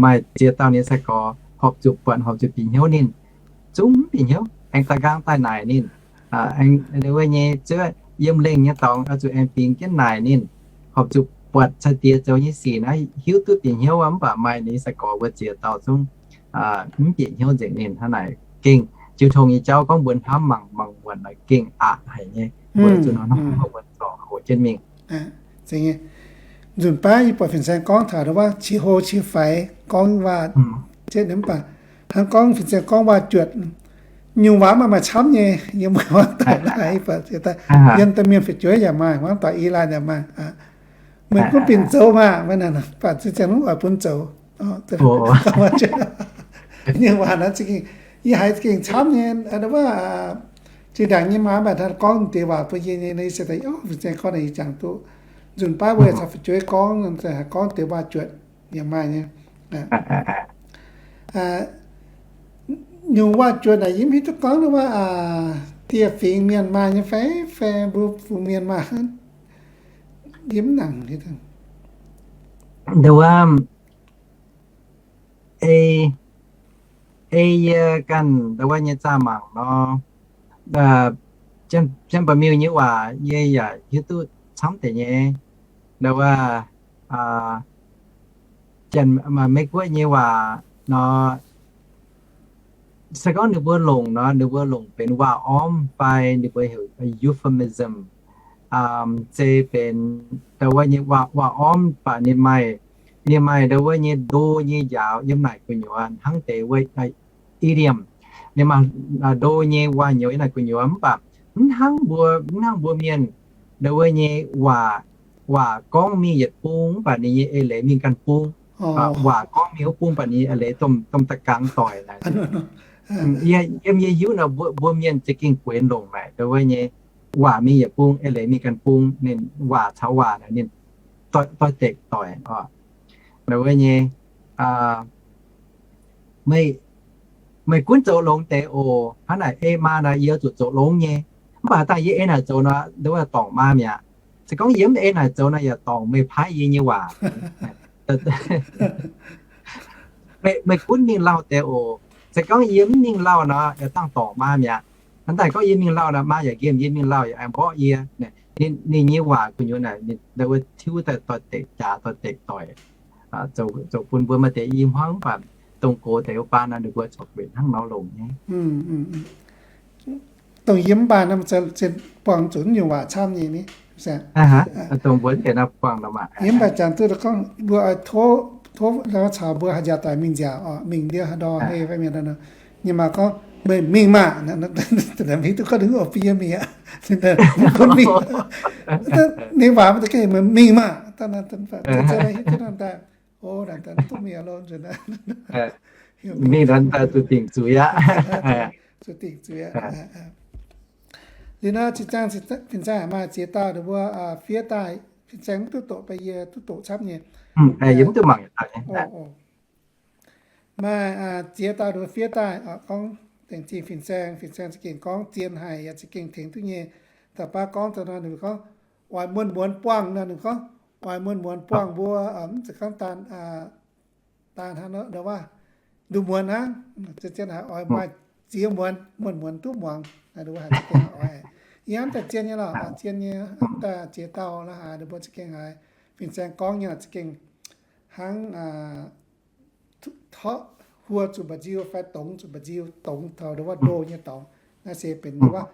maaih ziex dauh ninh nyei sai-gorx horpc zuqc buatc, horpc zuqc bieqc hnyouv ninh, zungv mv bieqc hnyouv, aengx daaih nqaang daaih naaic ninh. Aengx wuov nyei zuov yiem lengh nyei dorngx oix zuqc aengx bingx jienv naaic ninh, horpc zuqc buatc caux diex zoux nyei sic naaiv hiuv duqv bieqc hnyouv wuov, mv baac maaih ninh nyei sai-gorx mbuo ziex dauh zungv mv bieqc hnyouv nzengc ninh. Hnangv naaic gengh jiu tong nyei jauv gorngv mbuo hnamv mangc, mangc muonc naaic gengh aqc haic nyei. Mbuo zuqc hnamv mangc muonc zorc hoqc jienv mingh. Nzunc baav yie buatc fin-saeng gorngv taux wuov qiex hlo qiex faix gorngv waac, Mv baac hnangv gorngv fin-saeng gorngv waac-juotc, nyungc waac maaih maaih camv nyei, yiem hmuangv doic laaih, yiem domh mienh fu'jueiv yaac maaih, hmuangv doic i laanh yaac maaih. Meih gunv binc zoux maah, mv baac fin-saeng mv oix bun zoux. Nyungc waac naaiv za'gengh, yie haiz za'gengh camv nyei, wuov, zinh ndaangc nyei maa mv baac gorngv deix waac bun yie nyei, yie se daaih, fin-saeng gorngv naaic yie jangx duqv. Nzunc baav mbuo yaac caux fu'jueiv gorngv, gorngv deix waac-juotc yaac maaih nyei. Nyungc waac-juotc naaic yie mv hiuv duqv gorngv wuov, dieh fingx mienh maaih nyei fai, fai mbuo fungx mienh maaih, yie mv nangc. Ndau wuov, ei, ei yie ganh ndau wuov nyei zaah mangc nor, Janx-Ba'miuh nyei waac yie yaac hiuv duqv camv deix nyei. Ndau wuov, Janx-Meiv-Guoqv nyei waac nor, se gorngv ninh mbuo longc nor, ninh mbuo longc benx waac-ormv fai ninh mbuo heuc euphemism. Se benx ndau wuov nyei waac-ormv, mv baac ninh maaih, ninh maaih ndau wuov nyei ndo nyei njaaux yiem naaic gu'nyuoz hnangv deix wuov idiom. Ninh maaih ndo nyei waac-nyouz yiem naaic gu'nyuoz, mv baac mv hnangv mbuo, mv hnangv mbuo mienh ndau wuov nyei waac, waac gorngv mingh yietc bung mv baac ninh nyei eix leiz mingh ganh bung. Waac gorngv mingh wuov bung mv baac ninh nyei eix leiz domh da'gangx doic naaic. Yiem yie hiuv nor, mbuo mienh za'gengh guenx longc naaic ndau wuov nyei waac mingh yietc bung, eix leiz mingh ganh bung, ninh waac caux waac naaic ninh doix-dekc doic oc. Ndau wuov nyei, meih, meih gunv zoux longx deix oc. Hnangv naaic ei maa naaic yie zuqc zoux longx nyei. Mv baac dangh yie ei naaic zoux nor, ndau wuov dorngc maa mi'aqv. Se gorngv yie mv ei naaic zoux nor, yaac dorngc meih paaiv yie nyei waac. Meih, meih gunv mingh lauh deix oc. Se gorngv yie mv mingh lauh nor, yaac dangh dorngc maa mi'aqv. Hnangv daaih gorngv yie mingh lauh nor, maa yaac nqemh yie, mingh lauh yaac aengx mborqv yie. Ninh nyei waac gu'nyuoz naaic, ninh ndau wuov tiuv daaih doix-dekc jaax, doix-dekc doic, zoux bun mbuo maaih deix i hmuangv, mv baac dongh gox deix wuov baan nor, ninh mbuo corc guenx hnangv nor longc nyei. Dongh yie mv baac naaiv zinh buangh zuqc nyungc waac camv nyei ni. Dongh mbuo deix naaiv buangh nor maah. Yie mv baac jangx duqv gorngv mbuo oix tov, tov caux mbuo haaix nziaauc daaih mingh nziaauc oc, mingh ndiev haaix ndau hei fai mienh nor, ninh maaih gorngv, meih mingh maah, mv duqv gorngv ninh oix bun yie mingh aqv. Ninh waac mv deix, meih mingh maah, daaih, o, daaih duqv mingh lo nzunc, mingh nor daaih zuqc dingc zuiz aqv. Zuqc dingc zuiz aqv. Liuz nor, zinh ziangh fin-saeng maaih ziex dauh ninh mbuo fiev daaih, fin-saeng mv duqv doqc, baac yie duqv doqc camv nyei. Yie mv duqv mangc. Maaih ziex dauh ninh mbuo fiev daaih gorngv, dengc zingh fin-saeng, fin-saeng za'gengh gorngv zien haic, yaac za'gengh tengx duqv nyei. Da'faanh gorngv daaih nor, ninh gorngv oix muonz-muonz buangh nor, ninh gorngv oix muonz-muonz buangh mbuo, mv zeiz gorngv daan, daan hnangv nor, nduqc muonz hnangv, zien haic, oix maaih ziex muonz, muonz-muonz duqv muangx, nduqc haic za'gengh oix. Yie hnamv daaih zien nyei lorqc, zien nyei, hnamv daaih ziex dauh la'haaix ninh mbuo za'gengh haiz fin-saeng gorngv nyei lorqc, za'gengh hnangv torqv huo zuqc mba'nziu fai dongz zuqc mba'nziu, dongz taux nduqc wuov ndo nyei dorngx. Naaiv se benx nduqc wuov,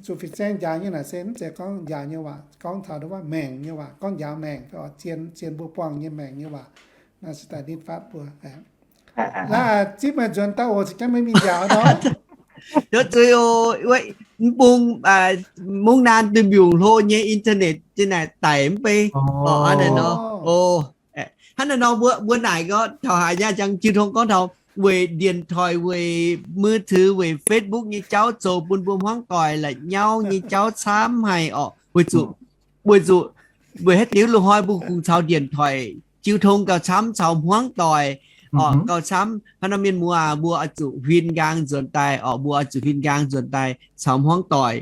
zuqc fin-saeng njaaux nyei naaic se mv zeiz gorngv njaaux nyei waac, gorngv taux nduqc wuov maengc nyei waac, gorngv njaaux maengc, zien, zien mbuo buangh nyei maengc nyei waac. Naaiv se daaih nitv fatv mbuo. Laaix zipv meih nzuonx daaih oc, se jangv meih mingh njaaux nor. Zuqc zuiz oc, mv bung, mungv naan duih mbiungc hlo nyei internet zinh naaic daic mv bei. Hnangv naaic nor, mbuo, mbuo naaic gorngv taux haaix nyungc jangx jiu tong gorngv taux weic điện thoại, weic มือถือ, weic Facebook nyei jauv zoux bun mbuo hmuangv doic la'nyauv nyei jauv camv haic orqc. Weic zuqc, weic zuqc, weic haaix diuc loz-hnoi mbuo kungx caux điện thoại jiu tong gauh camv, caux hmuangv doic orqc gauh camv. Hnangv nor mienh muoz aac, mbuo oix zuqc huin nqaang nzuonx daaih orqc, mbuo oix zuqc huin nqaang nzuonx daaih caux hmuangv doic.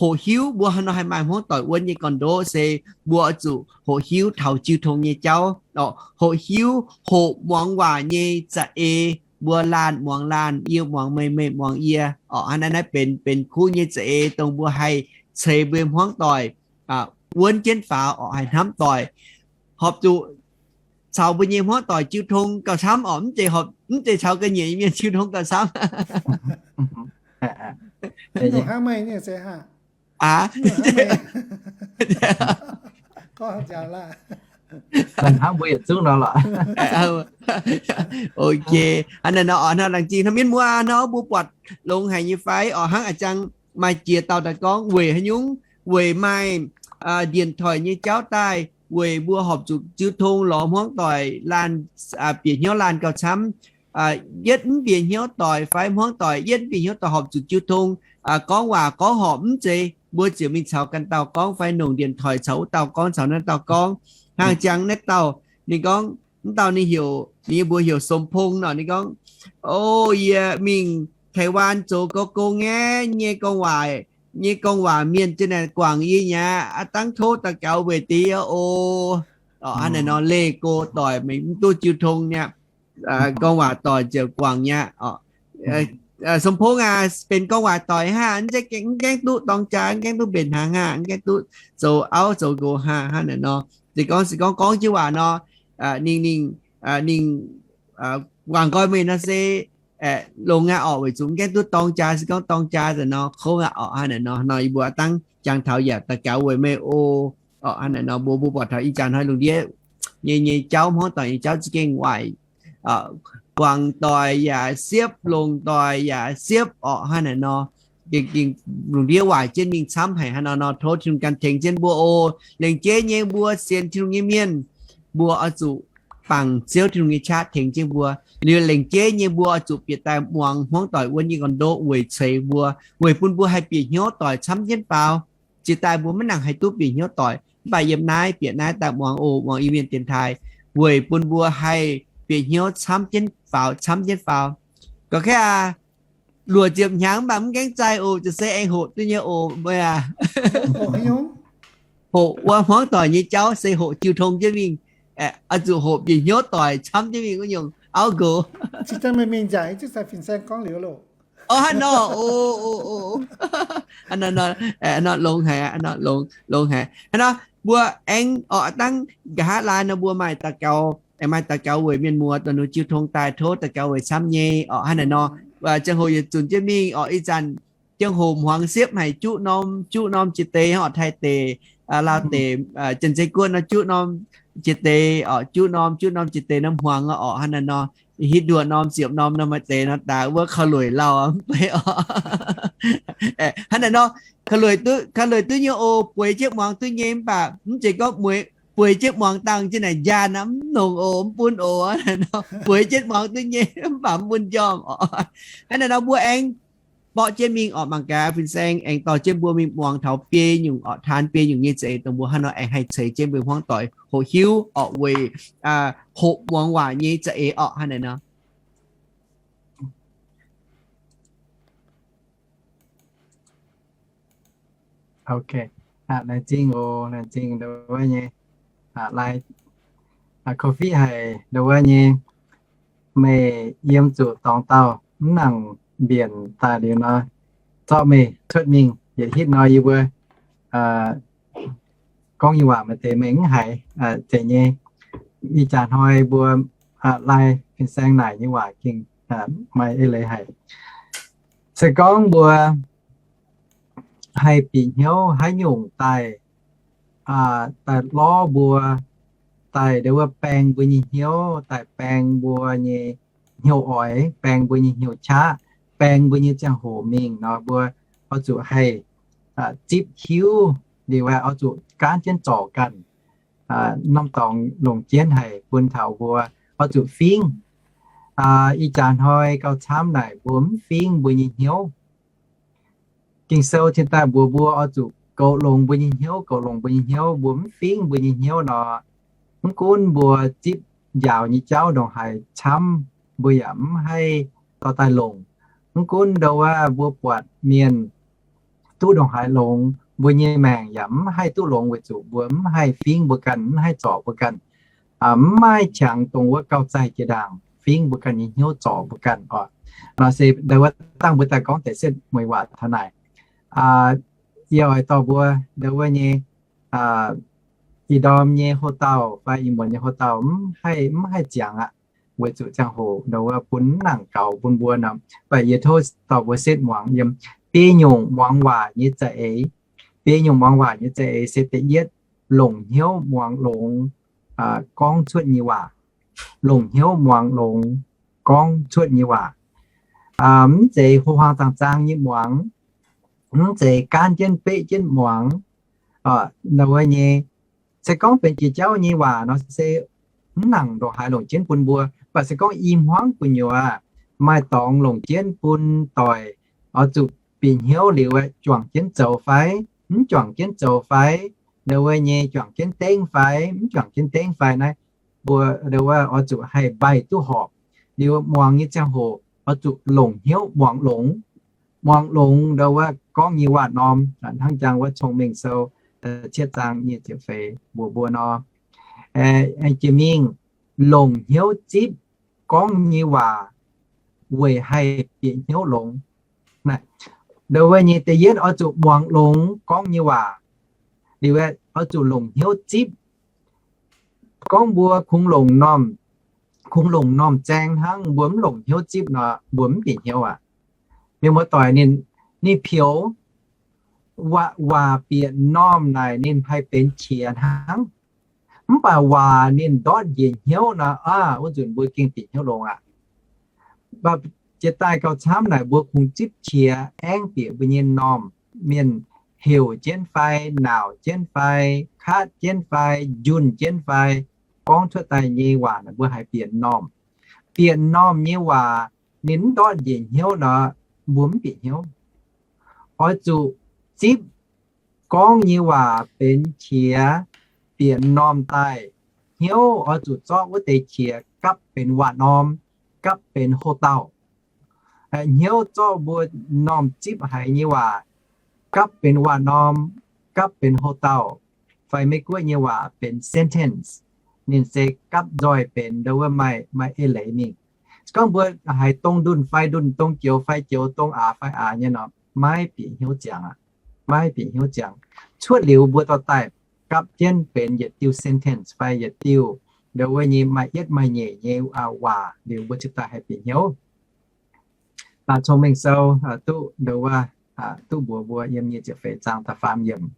Hoqc hiuv mbuo hnangv nor haih maaih hmuangv doic wuonv nyei gorn-ndoqv se mbuo oix zuqc hoqc hiuv taux jiu tong nyei jauv orqc, hoqc hiuv hoqc muangx waac nyei za'eix, mbuo laanh muangx laanh, yie muangx meih, meih muangx yie orqc. Hnangv naaiv, naaiv benx, benx kuv nyei za'eix dongh mbuo haih ceix mbuo hmuangv doic wuonv jienv faaux orqc, haih hnamv doic, horpc zuqc caux mbuo nyei hmuangv doic jiu tong gauh camv orqc, mv zeiz horpc, mv zeiz caux ga'nyiec mienh jiu tong gauh camv. Hnangv meih nyei se hnangv. Aa, gorngv njaaux laanh. Hnangv mbuo yietc zungv nor lorqc. Ok, hnangv naaiv nor oc, hnangv laengz zingh hnangv mienh muoz nor mbuo buatc longx haic nyei fai oc, hnangv a'jang maaih jiex dauh daaih gorngv weic haaix nyungc, weic maaih điện thoại nyei jauv daaih, weic mbuo horpc zuqc jiu tong lorz hmuangv doic laanh, bieqc hnyouv laanh gauh camv. Yietv mv bieqc hnyouv doic fai hmuangv doic yietv mv bieqc hnyouv doic horpc zuqc jiu tong gorngv waac gorngv horpc mv zeiz, mbuo ziouc mingh caux ganh dauh gorngv fai nongc điện thoại caux wuov dauh gorngv caux naaiv dauh gorngv. Hnangv a'jang naaiv dauh ninh gorngv, mv dauh ninh heuc, ninh mbuox heuc Song Pong nor, ninh gorngv, O, yie mingh Taiwan zoux gong, gong nyei, nyei gorngv waac, nyei gorngv waac mienh za'naaic guangc yie nyei aqv, dangv tov daux gaux weic deix yie oc. Hnangv naaiv nor leih go doic, mv duqv jiu tong nyei, gorngv waac doic ziouc guangc nyei aqv. Song Pong aac, benx gorngv waac doic haah? Mv gaengh duqv dorng jaa, mv gaengh duqv mbenc hnaangx haah? Mv gaengh duqv zoux auv zoux nqox haah? Hnangv naaiv nor, se gorngv, se gorngv gorngv jienv waac nor, ninh, ninh, ninh guangc nqoi meih nor se longx aqv orqc, weic zuqc mv gaengh duqv dorng jaa. Se gorngv dorng jaa nzengc nor kouv aqv orqc. Hnangv naaiv nor, nor yie mbuo dangv jangx taux yaac daux gaux weic meih oc. Orqc, hnangv naaiv nor mbuo, mbuo buatc taux ih jaax hnoi lungh ndiev nyei, nyei jauv, hmuangv doic nyei jauv za'gengh waaic. Guangc doic yaac siepv, longc doic yaac siepv orqc. Hnangv naaiv nor, gengh, gengh lungh ndiev waaic jienv mingh camv haic. Hnangv naaiv nor tov Tin-Hungh ganh tengx jienv mbuo oc. Lengc jeiv nyei mbuo sienx Tin-Hungh nyei mienh, mbuo oix zuqc bangc Ziouv Tin-Hungh nyei qaqv tengx jienv mbuo. Liuz lengc jeiv nyei mbuo oix zuqc bieqc daaih muangx hmuangv doic wuov nyei gorn-ndoqv weic ceix mbuo, weic bun mbuo haih bieqc hnyouv doic camv jienv faaux. Ziex daaih mbuo maiv nangc haih duqv bieqc hnyouv doic, mv baac yiem naaiv bieqc naaiv daaih muangx oc, muangx Iu-Mienh dienx taaih, weic bun mbuo haih bieqc hnyouv camv jienv faaux, camv jienv faaux. Gorqv-kaeqv aac, luoqc ziepc hnyangx mv baac mv gaengh zaih oc, ziouc se aengx hoqc duqv nyei oc, meih aac. Hoqc wuov hmuangv doic nyei jauv se hoqc jiu tong jienv mingh, oix zuqc hoqc bieqc hnyouv doic camv jienv mingh wuov nyungc auv nqox. Orqc, hnangv nor, longx haic, longx haic. Hnangv nor mbuo aengx orqc dangv nqa'haav laai nor mbuo maaih daux gaux, maaih daux gaux weic mienh muoz dongh ninh jiu tong daaih tov daux gaux weic camv nyei orqc. Hnangv naaiv nor, ziangh hoc yietc zunc jienv mingh orqc, ih zanc ziangh hoc hmuangx siepv haic, juqv norm, juqv norm jiex deix orqc, Taiv deic, Laauv deic, Janx-Zei Guoqv nor juqv norm jiex deix orqc, juqv norm, juqv norm jiex deix norm hmuangx orqc. Hnangv naaiv nor, hitv nduoqc norm, ziepc norm norm maaih deix nor daaih wuov korv-lueic lauh mv bei orqc. Hnangv naaiv nor, korv-lueic duqv, korv-lueic duqv nyei oc, bueix jienv muangx duqv nyei mv baac mv zeiz gorngv bueix jienv muangx dangh jienv naaic njaanh aqv, mv longc oc, mv bun oc. Bueix jienv muangx duqv nyei mv baac mv bun njormh orqc. Hnangv naaiv nor mbuo aengx borqv jienv mingh orqc, mangc gaax fin-saeng aengx dorh jienv mbuo mingh muangx taux biei nyungc orqc, taan biei nyungc nyei za'eix dongh mbuo hnangv nor aengx haih ceix jienv mbuo hmuangv doic hoqc hiuv orqc, weic hoqc muangx waac nyei za'eix orqc. Hnangv naaiv nor. Ok, laengz zingh oc, laengz zingh ndau wuov nyei, lai, Ko^fi haic ndau wuov nyei, meih yiem zuqc dorngx dauh mv nangc mbienc daaih liuz nor, zorqv meih cuotv mingh yietc hitv nor yie mbuo gorngv nyei waac maaih deix meih mv haiz zeiz nyei. Ih jaax hnoi mbuo lai fin-saeng naaic nyei waac gengh maaih eix leiz haic. Se gorngv mbuo haih bieqc hnyouv haaix nyungc daaih, daaih lorv mbuo, daaih ndau wuov baeng mbuo nyei hnyouv, daaih baeng mbuo nyei hnyouv oix, baeng mbuo nyei hnyouv qaqv, baeng mbuo nyei ziangh hoc mingh nor, mbuo oix zuqc haih zipv hiuv liuz, oix zuqc gaanv jienv zorc ganh norm dorngx longc jienv haic bun taux mbuo oix zuqc fingv. Ih jaax hnoi gauh camv naaic mbuo mv fingv mbuo nyei hnyouv. Ging-Sou cingx daaih mbuox mbuo oix zuqc goux longx mbuo nyei hnyouv, goux longx mbuo nyei hnyouv, mbuo mv fingv mbuo nyei hnyouv nor, mv gunv mbuo zipv njaaux nyei jauv ndongc haaix camv, mbuo yaac mv haih dorh daaih longc. Mv gunv ndau wuov mbuo buatc mienh duqv ndongc haaix longx, mbuo nyei maengc yaac mv haih duqv longx weic zuqc mbuo mv haih fingv mbuo ganh, mv haih zorc mbuo ganh. Mv maaih qangx dongh wuov gauh zaih jiex ndaangc fingv mbuo ganh nyei hnyouv zorc mbuo ganh oc. Nor se ndau wuov dangh mbuo daaih gorngv deix setv mueiz waac taux naaic. Yie oix dorh mbuo ndau wuov nyei, ih ndorm nyei hoc-dauh fai ih muonz nyei hoc-dauh mv haih, mv haih ziangx aqv, weic zuqc ziangh hoc ndau wuov bun mv nangc gaux bun mbuo nor. Mv baac yie tov dorh mbuo setv muangx yiem biei nyungc muangx waac nyei za'eix. Biei nyungc muangx waac nyei za'eix se da'yietv, longc hnyouv muangx longx gorngv cuotv nyei waac, longc hnyouv muangx longx gorngv cuotv nyei waac. Mv zeiz ho huaang zaangh zaang nyei muangx, mv zeiz gaanv jienv beqv jienv muangx. Wuov nyei, se gorngv benx jiex jauv nyei waac nor se mv nangc ndongc haaix longc jienv bun mbuo. Mv baac se gorngv i hmuangv gu'nyuoz maaih dorngx longc jienv bun doic, oix zuqc bieqc hnyouv liuz aeqv, juangc jienv zoux fai mv juangc jienv zoux fai, ndau wuov nyei juangc jienv dengv fai mv juangc jienv dengv fai naaiv, mbuo ndau wuov oix zuqc haih mbaih duqv horpc. Liuz muangx nyei ziangh hoc oix zuqc longc hnyouv muangx longx, muangx longx ndau wuov gorngv nyei waac norm. Hnangv jangx wuov Cong-Mengh Sou cietv zaang nyic ziepc feix mbuox mbuo nor, jiex mingh longc hnyouv zipv gorngv nyei waac weic haih bieqc hnyouv longx. Ndau wuov nyei da'yietv oix zuqc muangx longx gorngv nyei waac, liuz aeqv, oix zuqc longc hnyouv zipv. Gorngv mbuo kungx longc normh, kungx longc normh zaeng hnangv, mbuo mv longc hnyouv zipv nor, mbuo mv bieqc hnyouv aqv. Mienh muoz-doic, ninh, ninh peux waac, waac bieqc normh naaic ninh haih benx qiex hnangv. Mv baac waac ninh ndortv njiec hnyouv nor, aa, wuov nzunc mbuo gengh bieqc hnyouv longx aqv. Mv baac jiex daaih gauh camv naaic mbuo kungx zipv qiex aengv bieqc mbuo nyei normh. Mienh heuc jienv fai, nauc jienv fai, katv jienv fai, njunh jienv fai, gorngv cuotv daaih nyei waac naaic mbuo haih bieqc normh. Bieqc normh nyei waac ninh mv ndortv njiec hnyouv nor, mbuo mv bieqc hnyouv. Oix zuqc zipv gorngv nyei waac benx qiex, bieqc normh daaih. Hnyouv oix zuqc zorqv wuov deix qiex gapv benx waac norm, gapv benx houc dauh. Hnyouv zorqv mbuo normh zipv haiz nyei waac gapv benx waac norm, gapv benx houc dauh, fai Meiv-Guoqv nyei waac benx sentence. Ninh se gapv nzoih benx ndau wuov maaih, maaih eix leiz mingh. Se gorngv mbuo haiz dong ndunh fai ndunh, dong joux fai joux, dong aax fai aax nyei nor, maiv bieqc hnyouv ziangx aqv. Maiv bieqc hnyouv ziangx. Cuotv liuz mbuo dorh daaih gapv jienv benx yietc diuh sentence fai yietc diuh ndau wuov nyei maaih yietv maaih nyeic nyei waac liuz mbuo cingx daaih haih bieqc hnyouv. Cong-Mengh Sou duqv ndau wuov, duqv mbuox mbuo yiem nyic ziepc feix zaang da'faam yiemc,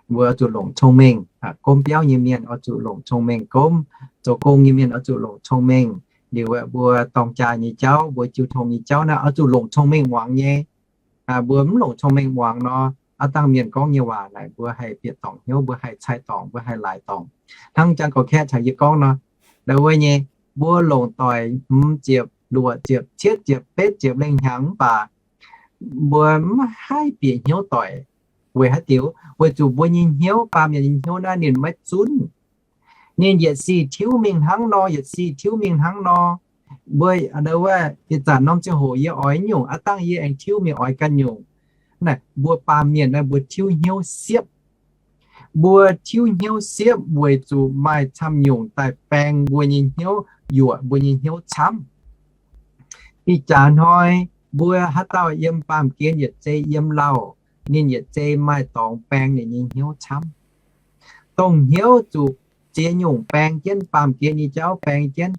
mbuo oix zuqc longc cong-mengh. Gomv biauv nyei mienh oix zuqc longc cong-mengh gomv. Zoux gong nyei mienh oix zuqc longc cong-mengh. Liuz mbuo dorng jaa nyei jauv, mbuo jiu tong nyei jauv naaiv oix zuqc longc cong-mengh muangx nyei. Mbuo mv longc cong-mengh muangx nor, aav dangh mienh gorngv nyei waac naaic mbuo haih bieqc dorngc hnyouv, mbuo haih cai dorngc, mbuo haih laaix dorngc. Hnangv jangx gorx-kaeqv caux yie gorngv nor, ndau wuov nyei, mbuo longc doic hmz ziepc, luoqc ziepc, cietv ziepc, betv ziepc lengh hnyangx mv baac mbuo mv haih bieqc hnyouv doic. Weic haaix diuc? Weic zuqc mbuo nyei hnyouv, baamh mienh nyei hnyouv naaiv ninh maiv zunv. Ninh yietc sic tiuv mingh hnangv nor, yietc sic tiuv mingh hnangv nor. Mbuo ndau wuov ih zanc norm ziangh hoc yie oix nyungc, aav dangh yie aengx tiuv mingh oix ganh nyungc. Naaic mbuo baamh mienh naaiv mbuo tiuv hnyouv siepv. Mbuo tiuv hnyouv siepv weic zuqc maaih camv nyungc daaih baeng mbuo nyei hnyouv, yuoqc mbuo nyei hnyouv camv. Ih jaax hnoi mbuo haaix dauh yiem baamh gen yietc zei yiem lauh, ninh yietc zei maaih dorngx baeng ninh nyei hnyouv camv. Dongh hnyouv zuqc ziex nyungc baeng jienv, baamh gen nyei jauv baeng jienv.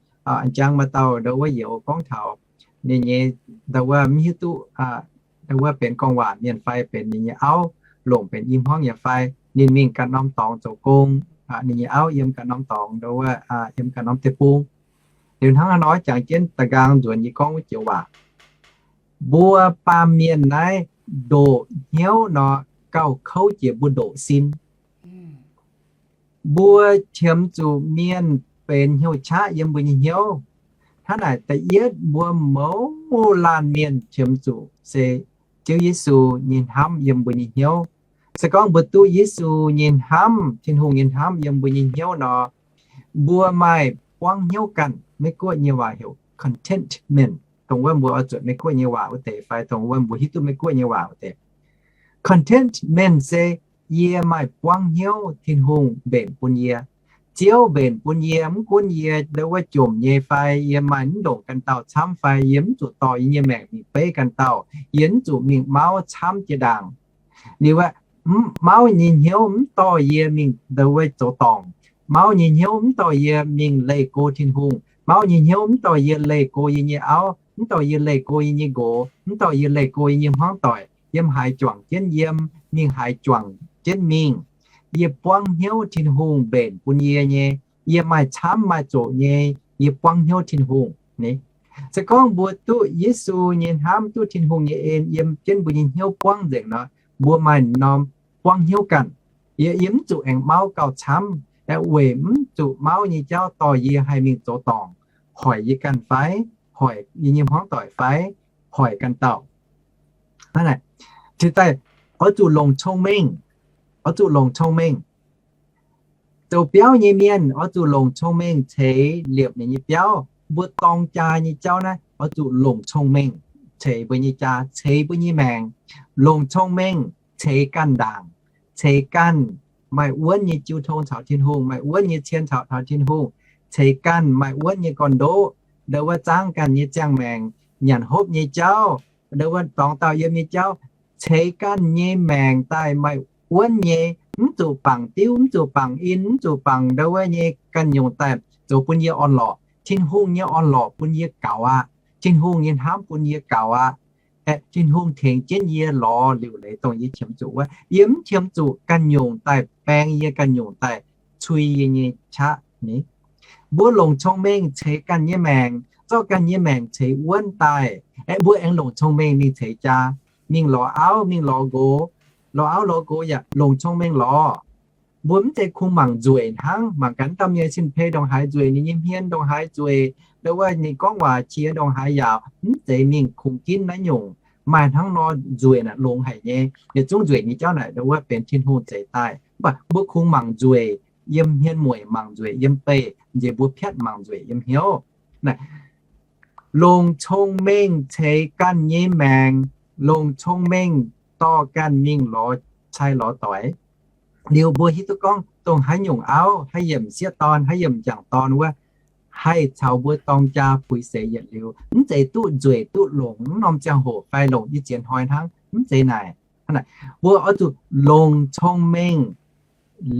Jangx maaih dauh ndau wuov youz gorngv taux ninh nyei, ndau wuov mv hiuv duqv, ndau wuov benx gorngv waac mienh fai benx ninh nyei auv, longc benx i hmuangv nyei fai, ninh mingh ganh norm dorngx zoux gong, ninh nyei auv yiem ganh norm dorngx, ndau wuov yiem ganh norm deic-bung. Liuz hnangv haaix nor jangx jienv da'nqaang nzuonx yie gorngv wuov joux waac. Mbuo baamh mienh naaiv ndoqc hnyouv nor, gauh kouv jiex mbuo ndoqc sin. Mbuo qiemx zuqc mienh benx hnyouv qaqv yiem mbuo nyei hnyouv. Hnangv naaic da'yietv mbuo mouz laanh mienh qiemx zuqc se Ziouv Yesu nyei hnamv yiem mbuo nyei hnyouv. Se gorngv mbuo duqv Yesu nyei hnamv, Tin-Hungh nyei hnamv yiem mbuo nyei hnyouv nor, mbuo maaih buangv hnyouv ganh. Meiv-Guoqv nyei waac heuc contentment. Dongh wuov mbuo oix zuqc Meiv-Guoqv nyei waac wuov deix fai dongh wuov mbuo hiuv duqv Meiv-Guoqv nyei waac wuov deix. Contentment se yie maaih buangv hnyouv Tin-Hungh mbenc bun yie. Ziouv mbenc bun yie, mv gunv yie ndau wuov jomc nyei fai yie maaih mv ndongc ganh dauh camv fai yie mv zuqc dorh yie nyei maengc mingh beiv ganh dauh, yie mv zuqc mingh mauv camv jiex ndaangc. Liuz aeqv, mauv nyei hnyouv mv dorh yie mingh ndau wuov zoux dorngc. Mauv nyei hnyouv mv dorh yie mingh leih go Tin-Hungh. Mauv nyei hnyouv mv dorh yie leih go yie nyei auv, mv dorh yie leih go yie nyei nqox, mv dorh yie leih go yie nyei hmuangv doic. Yiem haaix juangc jienv yiem, mingh haaix juangc jienv mingh. Yie buangv hnyouv Tin-Hungh mbenc bun yie nyei yie maaih camv maaih zoqc nyei, yie buangv hnyouv Tin-Hungh ni. Se gorngv mbuo duqv Yesu nyei hnamv, duqv Tin-Hungh nyei en yiem jienv mbuo nyei hnyouv buangv nzengc nor, mbuo maaih norm buangv hnyouv ganh. Yie, yie mv zuqc aengx mauv gauh camv, weic mv zuqc mauv nyei jauv dorh yie haih mingh zoux dorngc, hoic yie ganh fai, hoic yie nyei hmuangv doic fai, hoic ganh dauh. Hnangv naaic, oix zuqc longc cong-mengh, oix zuqc longc cong-mengh. Zoux biauv nyei mienh oix zuqc longc cong-mengh ceix liepc ninh nyei biauv. Mbuo dorng jaa nyei jauv naaiv oix zuqc longc cong-mengh ceix mbuo nyei jaa, ceix mbuo nyei maengc. Longc cong-mengh ceix ganh ndaangc, ceix ganh maaih wuonv nyei jiu tong caux Tin-Hungh, maaih wuonv nyei cien caux taux Tin-Hungh, ceix ganh maaih wuonv nyei gorn-ndoqv, ndo wuov zaangv ganh nyei ziangh maengc, nyanc hopv nyei jauv, ndo wuov dorngx dauh yiem nyei jauv, ceix ganh nyei maengc daaih maaih wuonv nyei, mv zuqc bangc diuv, mv zuqc bangc in, mv zuqc bangc ndo wuov nyei ganh nyungc daaih zoux bun yie orn-lorqc. Tin-Hungh nyei orn-lorqc bun yie gaux aqv. Tin-Hungh nyei hnamv bun yie gaux aqv. Aeqv, Tin-Hungh tengx jienv yie lorz liuc leiz dongh yie qiemx zuqc wuov. Yie mv qiemx zuqc ganh nyungc daaih baeng yie, ganh nyungc daaih cui yie nyei qaqv ni. Mbuo longc cong-mengh ceix ganh nyei maengc, zorqv ganh nyei maengc ceix wuonv daaih. Aeqv, mbuo aengx longc cong-mengh mingh ceix jaa, mingh lorz auv, mingh lorz nqox, lorz auv lorz nqox yaac longc cong-mengh lorz. Mbuo mv zeiz kungx mangc nzueic hnangv, mangc ganh wuov dauh mienh sin-peix ndongc haaix nzueic, ninh nyei hmien ndongc haaix nzueic, ndo wuov ninh gorngv waac qiex ndongc haaix yaauc, mv zeiz mingh kungx ginv naaiv nyungc. Maaih hnangv nor nzueic naaic longx haic nyei. Yietc zungv nzueic nyei jauv naaic ndo wuov benx Tin-Hungh zeix daaih. Mv baac mbuo kungx mangc nzueic yiem hmien mueic, mangc nzueic yiem beih, nziex mbuo piatv mangc nzueic yiem hnyouv. Longc cong-mengh ceix ganh nyei maengc, longc cong-mengh dorh ganh mingh lorz cai lorz doix. Liuz mbuo hiuv duqv gorngv dongh haaix nyungc auv, haaix yiemc sieqv dorn, haaix yiemc m'jangc dorn wuov, haih caux mbuo dorng jaa puix seix yietc liuz. Mv zeiz duqv nzueic duqv longc mv norm ziangh hoc fai longc ih ziex hnoi hnangv. Mv zeiz naaic. Mbuo oix zuqc longc cong-mengh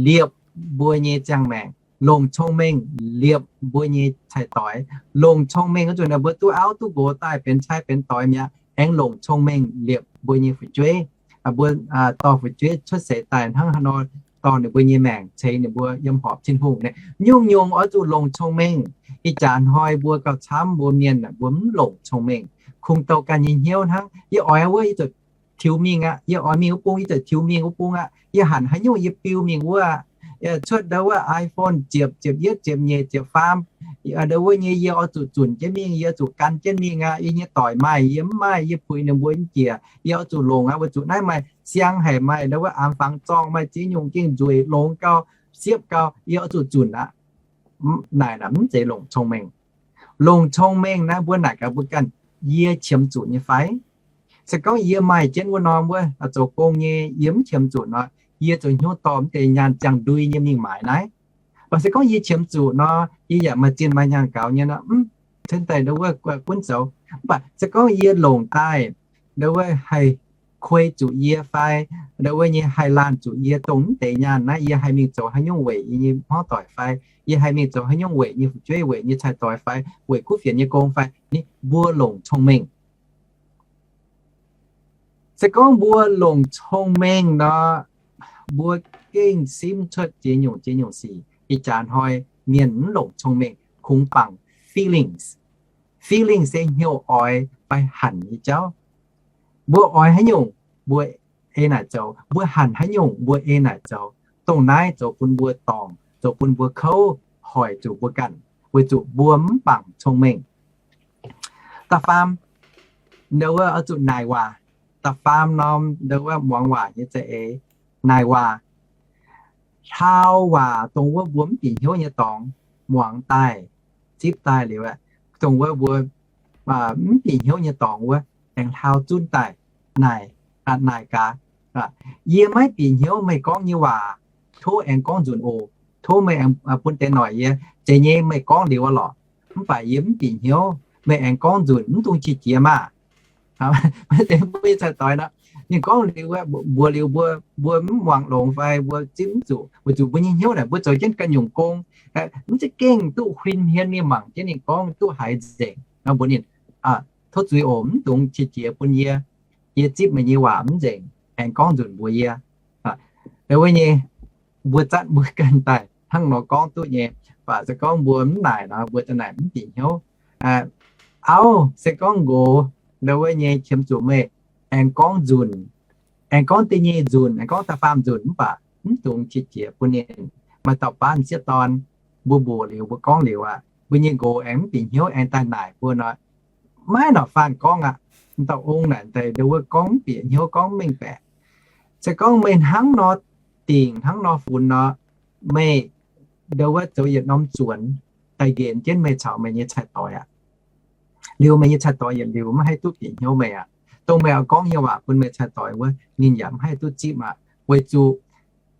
liepc mbuo nyei ziangh maengc, longc cong-mengh liepc mbuo nyei cai-doix, longc cong-mengh oix zuqc naaic mbuo duqv auv duqv nqox daaih benx cai benx doix mi'aqv, aengx longc cong-mengh liepc mbuo nyei fu'jueiv. Mbuo dorh fu'jueiv cuotv seix daaih hnangv haaix nor dorh ninh mbuo nyei maengc ceix ninh mbuo yiem horpc Tin-Hungh naaic. Nyungc-nyungc oix zuqc longc cong-mengh. Ih jaax hnoi mbuo gauh camv, mbuo mienh mbuo mv longc cong-mengh, kungx douh ganh nyei hnyouv hnangv. Yie oix wuov yie ziouc tiux mingh aqv. Yie oix mingh wuov bung yie ziouc tiux mingh wuov bung aqv. Yie hanc haaix nyungc yie biu mingh wuov aqv. Cuotv ndo wuov iPhone ziepc, ziepc yietv, ziepc nyeic, ziepc faam, ndo wuov nyei yie oix zuqc zunc jienv mingh, yie zuqc gan jienv mingh aqv. Yie nyei doic maaih yie mv maaih, yie puix ninh mbuo mv jiex, yie oix zuqc longc aqv. Weic zuqc naaiv maaih siang haic, maaih ndo wuov aamx fangx zorng, maaih ziex nyungc gengh nzueic, longx gau, siepv gau, yie oix zuqc zunc aqv. Naaic naaic mv zeiz longc cong-mengh. Longc cong-mengh naaiv mbuo naaic gaax mbuo ganh, yie qiemx zuqc nyei fai? Se gorngv yie maaih jienv wuov norm wuov zoux gong nyei, yie mv qiemx zuqc nor, yie zoux hnyouv dorh mv deix nyaanh ziangh ndui nyei mingh maaiz naaiv. Mv baac se gorngv yie qiemx zuqc nor, yie yaac maaih zinh maaih hnyangx gaux nyei nor, mv cen daaih ndo wuov gunv zoux. Mv baac se gorngv yie longc daaih ndo wuov haih kuei zuqc yie fai, ndo wuov nyei haih laanh zuqc yie dongh mv deix nyaanh naaiv, yie haih mingh zoux haaix nyungc weic yie nyei hmuangv doic fai, yie haih mingh zoux haaix nyungc weic nyei fu'jueiv, weic nyei cai-doix fai, weic kuv fienx nyei gong fai, ni mbuo longc cong-mengh. Se gorngv mbuo longc cong-mengh nor, mbuo gengh simv cuotv ziex nyungc ziex nyungc sic. Ih jaax hnoi mienh mv longc cong-mengh, kungx bangc feelings. Feelings se hnyouv oix fai hanc nyei jauv. Mbuo oix haaix nyungc mbuo ei naaic zoux, mbuo hanc haaix nyungc mbuo ei naaic zoux. Dongh naaiv zoux bun mbuo dorngc, zoux bun mbuo kouv, hoic zuqc mbuo ganh, weic zuqc mbuo mv bangc cong-mengh. Da'faam, ndo wuov oix zuqc naaic waac. Da'faam norm ndo wuov muangx waac nyei za'eix, naaic waac. Hlaau waac dongh wuov mbuo mv bieqc hnyouv nyei dorngx, muangx daaih, zipv daaih liuz, dongh wuov mbuo mv bieqc hnyouv nyei dorngx wuov, aengx hlaau zunv daaih naaic, naaic gaax, yie maiv bieqc hnyouv meih gorngv nyei waac, tov aengx gorngv nzunc oc. Tov meih aengx bun deix noic yie. Zeiz nyei, meih gorngv liuz lorqc, mv baac yie mv bieqc hnyouv, meih aengx gorngv nzunc, mv dungx qiex jiez maah. Mbuo nyei cai-doix nor, ninh gorngv liuz, mbuox liuz mbuo, mbuo mv muangx longx fai mbuo zipv mv zuqc, weic zuqc mbuo nyei hnyouv naaic mbuo zoux jienv ganh nyungc gong, mv za'gengh duqv huin hmien mingh mangc jienv ninh gorngv duqv haiz nzengc nor, mbuox ninh, tov zuiz oc, mv dungx qiex jiez bun yie. Yie zipv meih nyei waac mv nzengc, aengx gorngv nzunc mbuox yie. Wuov nyei, mbuo zatv mbuo ganh daaih hnangv nor gorngv duqv nyei. Mv baac se gorngv mbuo mv naaic nor, mbuo daaih naaic mv bieqc hnyouv. Auv, se gorngv nqox ndo wuov nyei qiemx zuqc meih aengx gorngv nzunc, aengx gorngv da'nyeic nzunc, aengx gorngv da'faam nzunc, mv baac mv dungx qiex jiez bun ninh. Maaih dauh baav sieqv dorn, mbuo mbuox liuz, mbuo gorngv liuz aqv, mbuo nyei nqox aengx mv bieqc hnyouv, aengx daaih naaic mbuo nor, maiv norqc faanh gorngv aqv. Dauh ong naaic deix ndo wuov gorngv mv bieqc hnyouv, gorngv mv mengh baeqc. Se gorngv meih hnangv nor dingc, hnangv nor funx nor, meih ndo wuov zoux yietc norm zuonx daaih nqenx jienv meih caux meih nyei cai-doix aqv. Liuz meih nyei cai-doix yietc liuz maiv haih duqv bieqc hnyouv meih aqv. Dongh meih oix gorngv nyei waac bun meih cai-doix wuov, ninh yaac mv haih duqv zipv aqv, weic zuqc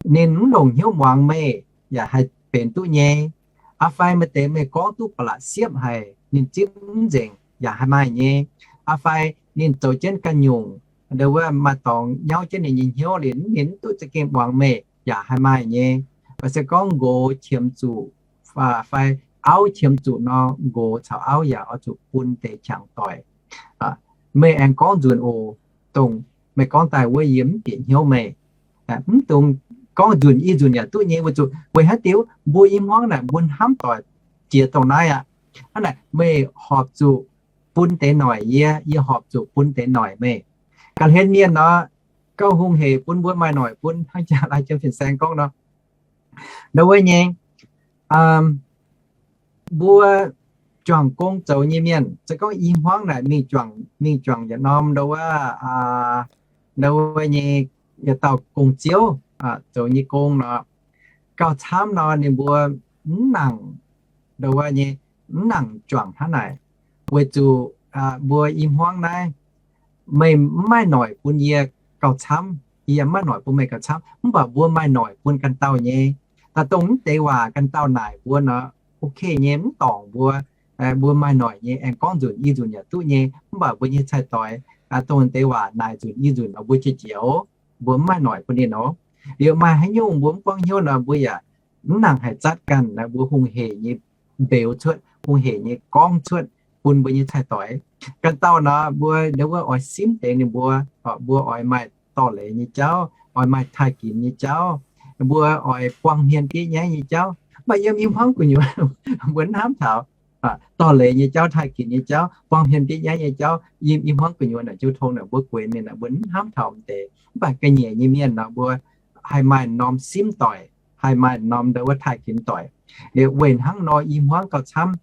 ninh mv longc hnyouv muangx meih yaac haih benx duqv nyei. Aa fai maaih deix meih gorngv duqv ba'laqc siepv haic, ninh zipv mv nzengc yaac haih maaih nyei. Aa fai ninh zoux jienv ganh nyungc, ndo wuov maaih dorngx nyauv jienv ninh nyei hnyouv liuz, ninh mv duqv za'gengh muangx meih yaac haih maaih nyei. Mv baac se gorngv nqox qiemx zuqc, fai auv qiemx zuqc nor, nqox caux auv yaac oix zuqc bun deix qangx doic. Meih aengx gorngv nzunc oc, dongh meih gorngv daaih wuov yie mv bieqc hnyouv meih. Mv dungx gorngv nzunc, i nzunc yaac duqv nyei, weic zuqc weic haaix diuc? Mbuo i hmuangv naaic mbuo hnamv doic jiex dongh naaiv aqv. Hnangv naaic meih horpc zuqc bun deix noic yie, yie horpc zuqc bun deix noic meih. Ga'hlen mienh nor, gauh hungh hec bun mbuo maaih noic bun, hnangv jaa lai jiem fin-saeng gorngv nor. Ndo wuov nyei, mbuo juangc gong zoux nyei mienh, se gorngv i hmuangv naaic mingh juangc, mingh juangc yietc norm ndo wuov, ndo wuov nyei yietc dauh gong-ziouv zoux nyei gong nor, gauh camv nor ninh mbuo mv nangc, ndo wuov nyei, mv nangc juangc hnangv naaic, weic zuqc mbuo i hmuangv naaiv, meih mv maaih noic bun yie gauh camv, yie mv maaih noic bun meih gauh camv, mv baac mbuo maaih noic bun ganh dauh nyei. Daaih dongh mv deix waac ganh dauh naaic mbuo nor, ok nyei, mv dorngc mbuo. Mbuo maaih noic nyei, aengx gorngv nzunc i nzunc yaac duqv nyei. Mv baac mbuo nyei cai-doix dongh deix waac naaic nzunc i nzunc nor, mbuo jiex njoux, mbuo mv maaih noic bun ninh nor. Liuz maaih haaix nyungc mbuo mv buangv hnyouv nor, mbuo yaac mv nangc haih zatv ganh, mbuo hungh hec nyei mbeux cuotv, hungh hec nyei gorngv cuotv bun mbuo nyei cai-doix. Ganh dauh nor, mbuo ndo wuov oix simv deix ninh mbuo, mbuo oix maaih dorh leiz nyei jauv, oix maaih taaih ginx nyei jauv, mbuo oix buang hmien bieiv nyaiv nyei jauv. Mv baac yiem i hmuangv gu'nyuoz mbuo mv hnamv taux dorh leiz nyei jauv, taaih ginx nyei jauv, buang hmien bieiv nyaiv nyei jauv. Yiem i hmuangv gu'nyuoz naaic jiu tong naaic mbuo guenx mingh naaic mbuo mv hnamv taux mv deix. Mv baac ga'nyiec nyei mienh nor, mbuo haih maaih norm simv doic, haih maaih norm ndo wuov taaih ginx doic. Liuz weic hnangv nor i hmuangv gauh camv,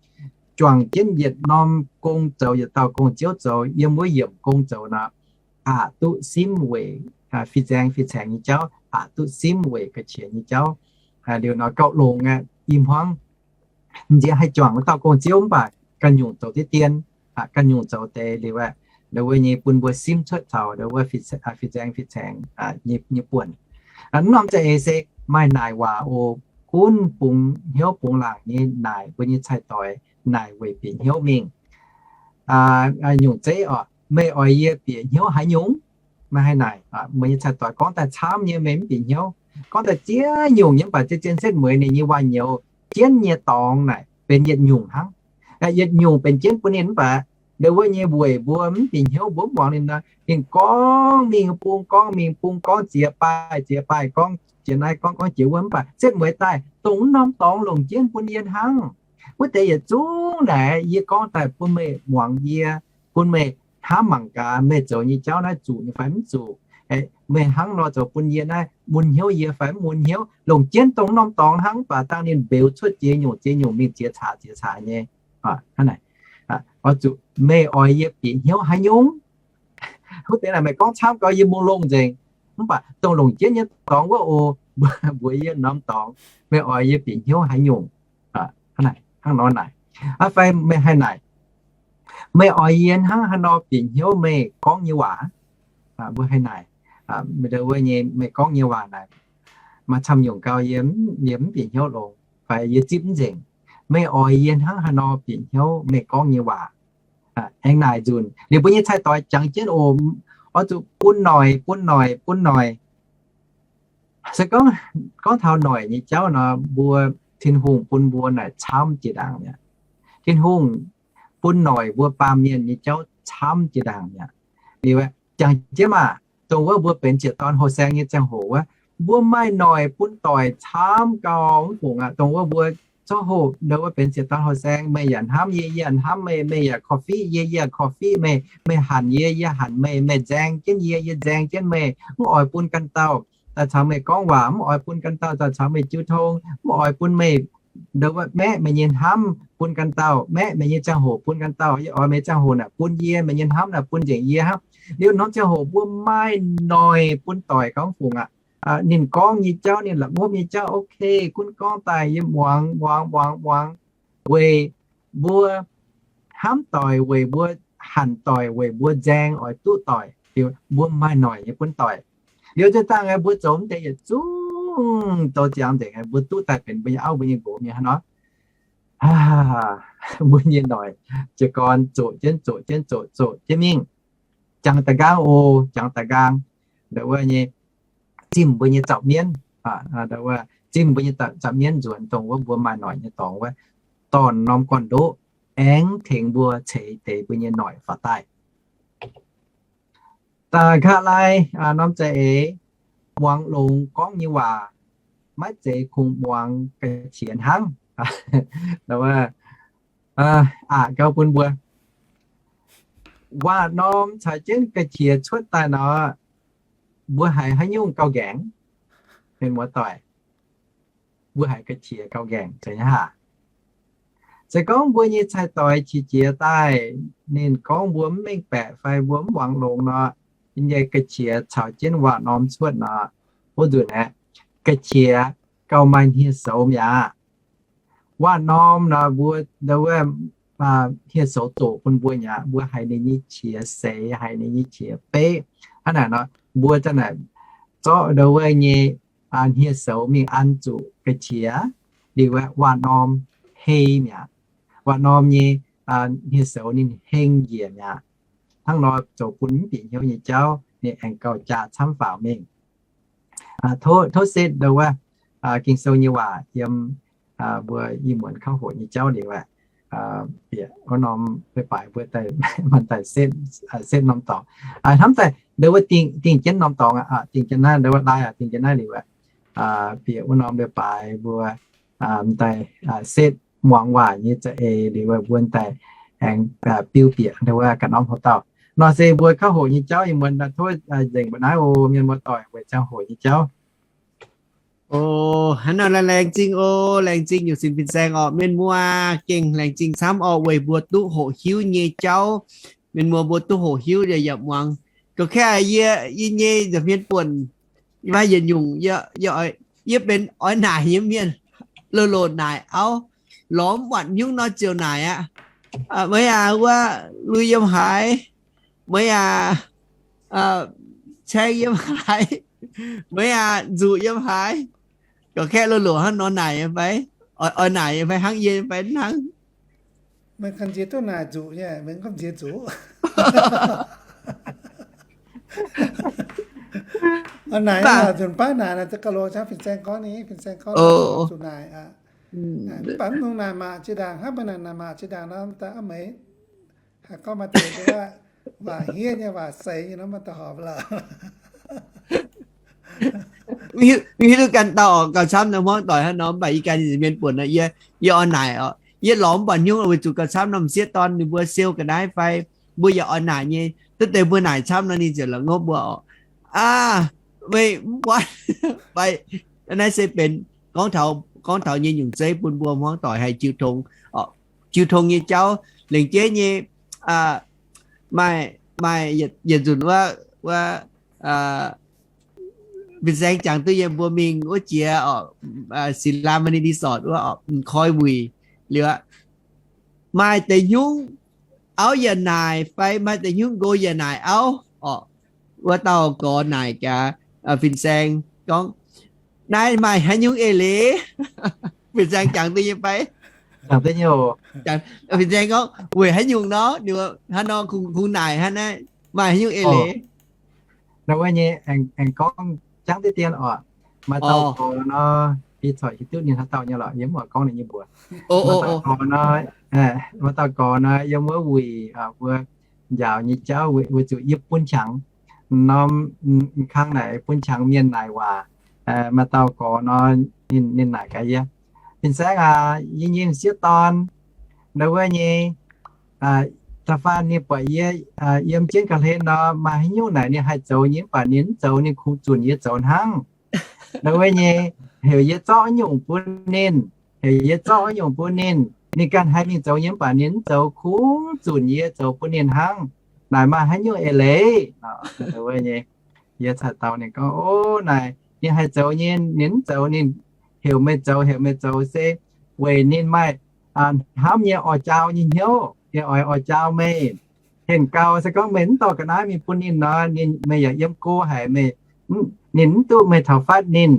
juangc jienv yietc norm gong zoux, yietc dauh gong-ziouv zoux, yiem wuov yiemc gong zoux nor, aqc duqv simv weic fih nzaeng fih caengx nyei jauv, aqc duqv simv weic ga'qiex nyei jauv. Liuz nor gauh longx aqv. I hmuangv nziex haih juangc wuov dauh gong-ziouv mv baac ganh nyungc zoux deix dien, ganh nyungc zoux deix liuz aeqv, ndo wuov nyei bun mbuo simv cuotv taux ndo wuov fih nzaeng fih caengx nyei buonc. Mv norm za'eix se maaih naaic waac oc, gunv bungx hnyouv bungx laangc nyei naaic mbuo nyei cai-doix, naaic weic bieqc hnyouv mingh. Nyungc zeiv oc, meih oix yie bieqc hnyouv haaix nyungc? Meih haih naaic, meih nyei cai-doix gorngv daaih camv nyei meih mv bieqc hnyouv, gorngv daaih ziex nyungc nyei mv baac zien-zien setv mueiz ninh nyei waac-nyouz jienv nyei dorngx naaic benx yietc nyungc hnangv. Yietc nyungc benx jienv bun ninh mv baac ndo wuov nyei weic mbuo mv bieqc hnyouv, mbuo mv muangx ninh nor, ninh gorngv mingh bung, gorngv mingh bung, gorngv ziex baaih ziex baaih, gorngv jiex naaiv gorngv, gorngv jiex wuov, mv baac setv mueiz daaih dongh wuov norm dorngx longc jienv bun yie hnangv. Wuov deix yietc zungv naaic yie gorngv daaih bun meih muangx yie, bun meih hnamv mangc gaax meih zoux nyei jauv naaiv zuqc nyei fai mv zuqc. Meih hnangv nor zoux bun yie naaiv mun hnyouv yie fai mv mun hnyouv? Longc jienv dongh norm dorngx hnangv, mv baac dangh ninh mbeux cuotv ziex nyungc ziex nyungc mingh ziex caax ziex caax nyei. Oix zuqc meih oix yie bieqc hnyouv haaix nyungc? Wuov deix naaic meih gorngv camv gau yie mbuo longh nzengc, mv baac dongh longc jienv nyei dorngx wuov oc, mbuox yie norm dorngx, meih oix yie bieqc hnyouv haaix nyungc? Hnangv nor naaic. Aa fai meih haih naaic, meih oix yie hnangv haaix nor bieqc hnyouv meih gorngv nyei waac? Mbuo haih naaic, ndo wuov nyei meih gorngv nyei waac naaic, maaih camv nyungc gau yie, yie mv bieqc hnyouv longx fai yie zipv mv nzengc. Meih oix yie hnangv haaix nor bieqc hnyouv meih gorngv nyei waac? Aengx naaic nzunc liuz mbuo nyei cai-doix jangx jienv oc, oix zuqc bun noic, bun noic, bun noic. Se gorngv, gorngv taux noic nyei jauv nor, mbuo, Tin-Hungh bun mbuo naaic camv jiex ndaangc mi'aqv. Tin-Hungh bun noic mbuo baamh mienh nyei jauv camv jiex ndaangc mi'aqv. Liuz jangx jienv maah, dongh wuov mbuo benx ziex dorn houh saeng nyei ziangh hoc wuov, mbuo maaih noic bun doic camv gau mv fungc aqv. Dongh wuov mbuo Ziangh hoc ndau wuov benx ziepc dorn horh saeng, meih yaac hnamv yie, yie yaac hnamv meih, meih yaac korv-fiqv yie, yie yaac korv-fiqv meih, meih hanc yie, yie hanc meih, meih nzaeng jienv yie, yie nzaeng jienv meih, mv oix bun ganh dauh daaih caux meih gorngv waac, mv oix bun ganh dauh daaih caux meih jiu tong, mv oix bun meih ndau wuov maeqv meih nyei hnamv bun ganh dauh, maeqv meih nyei ziangh hoc bun ganh dauh. Yie oix meih ziangh hoc naaic bun yie, meih nyei hnamv naaic bun nzengc yie hnangv. Liuz norm ziangh hoc mbuo maaih noic bun doic gorngv fungc aqv. Ninh gorngv nyei jauv, ninh la'ngopv nyei jauv, ok, gunv gorngv daaih yie muangx, muangx, muangx, muangx, weic mbuo hnamv doic, weic mbuo hanc doic, weic mbuo nzaeng oix duqv doic, liuz mbuo maaih noic nyei bun doic. Liuz zinh dangh mbuo zoux mv deix yietc zungv douz ziangx nzengc, mbuo duqv daaih benx mbuo nyei auv, mbuo nyei nqox nyei hnangv nor. Mbuo nyei noic jiez gorn zoqc jienv, zoqc jienv, zoqc, zoqc jienv mingh. Jangx daaih nqaang oc, jangx daaih nqaang. Ndau wuov nyei zimh mbuo nyei zaux mienv, zimh mbuo nyei zaux mienv nzuonx dongh wuov mbuo maaih noic nyei dorngx wuov, dorn norm gorn-ndoqv aengx tengx mbuo ceix deix mbuo nyei noic faaux daaih. Da'gaqv lai norm za'eix, muangx longx gorngv nyei waac maiv zeiz kungx muangx ga'qiex hnangv. Aqc gau bun mbuo, waac norm caux jienv ga'qiex cuotv daaih nor, mbuo haiz haaix nyungc gauh nqaengc? Mienh muoz-doic, mbuo haiz ga'qiex gauh nqaengc zeiz nyei haah? Se gorngv mbuo nyei cai-doix qiex jiez daaih, ninh gorngv mbuo mv mengh baeqc fai mbuo mv muangx longx nor, nyei ga'qiex caux jienv waac norm cuotv nor, wuov nzunc aeqv, ga'qiex gauh maaih hniev-soux mi'aqv. Waac norm nor mbuo ndau wuov hniev-soux zoqc bun mbuo mi'aqv. Mbuo haiz ninh nyei qiex seix, haiz ninh nyei qiex beqv. Hnangv naaic nor, mbuo za'naaic zorqv ndau wuov nyei hniev-soux mingh an zuqc ga'qiex, liuz waac norm hei mi'aqv. Waac norm nyei hniev-soux ninh heng njiec mi'aqv. Hnangv nor zoux bun mv bieqc hnyouv nyei jauv ninh aengx gauh jaa camv faaux mingh. Tov setv ndau wuov Ging-Sou nyei waac yiem mbuo ih muonz kouv hoqc nyei jauv liuz aeqv, bieqc wuov norm leiz-baaix mbuo daaih, maaih daaih setv norm dorngx. Hnamv daaih ndau wuov dingh jienv norm dorngx, dingh jienv naaiv, ndau wuov laai aac, dingh jienv naaiv liuz aeqv, bieqc wuov norm leiz-baaix mbuo daaih setv muangx waac nyei za'eix liuz mbuo daaih aengx biu bieqc ndau wuov ganh norm hoc dauh. Nor se mbuo kouv hoqc nyei jauv ih muonz tov nzengc mbuo naaiv oc, mienh muoz-doic, weic ziangh hoc nyei jauv. O, hnangv naaiv laengz zingh o, laengz zingh nyungc sin fin-saeng orqc, mienh muoz, gengh laengz zingh camv orqc, weic mbuo duqv hoqc hiuv nyei jauv. Mienh muoz mbuo duqv hoqc hiuv yaac yaac muangx. Gorqv-kaeqv yie, yie nyei nza'hmien buonc, yie maaih yietc nyungc, yie benx oix naaic nyei mienh, loz-loz naaic auv, lorz mv buatc hnyungv nor ziouc naaic aqv. Meih aac, wuov lui yiem haaix? Meih aac, caeng yiem haaix? Meih aac, nzuqc yiem haaix? Gorqv-kaeqv loz-loz hnangv nor naaic nyei fai? Oix naaic nyei fai hnangv yie fai hnangv? Meih ganh nziex duqv naaic nzuqc nyei, meih gorngv nziex nzuqc. Naaic nzunc baav naaic, gauh longx, fin-saeng gorngv ni, fin-saeng gorngv zuqc naaic. Mv baac mv nungx naaic maac zinh ndaangc, hnangv mbuo naaic maac zinh ndaangc nor, da'meix haaix gorngv maaih deix waac hniev nyei, waac seix nyei nor, maaih da'horpc lorqc. Mv hiuv duqv ganh dauh oc, gauh camv nor hmuangv doic hnangv nor, mv baac yie ganh mienh buonc nor, yie, yie oix naaic oc, yie lorz mv buatc hnyungv weic zuqc gauh camv nor m'sieqv dorn ninh mbuo siou ga'naaiv fai mbuo yaac oix naaic nyei, duqv deix mbuo naaic camv nor ninh ziouc la'ngopv mbuo oc. Aa, meih mv buatc fai? Naaiv se benx gorngv taux, gorngv taux nyei nyungc zeiv bun mbuo hmuangv doic haih jiu tong, jiu tong nyei jauv. Lengc jeiv nyei, maaih, maaih yietc nzunc wuov, wuov, fin-saeng jangx duqv yiem mbuo mingh wuov jiex oc, Celemony Resort wuov oc, m'koi wuic liuz aqv. Maaih deix hnyungv auv yaac naaic fai maaih deix hnyungv nqox yaac naaic auv oc. Wuov dauh gorx naaic gaax fin-saeng gorngv, naaiv maaih haaix nyungc eix leiz? Fin-saeng jangx duqv nyei fai? Fin-saeng gorngv weic haaix nyungc nor, hnangv nor kungx naaic hnangv naaiv, maaih haaix nyungc eix leiz? Nor wuov nyei aengx gorngv jangv deix dien oc. Maaih dauh gorx nor, yie corc hiuv duqv ninh haaix dauh nyei lorqc, yie mv oix gorngv ninh nyei mbuox. Maaih dauh gorx nor, maaih dauh gorx nor yiem wuov wuic mbuo njaaux nyei jauv weic zuqc yie bun qangx norm kang naaic, bun qangx mienh naaic waac. Maaih dauh gorx nor, ninh naaic gaax yie, Fin-saeng aac, yie nyei m'sieqv dorn, ndau wuov nyei, da'faanh ninh buatc yie yiem jienv ga'hlen nor, maaih haaix nyungc naaic ninh haih zoux nyei, mv baac ninh mv zoux, ninh kungx zunc yie zoux hnangv. Ndau wuov nyei, heuc yie zorqv nyungc bun ninh, heuc yie zorqv nyungc bun ninh. Ninh ganh haih mingh zoux nyei, mv baac ninh mv zoux, kungx zunc yie zoux bun ninh hnangv. Naaic maaih haaix nyungc eix leiz? Ndau wuov nyei, yie caux dau ninh gorngv, O, naaic ninh haih zoux nyei, ninh mv zoux, ninh heuc meih zoux, heuc meih zoux se weic ninh maaih hnamv nyei oix jaau nyei hnyouv, ninh oix, oix jaau meih. Henh gau se gorngv meih mv dorh ga'naaiv mingh bun ninh nor, ninh, meih yaac yiem go haic, meih, ninh mv duqv meih taux fatv ninh.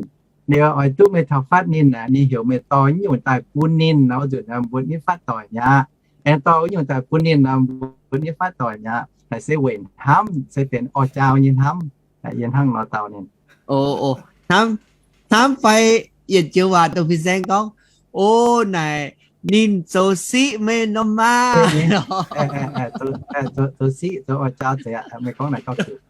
Ninh oix duqv meih taux fatv ninh aeqv, ninh heuc meih dorh wuov nyungc daaih bun ninh nor, nzunc mbuo nitv fatv doic mi'aqv. Aengx dorh wuov nyungc daaih bun ninh nor, mbuo nitv fatv doic mi'aqv. Naaic se weic hnamv, se benx oix jaau nyei hnamv. Yie hnangv nor dau ninh. O, hnamv, hnamv fai yienc joux waac dongh fin-saeng gorngv, O, naaic ninh zoux siqv meih norm maa. Zoux siqv, zoux oix jaau zeiz aqv. Meih gorngv naaic gauh zuqc.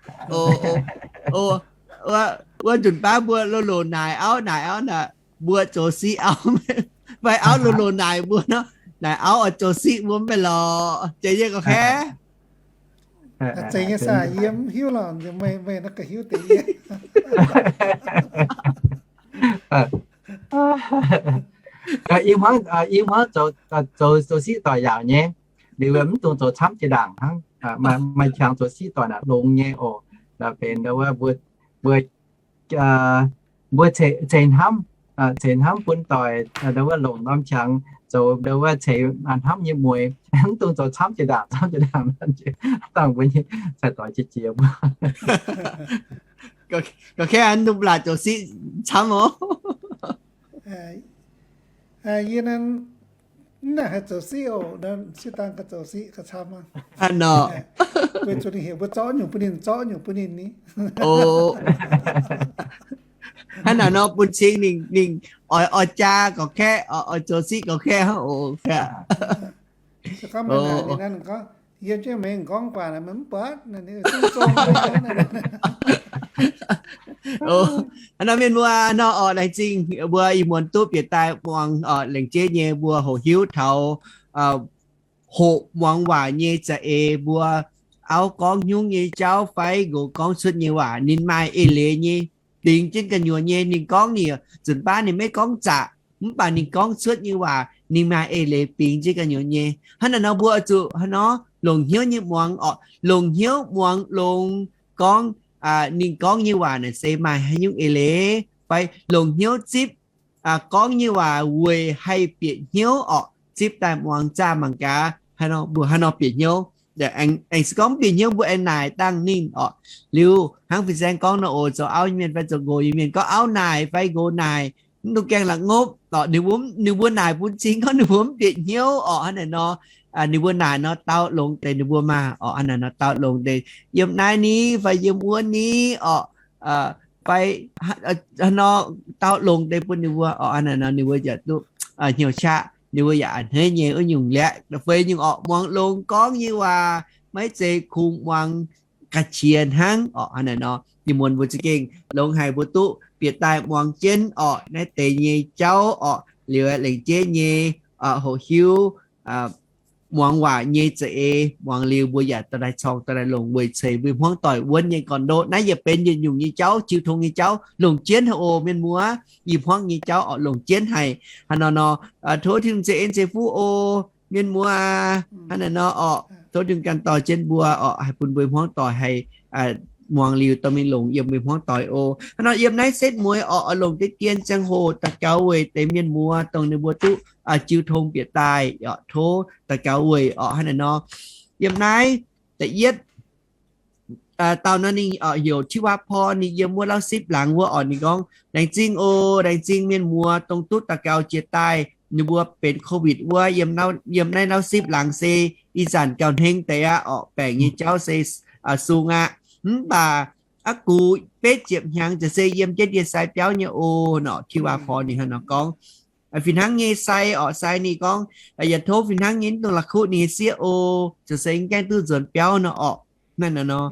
Wuov nzunc baav mbuo loz-loz naaic auv, naaic auv naaic, mbuo zoux siqv auv, fai auv loz-loz naaic mbuo nor, naaic auv oix zoux siqv mbuo mv baac lorqc. Jiex nyei gorqv-kaeqv. Zeiz nyei saah, yie mv hiuv lorqc, meih, meih naaiv ga'hiuv deix yie. Ih hmuangv, ih hmuangv zoux, zoux siqv doic yaauc nyei. Liuz mv dungx zoux camv jiex ndaangc hnangv. Maaih qangx zoux siqv doic naaic longx nyei oc. Benx wuov, mbuo, mbuo ceix hnamv, ceix hnamv bun doic, ndau wuov longc norm qangx zoux ndau wuov ceix hnamv nyei mueix. Mv dungx zoux camv jiex ndaangc, camv jiex ndaangc, dangh mbuo nyei cai doic jiex jiex mbuo. Gorqv-kaeqv, mv dungx baac zoux siqv camv oc. Yie naaiv, mv naaic haih zoux siqv oc, sieqv dangh gauh zoux siqv gauh camv aqv. Weic zuqc ninh heuc mbuo zorqv nyungc bun ninh, zorqv nyungc bun ninh ni. Hnangv naaic nor bun cing ninh, ninh oix, oix jaa gorqv-kaeqv, oix zoux siqv gorqv-kaeqv hnangv oc. Se gorngv meih naaic ninh gorngv, yiem jienv meih gorngv guaax, meih mv buatc, ninh zungv zong. Hnangv nor mienh muoz nor oc, laengz zingh mbuo ih muonz duqv bieqc daaih muangx oc, lengc jeiv nyei mbuo hoqc hiuv taux hoqc muangx waac nyei za'eix, mbuo auv gorngv haaix nyungc nyei jauv fai nqox gorngv cuotv nyei waac ninh maaih eix leiz nyei, bingx jienv gu'nyuoz nyei. Ninh gorngv ninh nzunc baav ninh maiv gorngv zaqc, mv baac ninh gorngv cuotv nyei waac ninh maaih eix leiz bingx jienv gu'nyuoz nyei. Hnangv naaic nor mbuo zuqc haaix nor longc hnyouv nyei muangx oc, longc hnyouv muangx longx gorngv ninh gorngv nyei waac naaic se maaih haaix nyungc eix leiz fai longc hnyouv zipv gorngv nyei waac weic haih bieqc hnyouv orqc. Zipv daaih muangx zaah mangc gaax, mbuo haaix nor bieqc hnyouv. Aengx se gorngv bieqc hnyouv mbuo aengx naaic dangh ninh orqc. Liuz hnangv fin-saeng gorngv nor oc, zoux auv nyei mienh fai zoux nqox nyei mienh gorngv auv naaic fai nqox naaic, mv dungx gaengh la'ngopv orqc. Ninh mbuo naaic bun cing gorngv ninh mbuo mv bieqc hnyouv orqc. Hnangv naaic nor ninh mbuo naaic nor dau longx deix ninh mbuo maah orqc. Hnangv naaic nor dau longx deix yiem naaiv ni fai yiem wuov ni orqc, fai haaix nor dau longx deix bun ninh mbuo orqc. Hnangv naaic nor ninh mbuo yaac duqv hnyouv qaqv, ninh mbuo yaac a'hneiv nyei wuov nyungc liaqv feix nyungc orqc. Muangx longx gorngv nyei waac, maiv zeiz kungx muangx ga'qiex hnangv orqc. Hnangv naaic nor ih muonz mbuo za'gengh longx haic mbuo duqv bieqc daaih muangx jienv orqc naaiv deix nyei jauv orqc. Liuz lengc jeiv nyei hoqc hiuv muangx waac nyei za'eix, muangx liuz mbuo yaac dorh daaih corng dorh daaih longc weic ceix mbuo hmuangv doic wuonv nyei gorn-ndoqv. Naaiv yaac benx yietc nyungc nyei jauv, jiu tong nyei jauv, longc jienv haic oc mienh muoz. Ih hmuangv nyei jauv oc longc jienv haic. Hnangv naaic nor tov Tin-Hungh ceix en ceix fuqv oc mienh muoz. Hnangv naaic nor orqc tov Tin-Hungh ganh dorh jienv mbuo orqc, haih bun mbuo hmuangv doic haih muangx liuz dorh mingh longc yiem mbuo hmuangv doic oc. Hnangv nor yiem naaiv setv mueiz orqc, oix longc deix dien ziangh hoc daux gaux weic deix mienh muoz dongh ninh mbuo duqv jiu tong bieqc daaih orqc. Tov daux gaux weic orqc. Hnangv naaic nor yiem naaiv da'yietv dauh nor ninh heuc Tiuv Waav Porv, ninh yiem wuov Lauv Sipv laangz wuov orqc. Ninh gorngv, laengz zingh oc, laengz zingh mienh muoz dongh duqv daux gaux jiex daaih. Ninh mbuo benx COVID wuov, yiem naaiv Lauv Sipv laangz se ih zanc gauh hnengv deix aqv orqc. Baengc nyei jauv se sung aqv. Mv baac aqv gux betv ziepc hnyangx ziouc se yiem jienv ndie-sai biauv nyei oc. Nor Tiuv Waav Porv ninh hnangv nor gorngv. Fih hnangv nyei sai orqc, sai ninh gorngv, yaac tov fih hnangv nyei mv dungx la'kuqv ninh nyei sieqv oc. Ziouc se mv gaengh duqv nzuonx biauv nor orqc. Hnangv naaiv nor,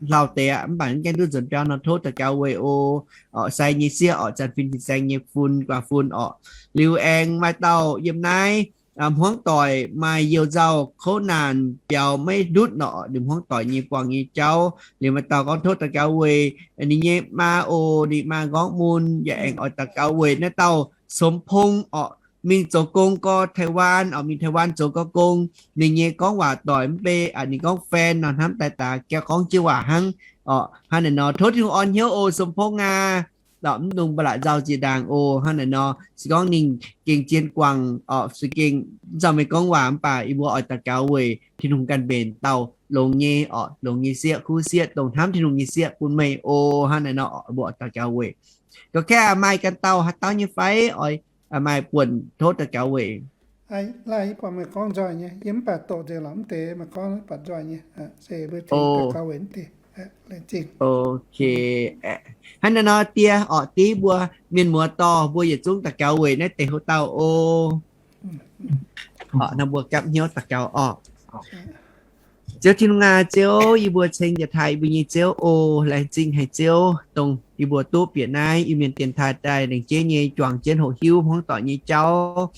hlauv deix aqv, mv baac mv gaengh duqv nzuonx biauv nor, tov daux gaux weic oc. Orqc, sai nyei sieqv orqc, Janx-Fin Fin-Saeng nyei fun, guaax fun orqc. Liuz aengx maaih dauh yiem naaiv hmuangv doic maaih youh nzauh kouv naanc biaux maiv ndutv nor, ninh hmuangv doic nyei buangh nyei jauv. Liuz maaih dauh gorngv tov daux gaux weic ninh nyei maa oc, ninh maa nqorngv mun. Yaac aengx oix daux gaux weic naaiv dauh Somx Pong orqc, mingh zoux gong gorx Taiwan orqc, mingh Taiwan zoux gorx gong. Ninh nyei gorngv waac doic mv bei, ninh gorngv fan nor hnamv daaih daaih gorngv jienv waac hnangv orqc. Hnangv naaiv nor, tov Tin-Hungh orn hnyouv oc, Somx Pong aac. Mv dungx ba'laqc nzauh ziex ndaangc oc. Hnangv naaiv nor, se gorngv ninh gengh zien guangc orqc, se gengh nzauh meih gorngv waac mv baac yie mbuo oix daux gaux weic Tin-Hungh ganh mbenc dauh longx nyei orqc, longx nyei sieqv, kuv sieqv, dongh hnamv Tin-Hungh nyei sieqv bun meih oc. Hnangv naaiv nor, mbuo oix daux gaux weic. Ga'kaeqv maaih ganh dauh haaix dauh nyei fai oix maaih buonc tov daux gaux weic? Laaih yie buatc meih gorngv nzoih nyei, yie mv baac doqc nzengc lorqc, mv deix meih gorngv buatc nzoih nyei. Hnangv naaiv nor die orqc, diev mbuo mienh muoz dorh mbuo yietc zungv daux gaux weic naaiv deix houv dauh oc. Nor mbuo gapv hnyouv daux gaux orqc. Ziouv Tin-Hungh aac, Ziouv, yie mbuo ceng yietc taaih yie mbuo nyei Ziouv oc. Laengz zingh haic Ziouv, dongh yie mbuo duqv bieqc naaiv Iu-Mienh dienx taaih daaih lengc jeiv nyei juangc jienv hoqc hiuv hmuangv doic nyei jauv.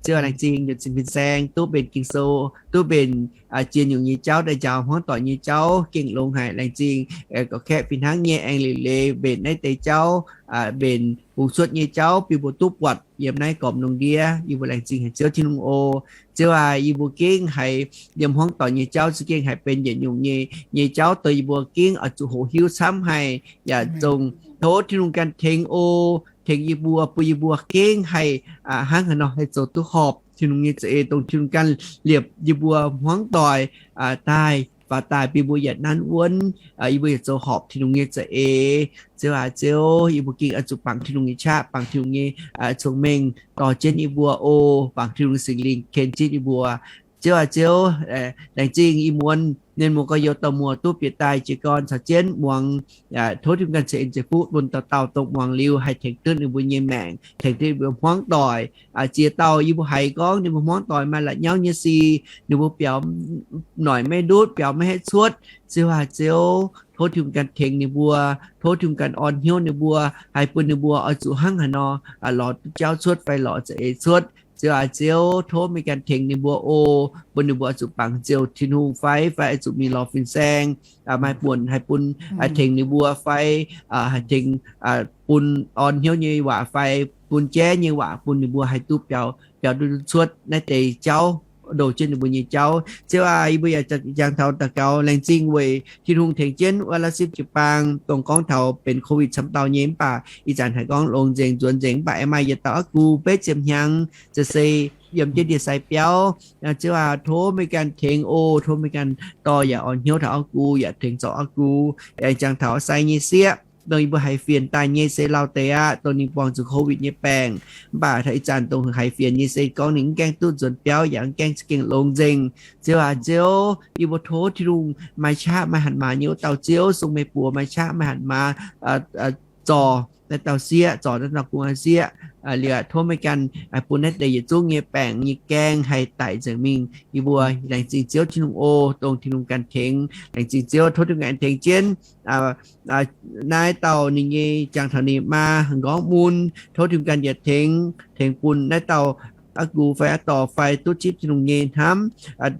Ziouv aac, laengz zingh Janx-Fin Fin-Saeng duqv mbenc Ging-Sou, duqv mbenc ziex nyungc nyei jauv daaih njaaux hmuangv doic nyei jauv gengh longx haic. Laengz zingh gorqv-kaeqv fih hnangv nyei aengx liuc leiz mbenc naaiv deix jauv, mbenc bungx cuotv nyei jauv bun mbuo duqv buatc yiem naaiv gormx lungh ndiev. Yie mbuo laengz zingh haic Ziouv Tin-Hungh oc. Ziouv aac, yie mbuo gengh haiz yiem hmuangv doic nyei jauv za'gengh haiz benx yietc nyungc nyei, nyei jauv dongh yie mbuo gengh oix zuqc hoqc hiuv camv haic. Yaac dongh tov Tin-Hungh ganh tengx oc, tengx yie mbuo, bun yie mbuo gengh haih hnangv haaix nor haih zoux duqv horpc Tin-Hungh nyei za'eix, dongh Tin-Hungh ganh liepc yie mbuo hmuangv doic daaih, faaux daaih bun mbuo yietc nanv wuonv, yie mbuo yietc zoux horpc Tin-Hungh nyei za'eix. Ziouv aac, Ziouv, yie mbuo gengh oix zuqc bangc Tin-Hungh nyei qaqv, bangc Tin-Hungh nyei cong-mengh dorh jienv yie mbuo oc, bangc Tin-Hungh Singx Lingh ken jienv yie mbuo. Ziouv aac, Ziouv, laengz zingh ih muonz mienh muoz gorx-youz dauh muoz duqv bieqc daaih jiez gorn caux jienv muangx. Tov Tin-Hungh ganh ceix en ceix fuqv bun dauh dauh dongh muangx liuz haih tengx duqv ninh mbuo nyei maengc, tengx duqv ninh mbuo hmuangv doic. Ziex dauh yie mbuo haiz gorngv ninh mbuo hmuangv doic maaih la'nyauv nyei sic, ninh mbuo biaux noic maiv ndutv, biaux maiv haih cuotv. Ziouv aac, Ziouv, tov Tin-Hungh ganh tengx ninh mbuo, tov Tin-Hungh ganh orn hnyouv ninh mbuo, haih bun ninh mbuo oix zuqc hnangv haaix nor lorz duqv jauv cuotv fai lorz za'eix cuotv. Ziouv aac, Ziouv, tov meih ganh tengx ninh mbuo oc, bun ninh mbuo oix zuqc bangc ziouc Tin-Hungh fai, fai oix zuqc mingh lorz fin-saeng, maaih buonc haih bun, tengx ninh mbuo fai, haih tengx bun orn hnyouv nyei waac fai bun jaiv nyei waac bun ninh mbuo haih duqv biaux, biaux duqv cuotv naaiv deix jauv, ndoh jienv ninh mbuo nyei jauv. Ziouv aac, yie mbuo yaac njang taux daux gaux laengz zingh weic Tin-Hungh tengx jienv wuov la'sipv jiu-baang, dongh gorngv taux benx COVID camv dauh nyei, mv baac ih zanc haiz gorngv longx nzengc, nzuonx nzengc, mv baac aengx maaih yietc dauh aqv gu betv ziepc hnyangx za'gengh yiem jienv ndie-sai biauv. Ziouv aac, tov meih ganh tengx oc, tov meih ganh dorh yaac orn hnyouv taux aqv gu, yaac tengx zorc aqv gu. Aengx njang taux sai nyei sieqv, dongh yie mbuo haiz fienx daaih nyei se lauh deix aqv, dongh ninh buangh zuqc COVID nyei baengc. Mv baac taux ih zanc dongh haiz fienx nyei se gorngv ninh mv gaengh duqv nzuonx biauv yaac mv gaengh za'gengh longx nzengc. Ziouv aac, Ziouv, yie mbuo tov Tin-Hungh maaih qaqv maaih hatc maaz nyei wuov dauh Ziouv, sung meih buoz maaih qaqv maaih hatc maaz zorc naaiv dauh sieqv, zorc naaiv dauh gu'nguaaz sieqv. Liuz tov meih ganh bun naaiv deix yietc zungv nyei baengc nyei gaeng haih daic nzengc mingh. Yie mbuo laengz zingh Ziouv Tin-Hungh oc, dongh Tin-Hungh ganh tengx. Laengz zingh Ziouv, tov Tin-Hungh ganh tengx jienv naaiv dauh ninh nyei, jangx taux ninh maa nqorngv mun, tov Tin-Hungh ganh yietc tengx, tengx bun naaiv dauh aqv gu fai aqv dorh fai duqv zipv Tin-Hungh nyei hnamv,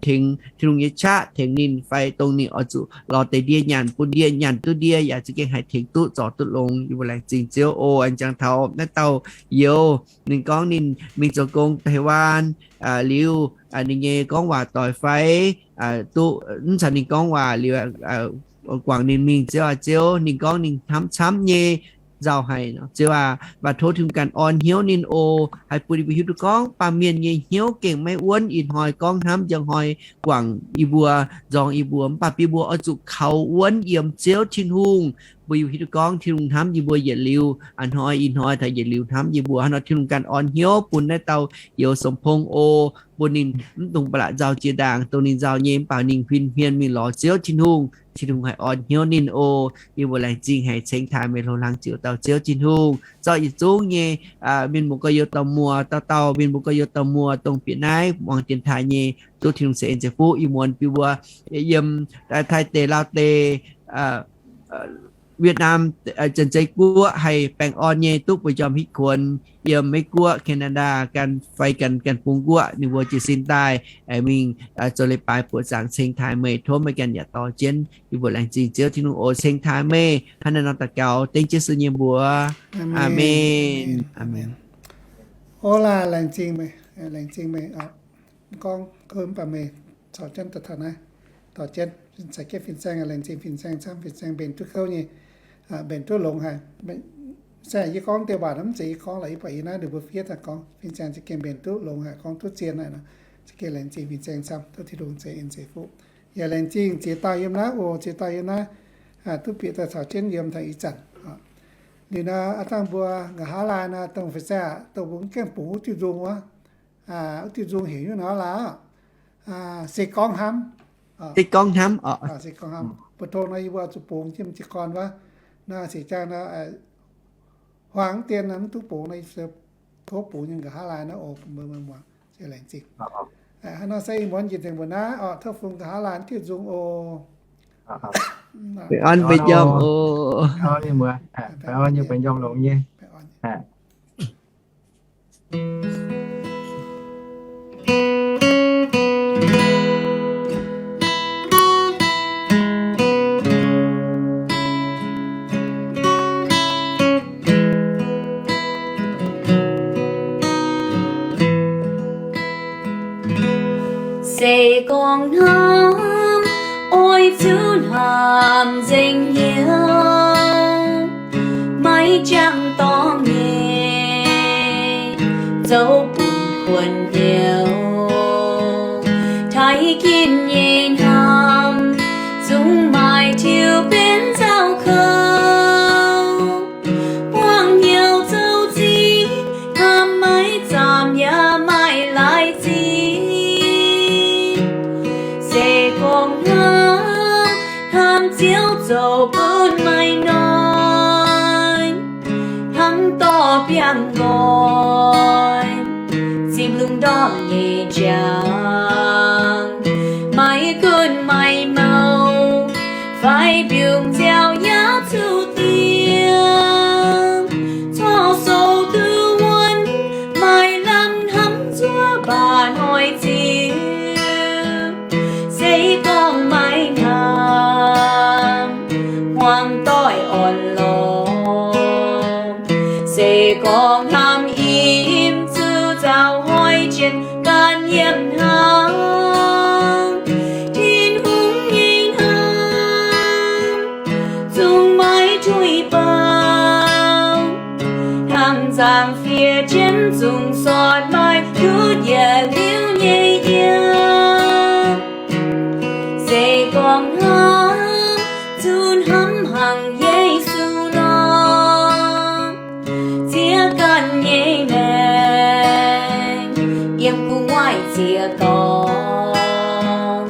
tengx Tin-Hungh nyei qaqv tengx ninh fai dongh ninh oix zuqc lorz deix ndie nyanc bun ndie nyanc duqv ndie yaac za'gengh haih tengx duqv zorc duqv longx. Yie mbuo laengz zingh Ziouv oc. Aengx jangx taux naaiv dauh youz, ninh gorngv ninh mingh zoux gong Taiwan, liuz ninh nyei gorngv waac doix fai duqv mv caux ninh gorngv waac liuz guangc ninh mingh. Ziouv aac, Ziouv, ninh gorngv ninh hnamv camv nyei nzauh haic. Ziouv aac, mv baac tov Tin-Hungh ganh orn hnyouv ninh oc, haih bun yie mbuo hiuv duqv gorngv baamh mienh nyei hnyouv gengh maiv wuonv. Ih hnoi gorngv hnamv njang hnoi guangc yie mbuo, nzorng yie mbuo, mv baac yie mbuo oix zuqc kaux wuonv yiem Ziouv Tin-Hungh Mbuo yaac hiuv duqv gorngv Tin-Hungh hnamv yie mbuo yietc liuz, a'hnoi ih hnoi taux yietc liuz hnamv yie mbuo. Hnangv nor Tin-Hungh ganh orn hnyouv bun naaiv dauh youz Song Pong oc, bun ninh mv dungx ba'laqc nzauh jiex ndaangc. Dongh ninh nzauh nyei mv baac ninh huin hmien mingh lorz Ziouv Tin-Hungh, Tin-Hungh haih orn hnyouv ninh oc. Yie mbuo laengz zingh haic ceng taaix meih hlo hlang ziouc dauh Ziouv Tin-Hungh, zorqv yietc zungv nyei mienh muoz gorx-youz dauh muoz, dauh dauh mienh muoz gorx-youz dauh muoz dongh bieqc naaiv muangx dienx taaix nyei, duqv Tin-Hungh ceix en ceix fuqv. Ih muonz bun mbuo yiem Taiv deic, Laauv deic, Việt Nam, Janx-Zei Guoqv haih baengh orn nyei duqv buoz-njormh hitv kuonx yiem Meiv Guoqv, Canada, gan fai gan, gan bungx guoqv ninh mbuo jiez sin daaih mingh zoux leiz-baaix buoqc zaangc ceng taaix meih, tov meih ganh yaac dorh jienv. Yie mbuo laengz zingh Ziouv Tin-Hungh oc. Ceng taaix meih. Hnangv naaiv nor daux gaux dengv Yesu nyei mbuox. Aamen. Aamen. Ov laanh, laengz zingh meih, laengz zingh meih. Gorngv kouv mv baac meih caux jienv daaih taux naaiv, dorh jienv caux jienv fin-saeng, laengz zingh fin-saeng camv. Fin-saeng mbenc duqv kouv nyei, mbenc duqv longx haic. Se yie gorngv deix waac mv zeiz yie gorngv lorqc, yie buatc yie naaiv ninh mbuo fiev daaih gorngv fin-saeng za'gengh mbenc duqv longx haic, gorngv duqv zien haic nor. Za'gengh laengz zingh fin-saeng camv, duqv Tin-Hungh ceix en ceix fuqv. Yaac laengz zingh ziex dauh yiem naaiv oc, ziex dauh yiem naaiv duqv bieqc daaih caux jienv yiem taux ih zanc. Liuz nor, aav dangh mbuo nqa'haav laai nor, dongh fin-saeng aac, dongh mbuo mv gaengh bungx wuov diuh nzung wuov, wuov diuh nzung heuc nyungc nor laai, se gorngv hnamv, se gorngv hnamv oc, se gorngv hnamv. Mbuo tov nor yie mbuo zuqc bungx jienv jiez gorn wuov. Nor se jangx nor, huaang dien mv duqv bungx nor, tov bungx nyei nqa'haav laai nor oc, mbuo muangx. Se laengz zingh. Hnangv nor se ih muonz njiec nzengc mbuo naaiv oc, tov fungx nqa'haav laai diuh nzung oc. Baengh orn mbuo njormh oc. Se gorngv hnamv, oix zuqc hnamv nzengc hnyouv, maiv jangx dorngx nyei, zoux bun kuonx hnyouv. Taaih ginv nyei hnamv, zungv maaih tiux benx nzauh kouv. Buangh hnyouv zoux zingh, hnamv maiv zaamc yaac maaih laaix zingh. Se gorngv hnamv, hnamv Ziouv zoux bun maaih noic, hnangv dorh biangh nqoi, zipv lungh ndorm nyei njang. Maiv gunv maaih mouh fai mbiungc nziaaux yaac zuqc diex, corc sou duqv wuonv, maaih lamh hnamv nzuov mbaah hnoi ziux. Se gorngv maiv hnamv, hmuangx doic orn-lorqc. Se gorngv hnamv im zuqc nzauh hnoi jiex ganh yiem hnangv. Tin-Hungh nyei hnamv zungv maiv tuix baaux, hnangv nzangc fiev jienv zungv sortv maaih tutv yietc liuz nyei yiem. Se gorngv hnamv zuqc hnamv hnangv Yesu nor, ziex ganh nyei maengc yiem gu'nguaaic ziex dorngx.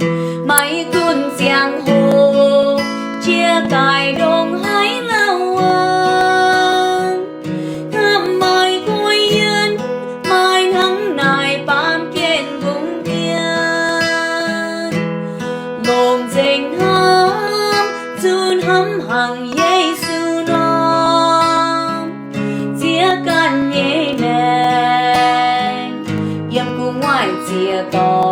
Maiv gunv ziangh hoc jiex daaih ndongc haaix lauh wuonh, hnamv maaih guai yienh, maaih hnangv naaic baamh gen mbungv dien. Longc nzengc hnamv, zuqc hnamv hnangv Yesu nor, ziex ganh nyei maengc yiem gu'nguaaic ziex dorngx.